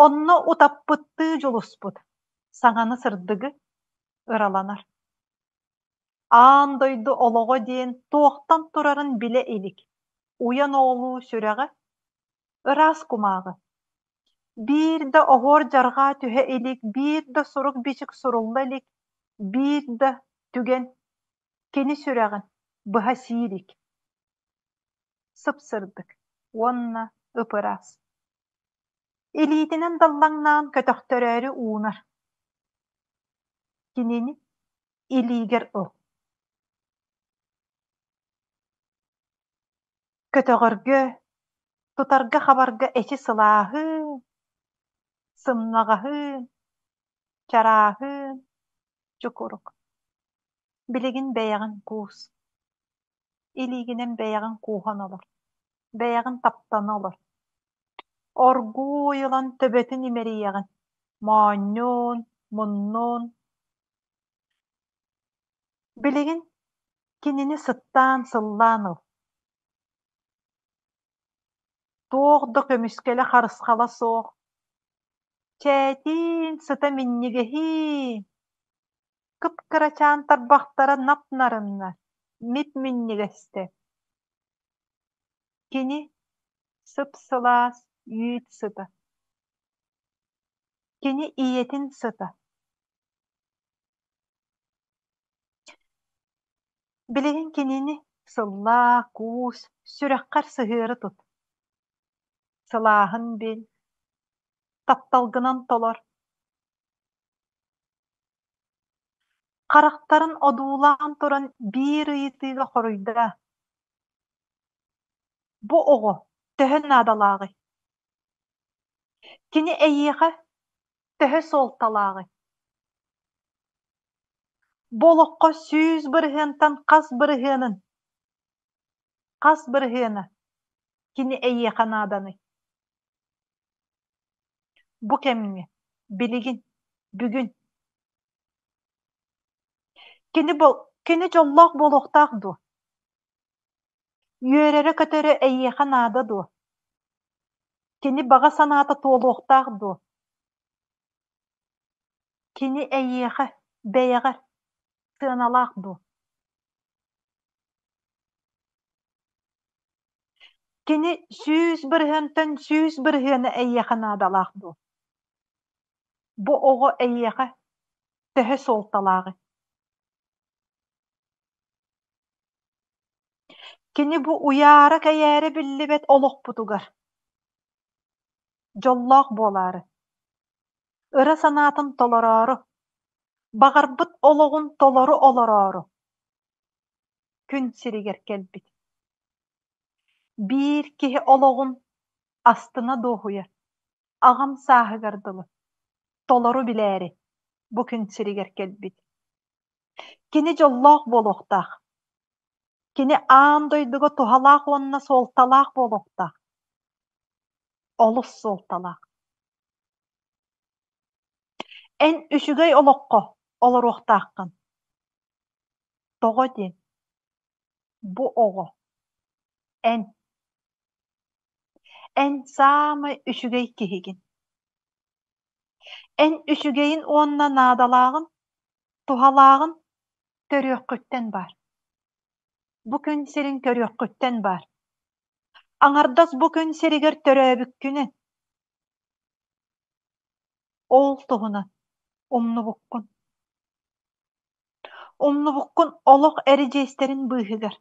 Онно утаппыттыы дьулуспут, саҥаны сырдыгы ыраланар. Аан дойду олоҕо диэн туохтан турарын билэ илик, уйан оҕолуу сүрэҕэ ыраас кумааҕы. Биир да оһуор-дьарҕаа түһэ илик, биир да сурук-бичик сурулла илик, биир да түгэн кини сүрэҕин быһа сии илик. Сып-сырдык уонна ып-ыраас. Илиитинэн даллаҥнаан көтөхтөрөөрү уунар. Кинини илиигэр ыл. Көтөҕөргө, тутарга-хабарга эчи сылааһын, сымнаҕаһын, чарааһын, чукурук. Билигин бэйэҕин куус. Илиигинэн бэйэҕин кууһан олор, бэйэҕин таптана олор. Оргууй ылан төбөтүн имэрийэҕин, моонньун, муннун. Билигин кинини сыттаан-сыллаан ыл. Туох да көмүскэлэ-харысхала суох. Чээтиин сыта минньигэһиин, кып-кырачаан тарбахтара нап-нарыннар, мип-минньигэстэр. Кини сып-сылаас үүт сыта. Кини ийэтин сыта. Билигин кинини сыллаа, куус, сүрэххэр сыһыары тут. Сылааһын бил, тапталгынан толор. Харахтарын одуулаан туран биир ыйытыыга хоруйдаа: Бу оҕо төһө наадалааҕый? Кини эйиэхэ төһө суолталааҕый? Бу олоххо 100 бырыһыантан хас бырыһыанын, хас бырыһыана кини эйиэхэ нааданый? Бу кэмҥэ, билигин, бүгүн. Кини, кини дьоллоох буолуохтаах дуо? Үөрэрэ-көтөрө эйиэхэ наада дуо? Кини баҕа санаата туолуохтаах дуо? Кини эйиэхэ, бэйэҕэр сыаналаах дуо? Кини 100 бырыһыантан 100 бырыһыана эйиэхэ наадалаах дуо? Бу оҕо эйиэхэ төһө суолталааҕый? Кини бу уйаара-кэйээрэ биллибэт олохпутугар дьоллоох буолаары, ыра санаатын толороору, баҕарбыт олоҕун толору олороору күн сиригэр кэлбит. Биир киһи олоҕун астына дуоһуйа, аҕам сааһыгар дылы толору билээри бу күн сиригэр кэлбит. Кини дьоллоох буолуохтаах. Кини аан дойдуга туһалаах уонна суолталаах буолуохтаах. Олус суолталаах. Эн үчүгэй олоххо олоруохтааххын. Тоҕо диэн, бу оҕо, эн. Эн саамай үчүгэй киһигин. Эн үчүгэйин уонна наадалааҕын, туһалааҕын төрүөххүттэн баар. Бу күн сирин көрүөххүттэн баар. Аҥардас бу күн сиригэр төрөөбүккүнэн. Ол туһунан умнубуккун. Умнубуккун олох эридьиэстэрин быыһыгар.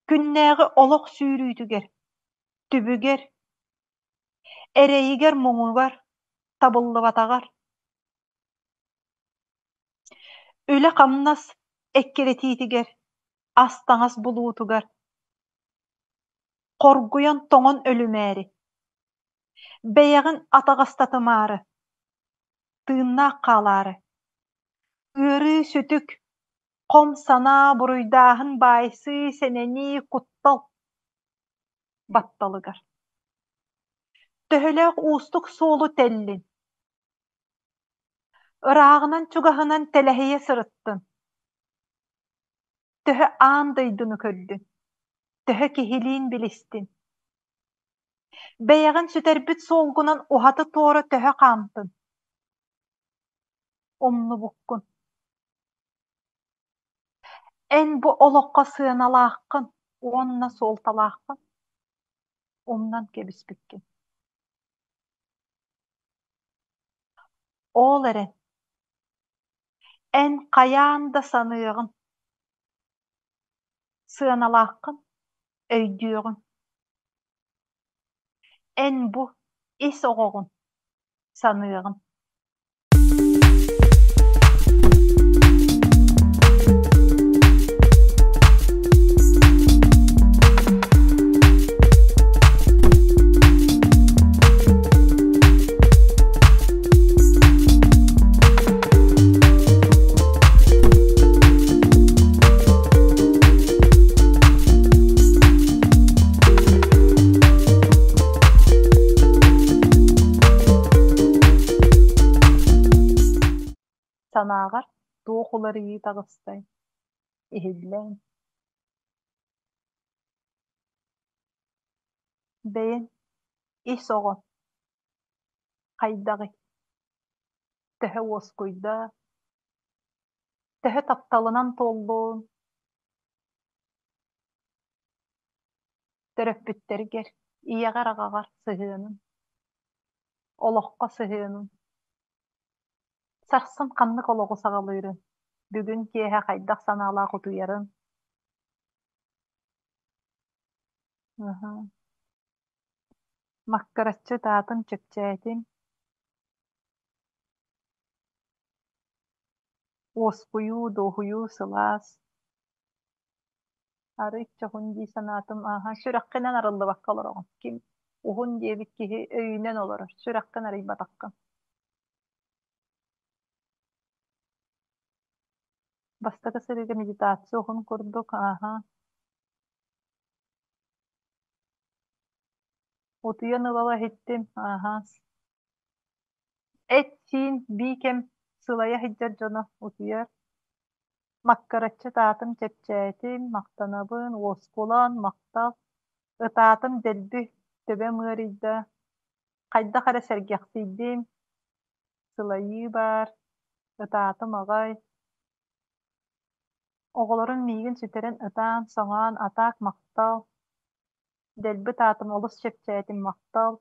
Күннээҕи олох сүүрүүтүгэр, түбүгэр, эрэйигэр-муҥугар, табыллыбатаҕар. Үлэ-хамнас эккирэтиитигэр, ас-таҥас булуутугар, хоргуйан тоҥон өлүмээри, бэйэҕин атаҕастатымаары, тыыннаах хаалаары, ыарыы-сүтүк, хом санаа, буруйдааһын, баайсыы, сэнэнии, куттал батталыгар. Төһөлөөх уустук суолу тэллин, ырааҕынан-чугаһынан тэлэһийэ сырыттын, төһө аан дойдуну көрдүн, төһө киһилиин билистин, бэйэҕин сүтэрбит суолгунан уһаты-туора төһө хаамтын, умнубуккун. Эн бу олоххо сыаналааххын уонна суолталааххын умнан кэбиспиккин. Ол эрэн, эн хайаан да саныаҕын, сыаналааххын өйдүөҕүҥ. Эн бу ис оҕоҕун саныаҕын. Санааҕар туох уларыйыы таҕыстай, иһиллээн Бэйэҥ ис оҕоҥ хайдаҕый, төһө уоскуйда, төһө тапталынан туоллуҥ, төрөппүттэргэр, ийэҕэр-аҕаҕар сыһыаныҥ, олоххо сыһыаныҥ, сарсын ханнык олоҕу саҕалыырын, бүгүн киэһэ хайдах санаалаах утуйарын. Маккыраччы ытаатым, чэпчээтим, уоскуйуу, дуоһуйуу, сылаас. Арыый чоһун дии санаатым, ааһа, сүрэххинэн арыллыбакка олороҕун. Ким уһун диэбит киһи өйүнэн олорор, сүрэххин арыйбатаххын. Бастакы сырыыга медитация уһун курдук, ааһа. Утуйан ыла-ыла иһиттим, ааһа. Эт-сиин бии кэм сылайа сылдьар дьоно утуйар. Маккыраччы ытаатым, чэпчээтим, махтанабын, уоскулан, махтал. Ытаатым дэлби, төбөм ыарыйда, хайдах эрэ сэргэхсийдим, сылайыы баар, ытаатым аҕай. Оҕолорум миигин сүтэрэн ытаан, соҥоон, атаак махтал, дэлби ытаатым, олус чэпчээтим, махтал,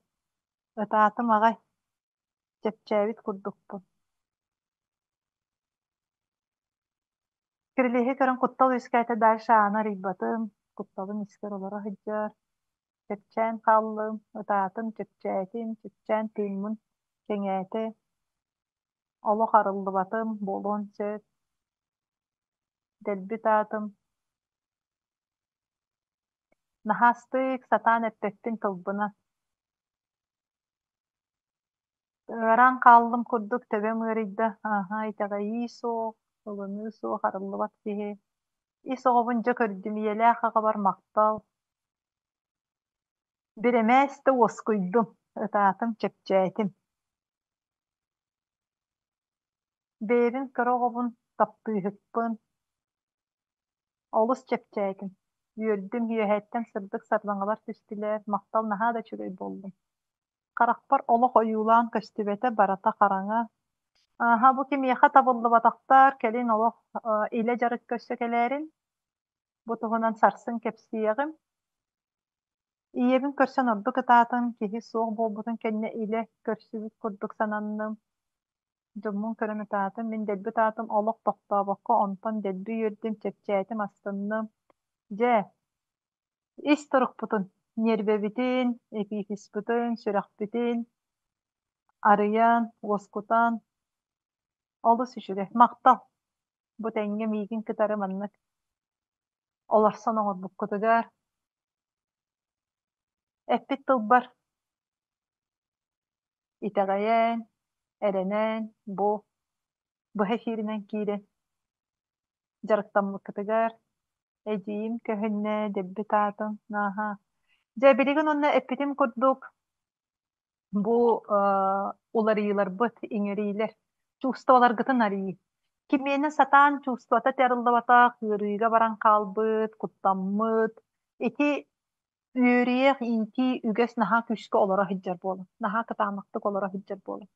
ытаатым аҕай, чэпчээбит курдукпун. Кирилиэһи көрөн куттал үөскээтэ дальше ааны арыйбатым, кутталым искэр олоро сылдьар. Чэпчээн хааллым, ытаатым, чэпчээтим, чэпчээн тыыммын кэҥээтэ. Олох арыллыбатым, буолуон сөп. Дэлби ытаатым. Наһаастык сатаан эппэппин тылбынан. Ыараан хааллым курдук төбөм ыарыйда, ааһа итэҕэйии суох, ылыныы суох, арыллыбат киһи. Ис оҕобун дьэ көрдүм, ийэлээх аҕабар махтал. Бирэмээс да уоскуйдум, ытаатым, чэпчээтим. Бэйэбин кыра оҕобун таптыыһыкпын, олус чэпчээтим. Үөрдүм, үөһэттэн сырдык сардаҥалар түстүлэр, махтал наһаа да үчүгэй буоллум. Харахпар олох ойуулаан көстүбэтэ, барыта хараҥа. Ааһа, бу кимиэхэ табыллыбатахтар, кэлин олох илэ дьарык көрсө кэлээрин. Бу туһунан сарсын кэпсиэҕим. Ийэбин көрсөн ордук ытаатым, киһи суох буолбутун кэннэ илэ көрсүбүт курдук сананным. Дьоммун көрөн ытаатым, мин дэлби ытаатым, олох тохтообокко онтон дэлби үөрдүм, чэпчээтим, астынным. Дьэ, ис турукпутун, ньиэрбэбитин, эпифизпытын, сүрэхпитин арыйан, уоскутан олус үчүгэй. Махтал! Бу тэҥҥэ миигин кытары маннык олорсон оҥорбуккутугар эппит тылбар итэҕэйэн, эрэнэн бу быһа эфиринэн киирэн дьарыктаммыккытыгар эдьиийим көһүннэ, дэлби таатым, ааһа. Дьэ, билигин уонна эппитим курдук бу уларыйыыларбыт, иҥэриилэр чувстволаргытын арыйыы. Кимиэнэ сатаан чувствота арыллыбатах, ыарыыга баран хаалбыт, куттаммыт. Ити үөрүйэх, иитии үгэс наһаа күүскэ олоро сылдьар буолан, наһаа кытаанахтык олоро сылдьар буолан.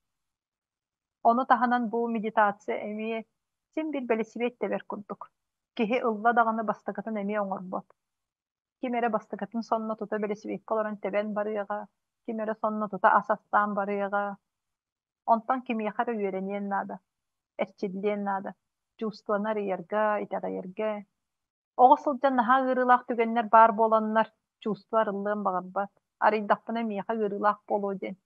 Ону таһынан бу медитация эмиэ син биир бэлисипиэт тэбэр курдук. Киһи ылла даҕаны бастакытын эмиэ оҥорбот. Ким эрэ бастакытын сонно тута бэлисипиэккэ олорон тэбэн барыаҕа, ким эрэ сонно тута ас астаан барыаҕа. Онтон кимиэхэ эрэ үөрэниэн наада, эрчиллиэн наада. Чувствоны арыйарга, итэҕэйэргэ. Оҕо сылдьан наһаа ыарыылаах түгэннэр баар буоланнар, чувство арыллыан баҕарбат. Арыйдахпына миэхэ ыарыылаах буолуо диэн.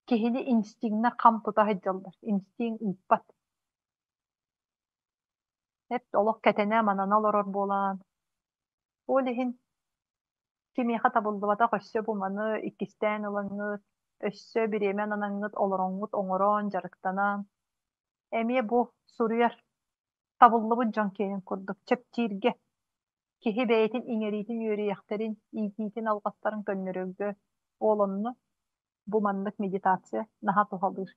Киһини инстиҥнэр хам тута сылдьаллар, инстинкт ыыппат. Эт олох кэтэнэ-манана олорор буолан, ол иһин кимиэхэ табыллыбатах өссө бу маны иккистээн ылаҥҥыт, өссө бириэмэ ананаҥҥыт олороҥҥут оҥорон, дьарыктанан, эмиэ бу суруйар табыллыбыт дьон киэнин курдук чэпчииргэ, киһи бэйэтин иҥэриитин үөрүйэхтэрин, иитиитин алҕастарын көннөрөргө ол онно бу маннык медитация наһаа туһалыыр.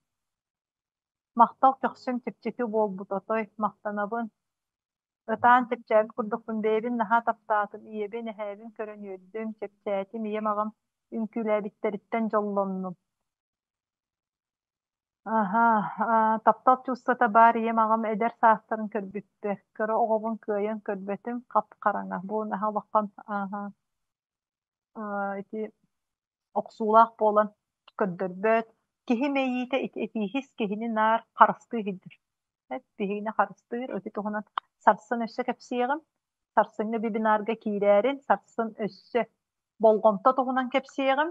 Махтал көхсүм чэпчэки буолбут отой, махтанабын. Ытаан чэпчээбит курдукпун бэйэбин наһаа таптаатым, ийэбин, эһээбин көрөн үөрдүм, чэпчээтим, ийэм аҕам үҥкүүлээбиттэриттэн дьоллоннум. Аһаа, таптал чувствота баар ийэм аҕам эдэр саастарын көрбүппэр, кыра оҕобун кыайан көрбөтүм, хап-хараҥа. Бу наһаа улахан ааһа ити охсуулаах буолан көрдөрбөт. Киһи мэйиитэ ити этииһис киһини наар харыстыы сылдьар. Биһигини харыстыыр, ити туһунан сарсын өссө кэпсиэҕим. Сарсыҥҥы вебинарга киирээрин, сарсын өссө болҕомто туһунан кэпсиэҕим.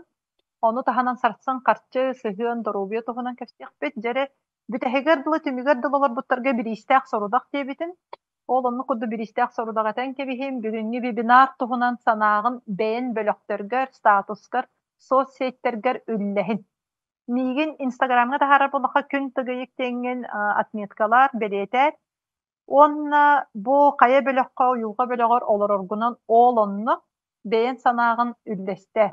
Ону таһынан сарсын харчы, сыһыан, доруобуйа туһунан кэпсиэхпит. Дьэ эрэ, бүтэһигэр дылы, түмүгэр дылы олорбуттарга бириистээх сорудах диэбитим. Ол оннук курдук бириистээх сорудах этэн кэбиһим. Бүгүҥҥү вебинар туһунан санааҕын бэйэн бөлөхтөргөр, статускар, соцсеттэргэр үллэһин. Миигин Инстаграмҥа таһаарар буоллахха күн тыгыйык диэҥҥин отметкалаар, бэлиэтээр. Уонна бу хайа бөлөххө, уйулҕа бөлөҕөр олороргунан ол онно бэйэн санааҕын үллэстээ.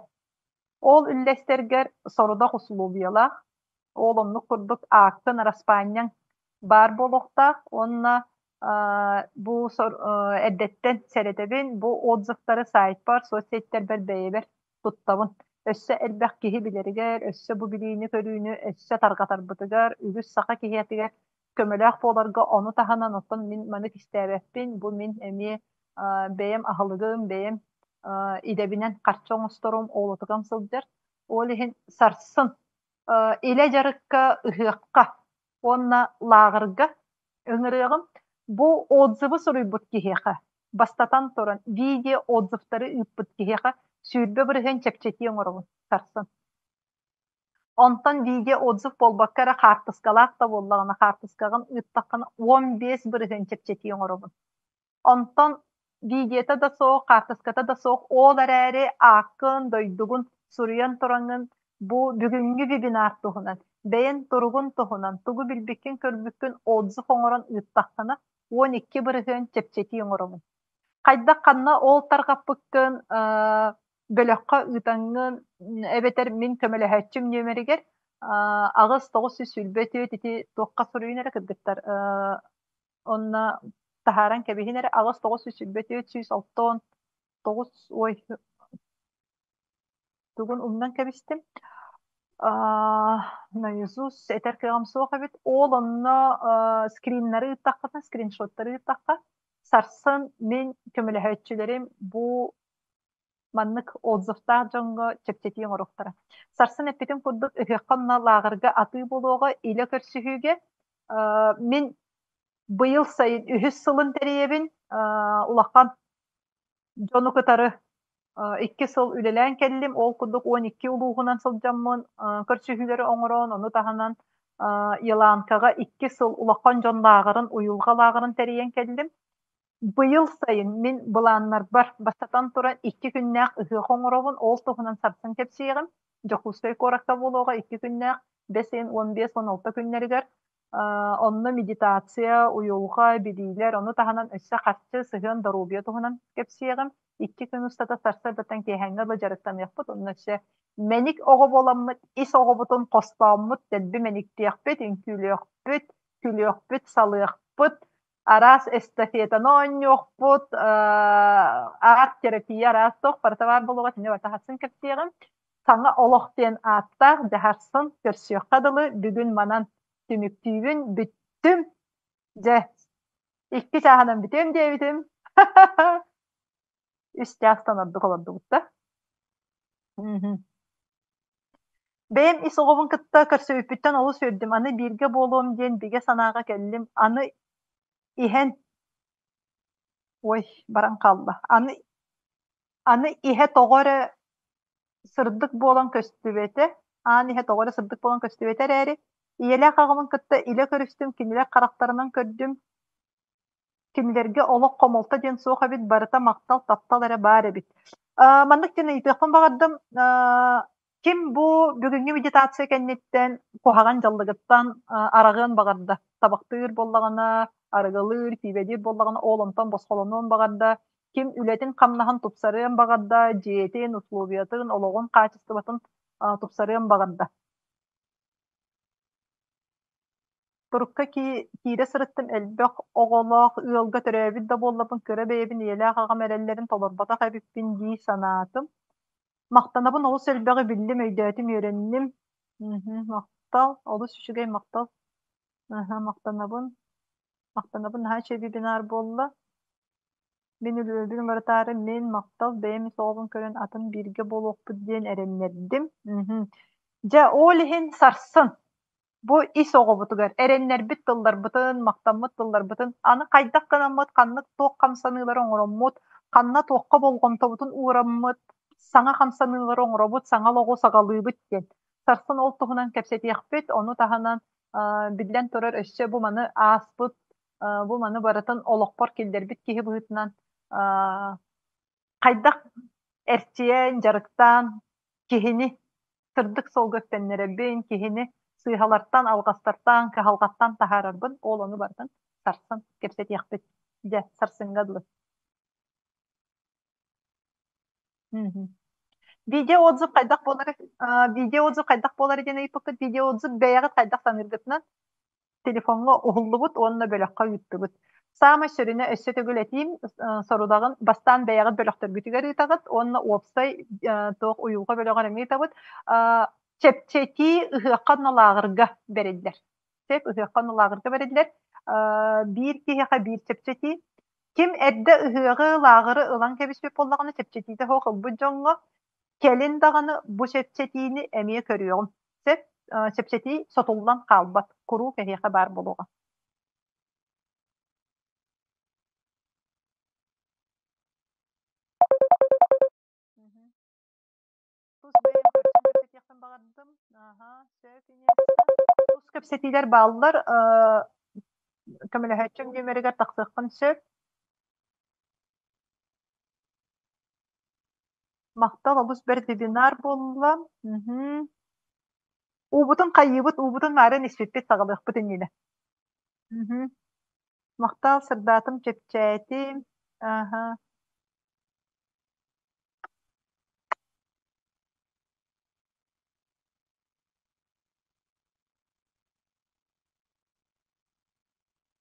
Ол үллэстэргэр сорудах усулуобуйалаах, ол оннук курдук ааккын, араспаанньаҥ баар буолуохтаах уонна Бу эрдэттэн сэрэтэбин, бу отзывтары сайтпар, соцсеттэрбэр бэйэбэр туттабын. Өссө элбэх киһи билэригэр, өссө бу билиини-көрүүнү өссө тарҕатарбытыгар, үгүс саха киһиэтигэр көмөлөөх буоларга ону таһынан оттон мин маны кистээбэппин, бу мин эмиэ бэйэм аһылыгым, бэйэм идэбинэн харчы оҥосторум, оолотугам сылдьар. Ол иһин сарсын илэ дьарыкка, ыһыахха уонна лааҕырга ыҥырыаҕым. Бу отзывы суруйбут киһиэхэ, бастатан туран, видео отзывтары ыыппыт киһиэхэ 20% чэпчэтии оҥоробун сарсын. Онтон видео отзыв буолбакка эрэ хаартыскалаах да буоллаҕына, хаартыскаҕын ыыттаххына 15% чэпчэтии оҥоробун. Онтон видеота да суох, хаартыската да суох, ол эрээри ааккын, дойдугун суруйан тураҥҥын бу бүгүҥҥү вебинар туһунан, бэйэҥ туругун туһунан, тугу билбиккин-көрбүккүн отзыв оҥорон ыыттаххына, 12% чэпчэтии оҥоробун. Хайдах ханна ол тарҕаппыккын бөлөххө ыытаҥҥын эбэтэр мин көмөлөһөөччүм нүөмэригэр 8 924 ити туохха суруйун эрэ кыргыттар онно таһааран кэбиһин эрэ 8 924 169 ой тугун умнан кэбистим наизусть этэр кыаҕым суох эбит ол онно скриннары ыыттаххытына скриншоттары ыыттахха сарсын мин көмөлөһөөччүлэрим бу маннык отзывтаах дьоҥҥо чэпчэтии оҥоруохтара. Сарсын эппитим курдук ыһыахха онно лааҕырга атыы буолуоҕа илэ көрсүһүүгэ мин быйыл сайын үһүс сылын тэрийэбин улахан дьону кытары 2 сыл үлэлээн кэллим. Ол курдук 12 улууһунан сылдьаммын көрсүһүүлэри оҥорон, ону таһынан Еланкаҕа 2 сыл улахан дьон лааҕырын, уйулҕа лааҕырын тэрийэн кэллим. Быйыл сайын мин былааннарбар бастатан туран 2 күннээх ыһыах оҥоробун, ол туһунан сарсын кэпсиэҕим. Дьокуускай куоракка буолуоҕа 2 күннээх бэс ыйын 15-16 күннэригэр. Онно медитация, уйулҕа, билиилэр, ону таһынан өссө харчы, сыһыан, доруобуйа туһунан кэпсиэҕим. 2 күн устата сарсыардаттан киэһээҥҥэ дылы дьарыктаныахпыт. Онно өссө мэник оҕо буоламмыт, ис оҕобутун хостооммут, дэлби мэниктиэхпит, үҥкүүлүөхпүт, күлүөхпүт, салыахпыт, араас эстафетаны оонньуохпут, арт-терапия араас туох барыта баар буолуоҕа, итини барыта сарсын кэпсиэҕим. Саҥа олох диэн ааттаах дьаһарсын көрсүөххэ дылы бүгүн манан түмүктүүбүн, бүттүм. Дьэ, 2 чааһынан бүтүөм диэбитим. 3 чаастан ордук олордубут да. Бэйэм ис оҕобун кытта көрсүбүппүттэн олус үөрдүм. Аны бииргэ буолуом диэн бигэ санааҕа кэллим. Аны иһэн ой, баран хаалла. Аны иһэ тоҕо эрэ сырдык буолан көстүбэтэ, аан иһэ тоҕо эрэ сырдык буолан көстүбэтэ эрээри, ийэлээх аҕабын кытта илэ көрүстүм, кинилэр харахтарынан көрдүм. Кинилэргэ олох хомолто диэн суох эбит, барыта махтал, таптал эрэ баар эбит. Маннык диэн ыйытыахпын баҕардым. Ким бу бүгүҥҥү медитация кэнниттэн куһаҕан дьаллыгыттан араҕыан баҕарда? Табахтыыр буоллаҕына, арыгылыыр, пиибэлиир буоллаҕына, ол онтон босхолонуон баҕарда. Ким үлэтин-хамнаһын тупсарыан баҕарда, дьиэтин, условиятын, олоҕун хаачыстыбатын тупсарыан баҕарда. Турукка киирэ сырыттым элбэх оҕолоох ыалга төрөөбүт да буолларбын кыра бэйэбин ийэлээх аҕам эрэллэрин толорботох эбиппин дии санаатым. Махтанабын олус элбэҕи биллим, өйдөөтүм, үөрэнним. Махтал, олус үчүгэй махтал. Аһа, махтанабын. Махтанабын, наһаа үчүгэй вебинар буолла. Мин үлүбүн уларытаары мин махтал бэйэм ис оҕобун көрөн атын бииргэ буолуохпут диэн эрэннэрдим. Дьэ, ол иһин сарсын бу ис оҕобутугар эрэннэрбит тылларбытын, махтаммыт тылларбытын аны хайдах гынаммыт, ханнык туох хамсаныылары оҥороммут, ханна туохха болҕомтобутун уураммыт, саҥа хамсаныылары оҥоробут, саҥа олоҕу саҕалыыбыт диэн. Сарсын ол туһунан кэпсэтиэхпит, ону таһынан биллэн турар өссө бу маны ааспыт, бу маны барытын олохпор киллэрбит киһи быһыытынан хайдах эрчийэн, дьарыктаан киһини сырдык суолга үктэннэрэбин, киһини сыыһалартан, алҕастартан, кыһалҕаттан таһаарарбын, ол ону барытын сарсын кэпсэтиэхпит. Дьэ, сарсыҥҥа дылы. Видео-отзыв хайдах буолар видео-отзыв хайдах буолар диэн ыйыппыккыт. Видео-отзыв бэйэҕит хайдах саныыргытынан телефоҥҥа уһуллубут уонна бөлөххө ыыттыбыт. Саамай сүрүнэ өссө төгүл этиим, сорудаҕын бастаан бэйэҕит бөлөхтөргүтүгэр ыытаҕыт уонна уопсай туох уйулҕа бөлөҕөр эмиэ ыытабыт. Чэпчэтии ыһыахха уонна лааҕырга бэриллэр. Сөп, ыһыахха уонна лааҕырга бэриллэр. Биир киһиэхэ биир чэпчэтии. Ким эрдэ ыһыаҕы, лааҕыры ылан кэбиспит буоллаҕына, чэпчэтиитэ суох ылбыт дьоҥҥо кэлин даҕаны бу чэпчэтиини эмиэ көрүөҕүм. Сөп, чэпчэтии сотуллан хаалбат, куруук эһиэхэ баар буолуоҕа. Тус бэйэм көрсөн кэпсэтиэхпин баҕардым. Аһа, сөп Инесса. Тус кэпсэтиилэр бааллар. Көмөлөһөөччүм нүөмэригэр тахсыаххын сөп. Махтал, олус бэрт вебинар буолла. Мгм. Уубутун хайыыбыт, уубутун маарын испиппит саҕалыахпыт иннинэ. Мгм. Махтал, сырдаатым, чэпчээтим. Аһа.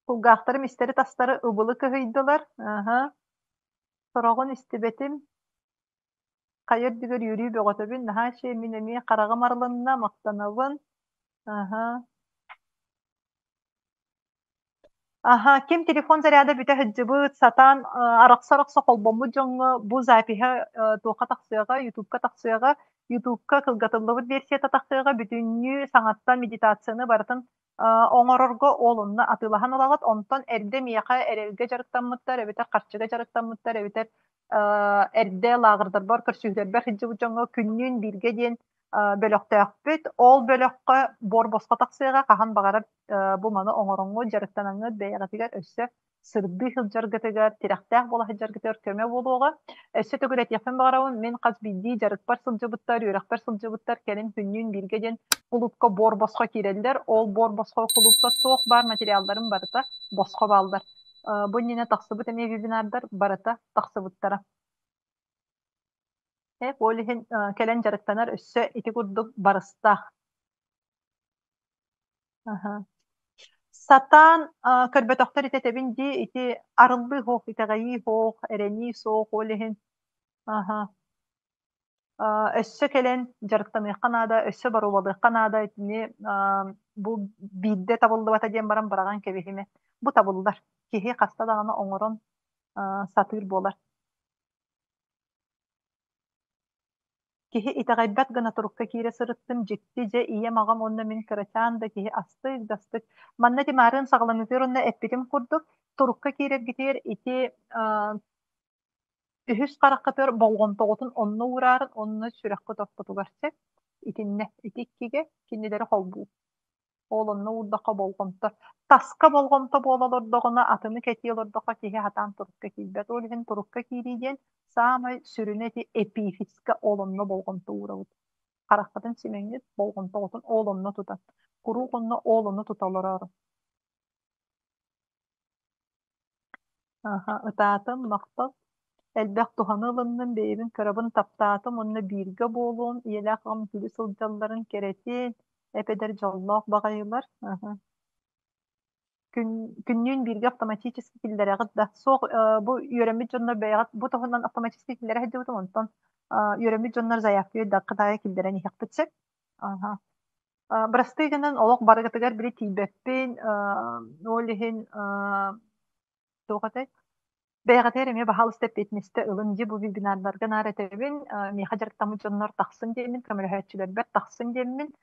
Кулгаахтарым истэри-тастары ыбылы кыһыйдылар. Аһа. Сороҕун истибэтим. Хайа үрдүгэр үөрүү бөҕөтөбүн. Наһаа үчүгэй, мин эмиэ хараҕым арылынна, махтанабын. Аһа. Аһа, ким телефон заряда бүтэ сылдьыбыт, сатаан арахса-арахса холбоммут дьоҥҥо бу запиһа туохха тахсыаҕа, Ютубка тахсыаҕа, Ютубка кылгатыллыбыт версията тахсыаҕа, бүтүннүү саҥаттан медитацияны барытын оҥорорго ол онно атыылаһан ылаҕыт. Онтон эрдэ миэхэ эрэлгэ дьарыктаммыттар эбэтэр харчыга дьарыктаммыттар эбэтэр эрдэ лааҕырдарбар көрсүһүүлэрбэр сылдьыбыт дьоҥҥо күннүүн бииргэ диэн бөлөхтөөхпүт. Ол бөлөххө буор босхо тахсыаҕа, хаһан баҕарар бу маны оҥороҥҥут, дьарыктанаҥҥыт бэйэҕитигэр өссө сырдыы сылдьаргытыгар, тирэхтээх буола сылдьаргытыгар көмө буолуоҕа. Өссө төгүл этиэхпин баҕарабын, мин хас биирдии дьарыкпар сылдьыбыттар, үөрэхпэр сылдьыбыттар кэлин күннүүн бииргэ диэн кулуупка буор босхо киирэллэр. Ол буор босхо кулуупка туох баар материалларым барыта босхо бааллар. Бу иннинэ тахсыбыт эмиэ вебинардар барыта тахсыбыттара. Ол иһин кэлэн дьарыктанар өссө ити курдук барыстаах. Аһа. Сатаан көрбөтөхтөр итэтэбин дии, ити арыллыы суох, итэҕэйии суох, эрэнии суох, ол иһин аһа. Өссө кэлэн дьарыктаныахха наада, өссө боруобалыахха наада, итини бу биирдэ табыллыбата диэн баран быраҕан кэбиһимэ. Бу табыллар. Киһи хаста даҕаны оҥорон сатыыр буолар. Киһи итэҕэйбэт гына турукка киирэ сырыттым, дьикти дьэ ийэм, аҕам уонна мин кырачаан да киһи астык да астык. Манна ити маарыын саҕаланыытыгар уонна эппитим курдук, турукка киирэргитигэр ити үһүс хараххытыгар болҕомтоҕутун онно уураарын, онно сүрэххит ортотугар сөп. Итиннэ, ити иккигэ кинилэри холбуу. Ол онно уурдахха болҕомто. Таска болҕомто буола олордоҕуна, атыны кэтии олордоххо киһи сатаан турукка киирбэт. Ол иһин турукка киирии диэн саамай сүрүнэ ити эпифизка ол онно болҕомто уурабыт. Хараххытын симэҥҥит, болҕомтоҕутун ол онно тутан. Куруук онно ол онно тута олороору. Аха, ытаатым, махтал. Элбэх туһаны ылынным, бэйэбин кырабын таптаатым уонна бииргэ буолуом, ийэлээх аҕам күлэ сылдьалларын кэрэтин, эп-эдэр дьоллоох баҕайылар. Аха. Күн, күннүүн бииргэ автоматически киллэрэҕит да? Суох, бу үөрэммит дьоннор бэйэҕит бу туһунан автоматически киллэрэ сылдьыбытым, онтон үөрэммит дьоннор заявка ыйдаххыт аайы киллэрэн иһиэхпит сөп. Аха. Бырастыы гынан олох барыгытыгар били тиийбэппин, ол иһин туох этэй? Бэйэҕитигэр эмиэ баһаалыста эппиэтинэстэ ылын дии бу вебинардарга наар этэбин, миэхэ дьарыктаммыт дьоннор тахсын диэммин, көмөлөһөөччүлэрбэр тахсын диэммин,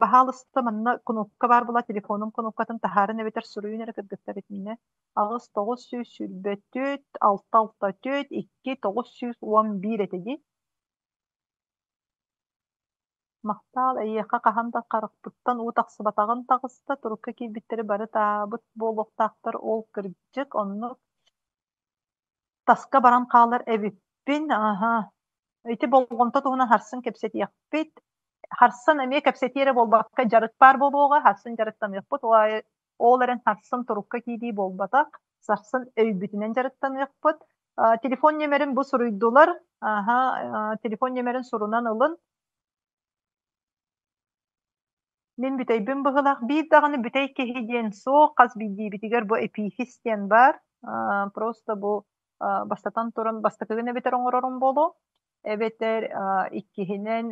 баһаалыста манна кунуопка баар була телефонум кунуопкатын таһаарын эбэтэр суруйун эрэ кыргыттар итиннэ 8 924 6 6 4 2 911 этэ дии. Махтаал, эйиэхэ хаһан да харахпыттан уу тахсыбатаҕын таҕыста, турукка киирбиттэри бары таабыт буолуохтаахтар, ол кырдьык, оннук таска баран хаалар эбиппин, аһа. Ити болҕомто туһунан харсын кэпсэтиэхпит. Харсан эмиэ кэпсэтии эрэ буолбакка дьарык баар буолуоҕа, харсын дьарыктаныахпыт, ол аайы ол эрэн сарсын турукка киирии буолбатах, сарсын өйбүтүнэн дьарыктаныахпыт. Телефон нүөмэрин бу суруйдулар. Аһа, телефон нүөмэрин сурунан ылын. Мин бүтэйбин быһыылаах биир даҕаны бүтэй киһи диэн суох, хас биирдиибитигэр бу эпиифис диэн баар. Просто бу бастатан туран бастакыгын эбэтэр оҥорорум буолуо, эбэтэр иккиһинэн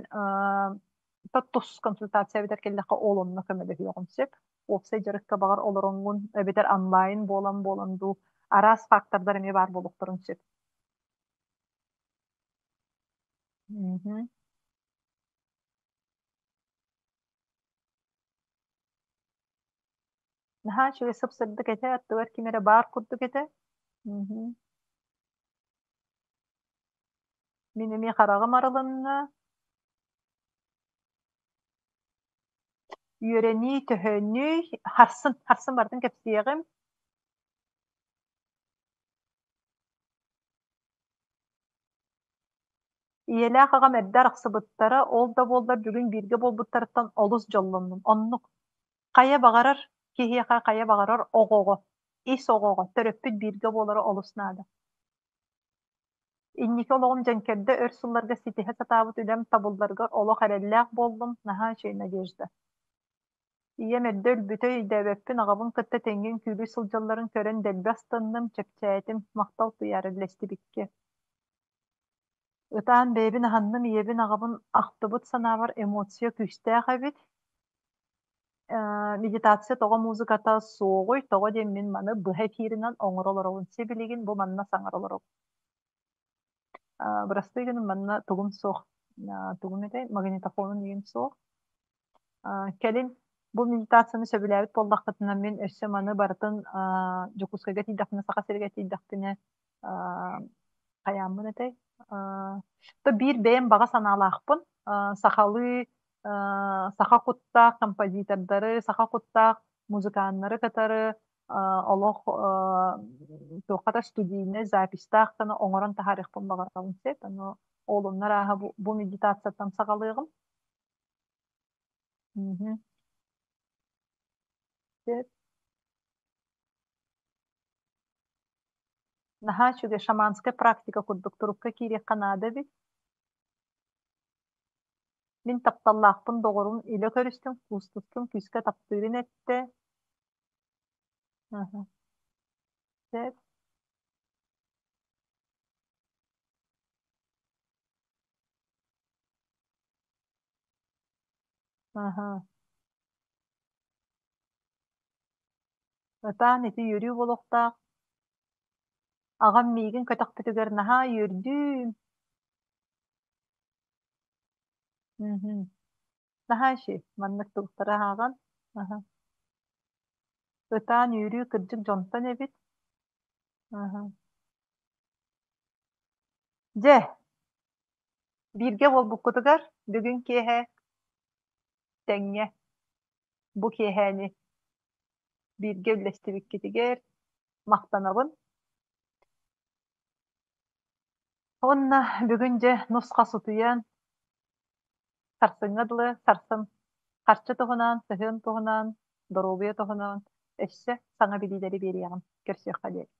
тус консультация эбэтэр кэллэххэ ол онно көмөлөһүөҕүм сөп. Уопсай дьарыкка баҕар олороҥҥун эбэтэр онлайн буолан буолан дуу араас фактордар эмиэ баар буолуохтарын сөп. Мгм. Наһаа үчүгэй сып-сырдык этэ, аттыбар ким эрэ баар курдук этэ. Мгм. Мин эмиэ хараҕым арылынна. Үөрэнии төһөнүй? Харсын, харсын барытын кэпсиэҕим. Ийэлээх аҕам эрдэ арахсыбыттара, ол да буоллар бүгүн бииргэ буолбуттарыттан олус дьоллоннум. Оннук. Хайа баҕарар киһиэхэ, хайа баҕарар оҕоҕо, ис оҕоҕо төрөппүт бииргэ буолара олус наада. Инники олоҕум дьэҥкэрдэ өр сылларга ситиһэ сатаабыт үлэм табылларыгар олох эрэллээх буоллум, наһаа үчүгэй Надежда. Ийэм эрдэ өлбүтэ өйдөөбөппүн, аҕабын кытта тэҥҥэ үҥкүүлүү сылдьалларын көрөн дэлби астынным, чэпчээтим, махтал Туйаара үллэстибиккэ. Ытаан бэйэбин аһынным, ийэбин, аҕабын ахтыбыт санаабар эмоция күүстээх эбит. Медитация тоҕо музыката суоҕуй, тоҕо диэн мин маны быһа эфиринэн оҥоро олоробун. Сибилигин бу манна саҥара олоробун. Бырастыы гынан манна тугум суох, тугум этэй, магнитофонум игин суох. Кэлин бу медитацияны сөбүлээбит буоллаххытына, мин өссө маны барытын Дьокуускайга тиийдэхпинэ, Саха сиригэр тиийдэхпинэ, хайааммын этэй? То биир бэйэм баҕа санаалаахпын. Сахалыы саха куттаах композитордары, саха куттаах музыканнары кытары олох туохха да студийнай записьтаах гына оҥорон таһаарыахпын баҕарабын сөп. Ону ол оннор ааһа бу медитацияттан саҕалыаҕым. Мгм. Сөп. Наһаа үчүгэй шаманскай практика курдук турукка киириэххэ наада эбит. Мин тапталлаахпын доҕорум илэ көрүстүм, куустустум, күүскэ таптыырын эттэ. Аһа. Сөп. Аһа. Ытаан ити үөрүү буолуохтаах. Аҕам миигин көтөхпүтүгэр наһаа үөрдүүм. Мгм. Наһаа үчүгэй. Маннык тугуттары ааҕан. Аһа. Ытаан үөрүү кырдьык дьонтон эбит. Аһа. Дьэ, бииргэ буолбуккутугар бүгүн киэһэ тэҥҥэ бу киэһээни бииргэ үллэстибиккитигэр махтанабын. Уонна бүгүн дьэ нус-хас утуйан, сарсыҥҥа дылы сарсын харчы туһунан, сыһыан туһунан, доруобуйа туһунан өссө саҥа билиилэри биэриэҕим. Көрсүөххэ диэри.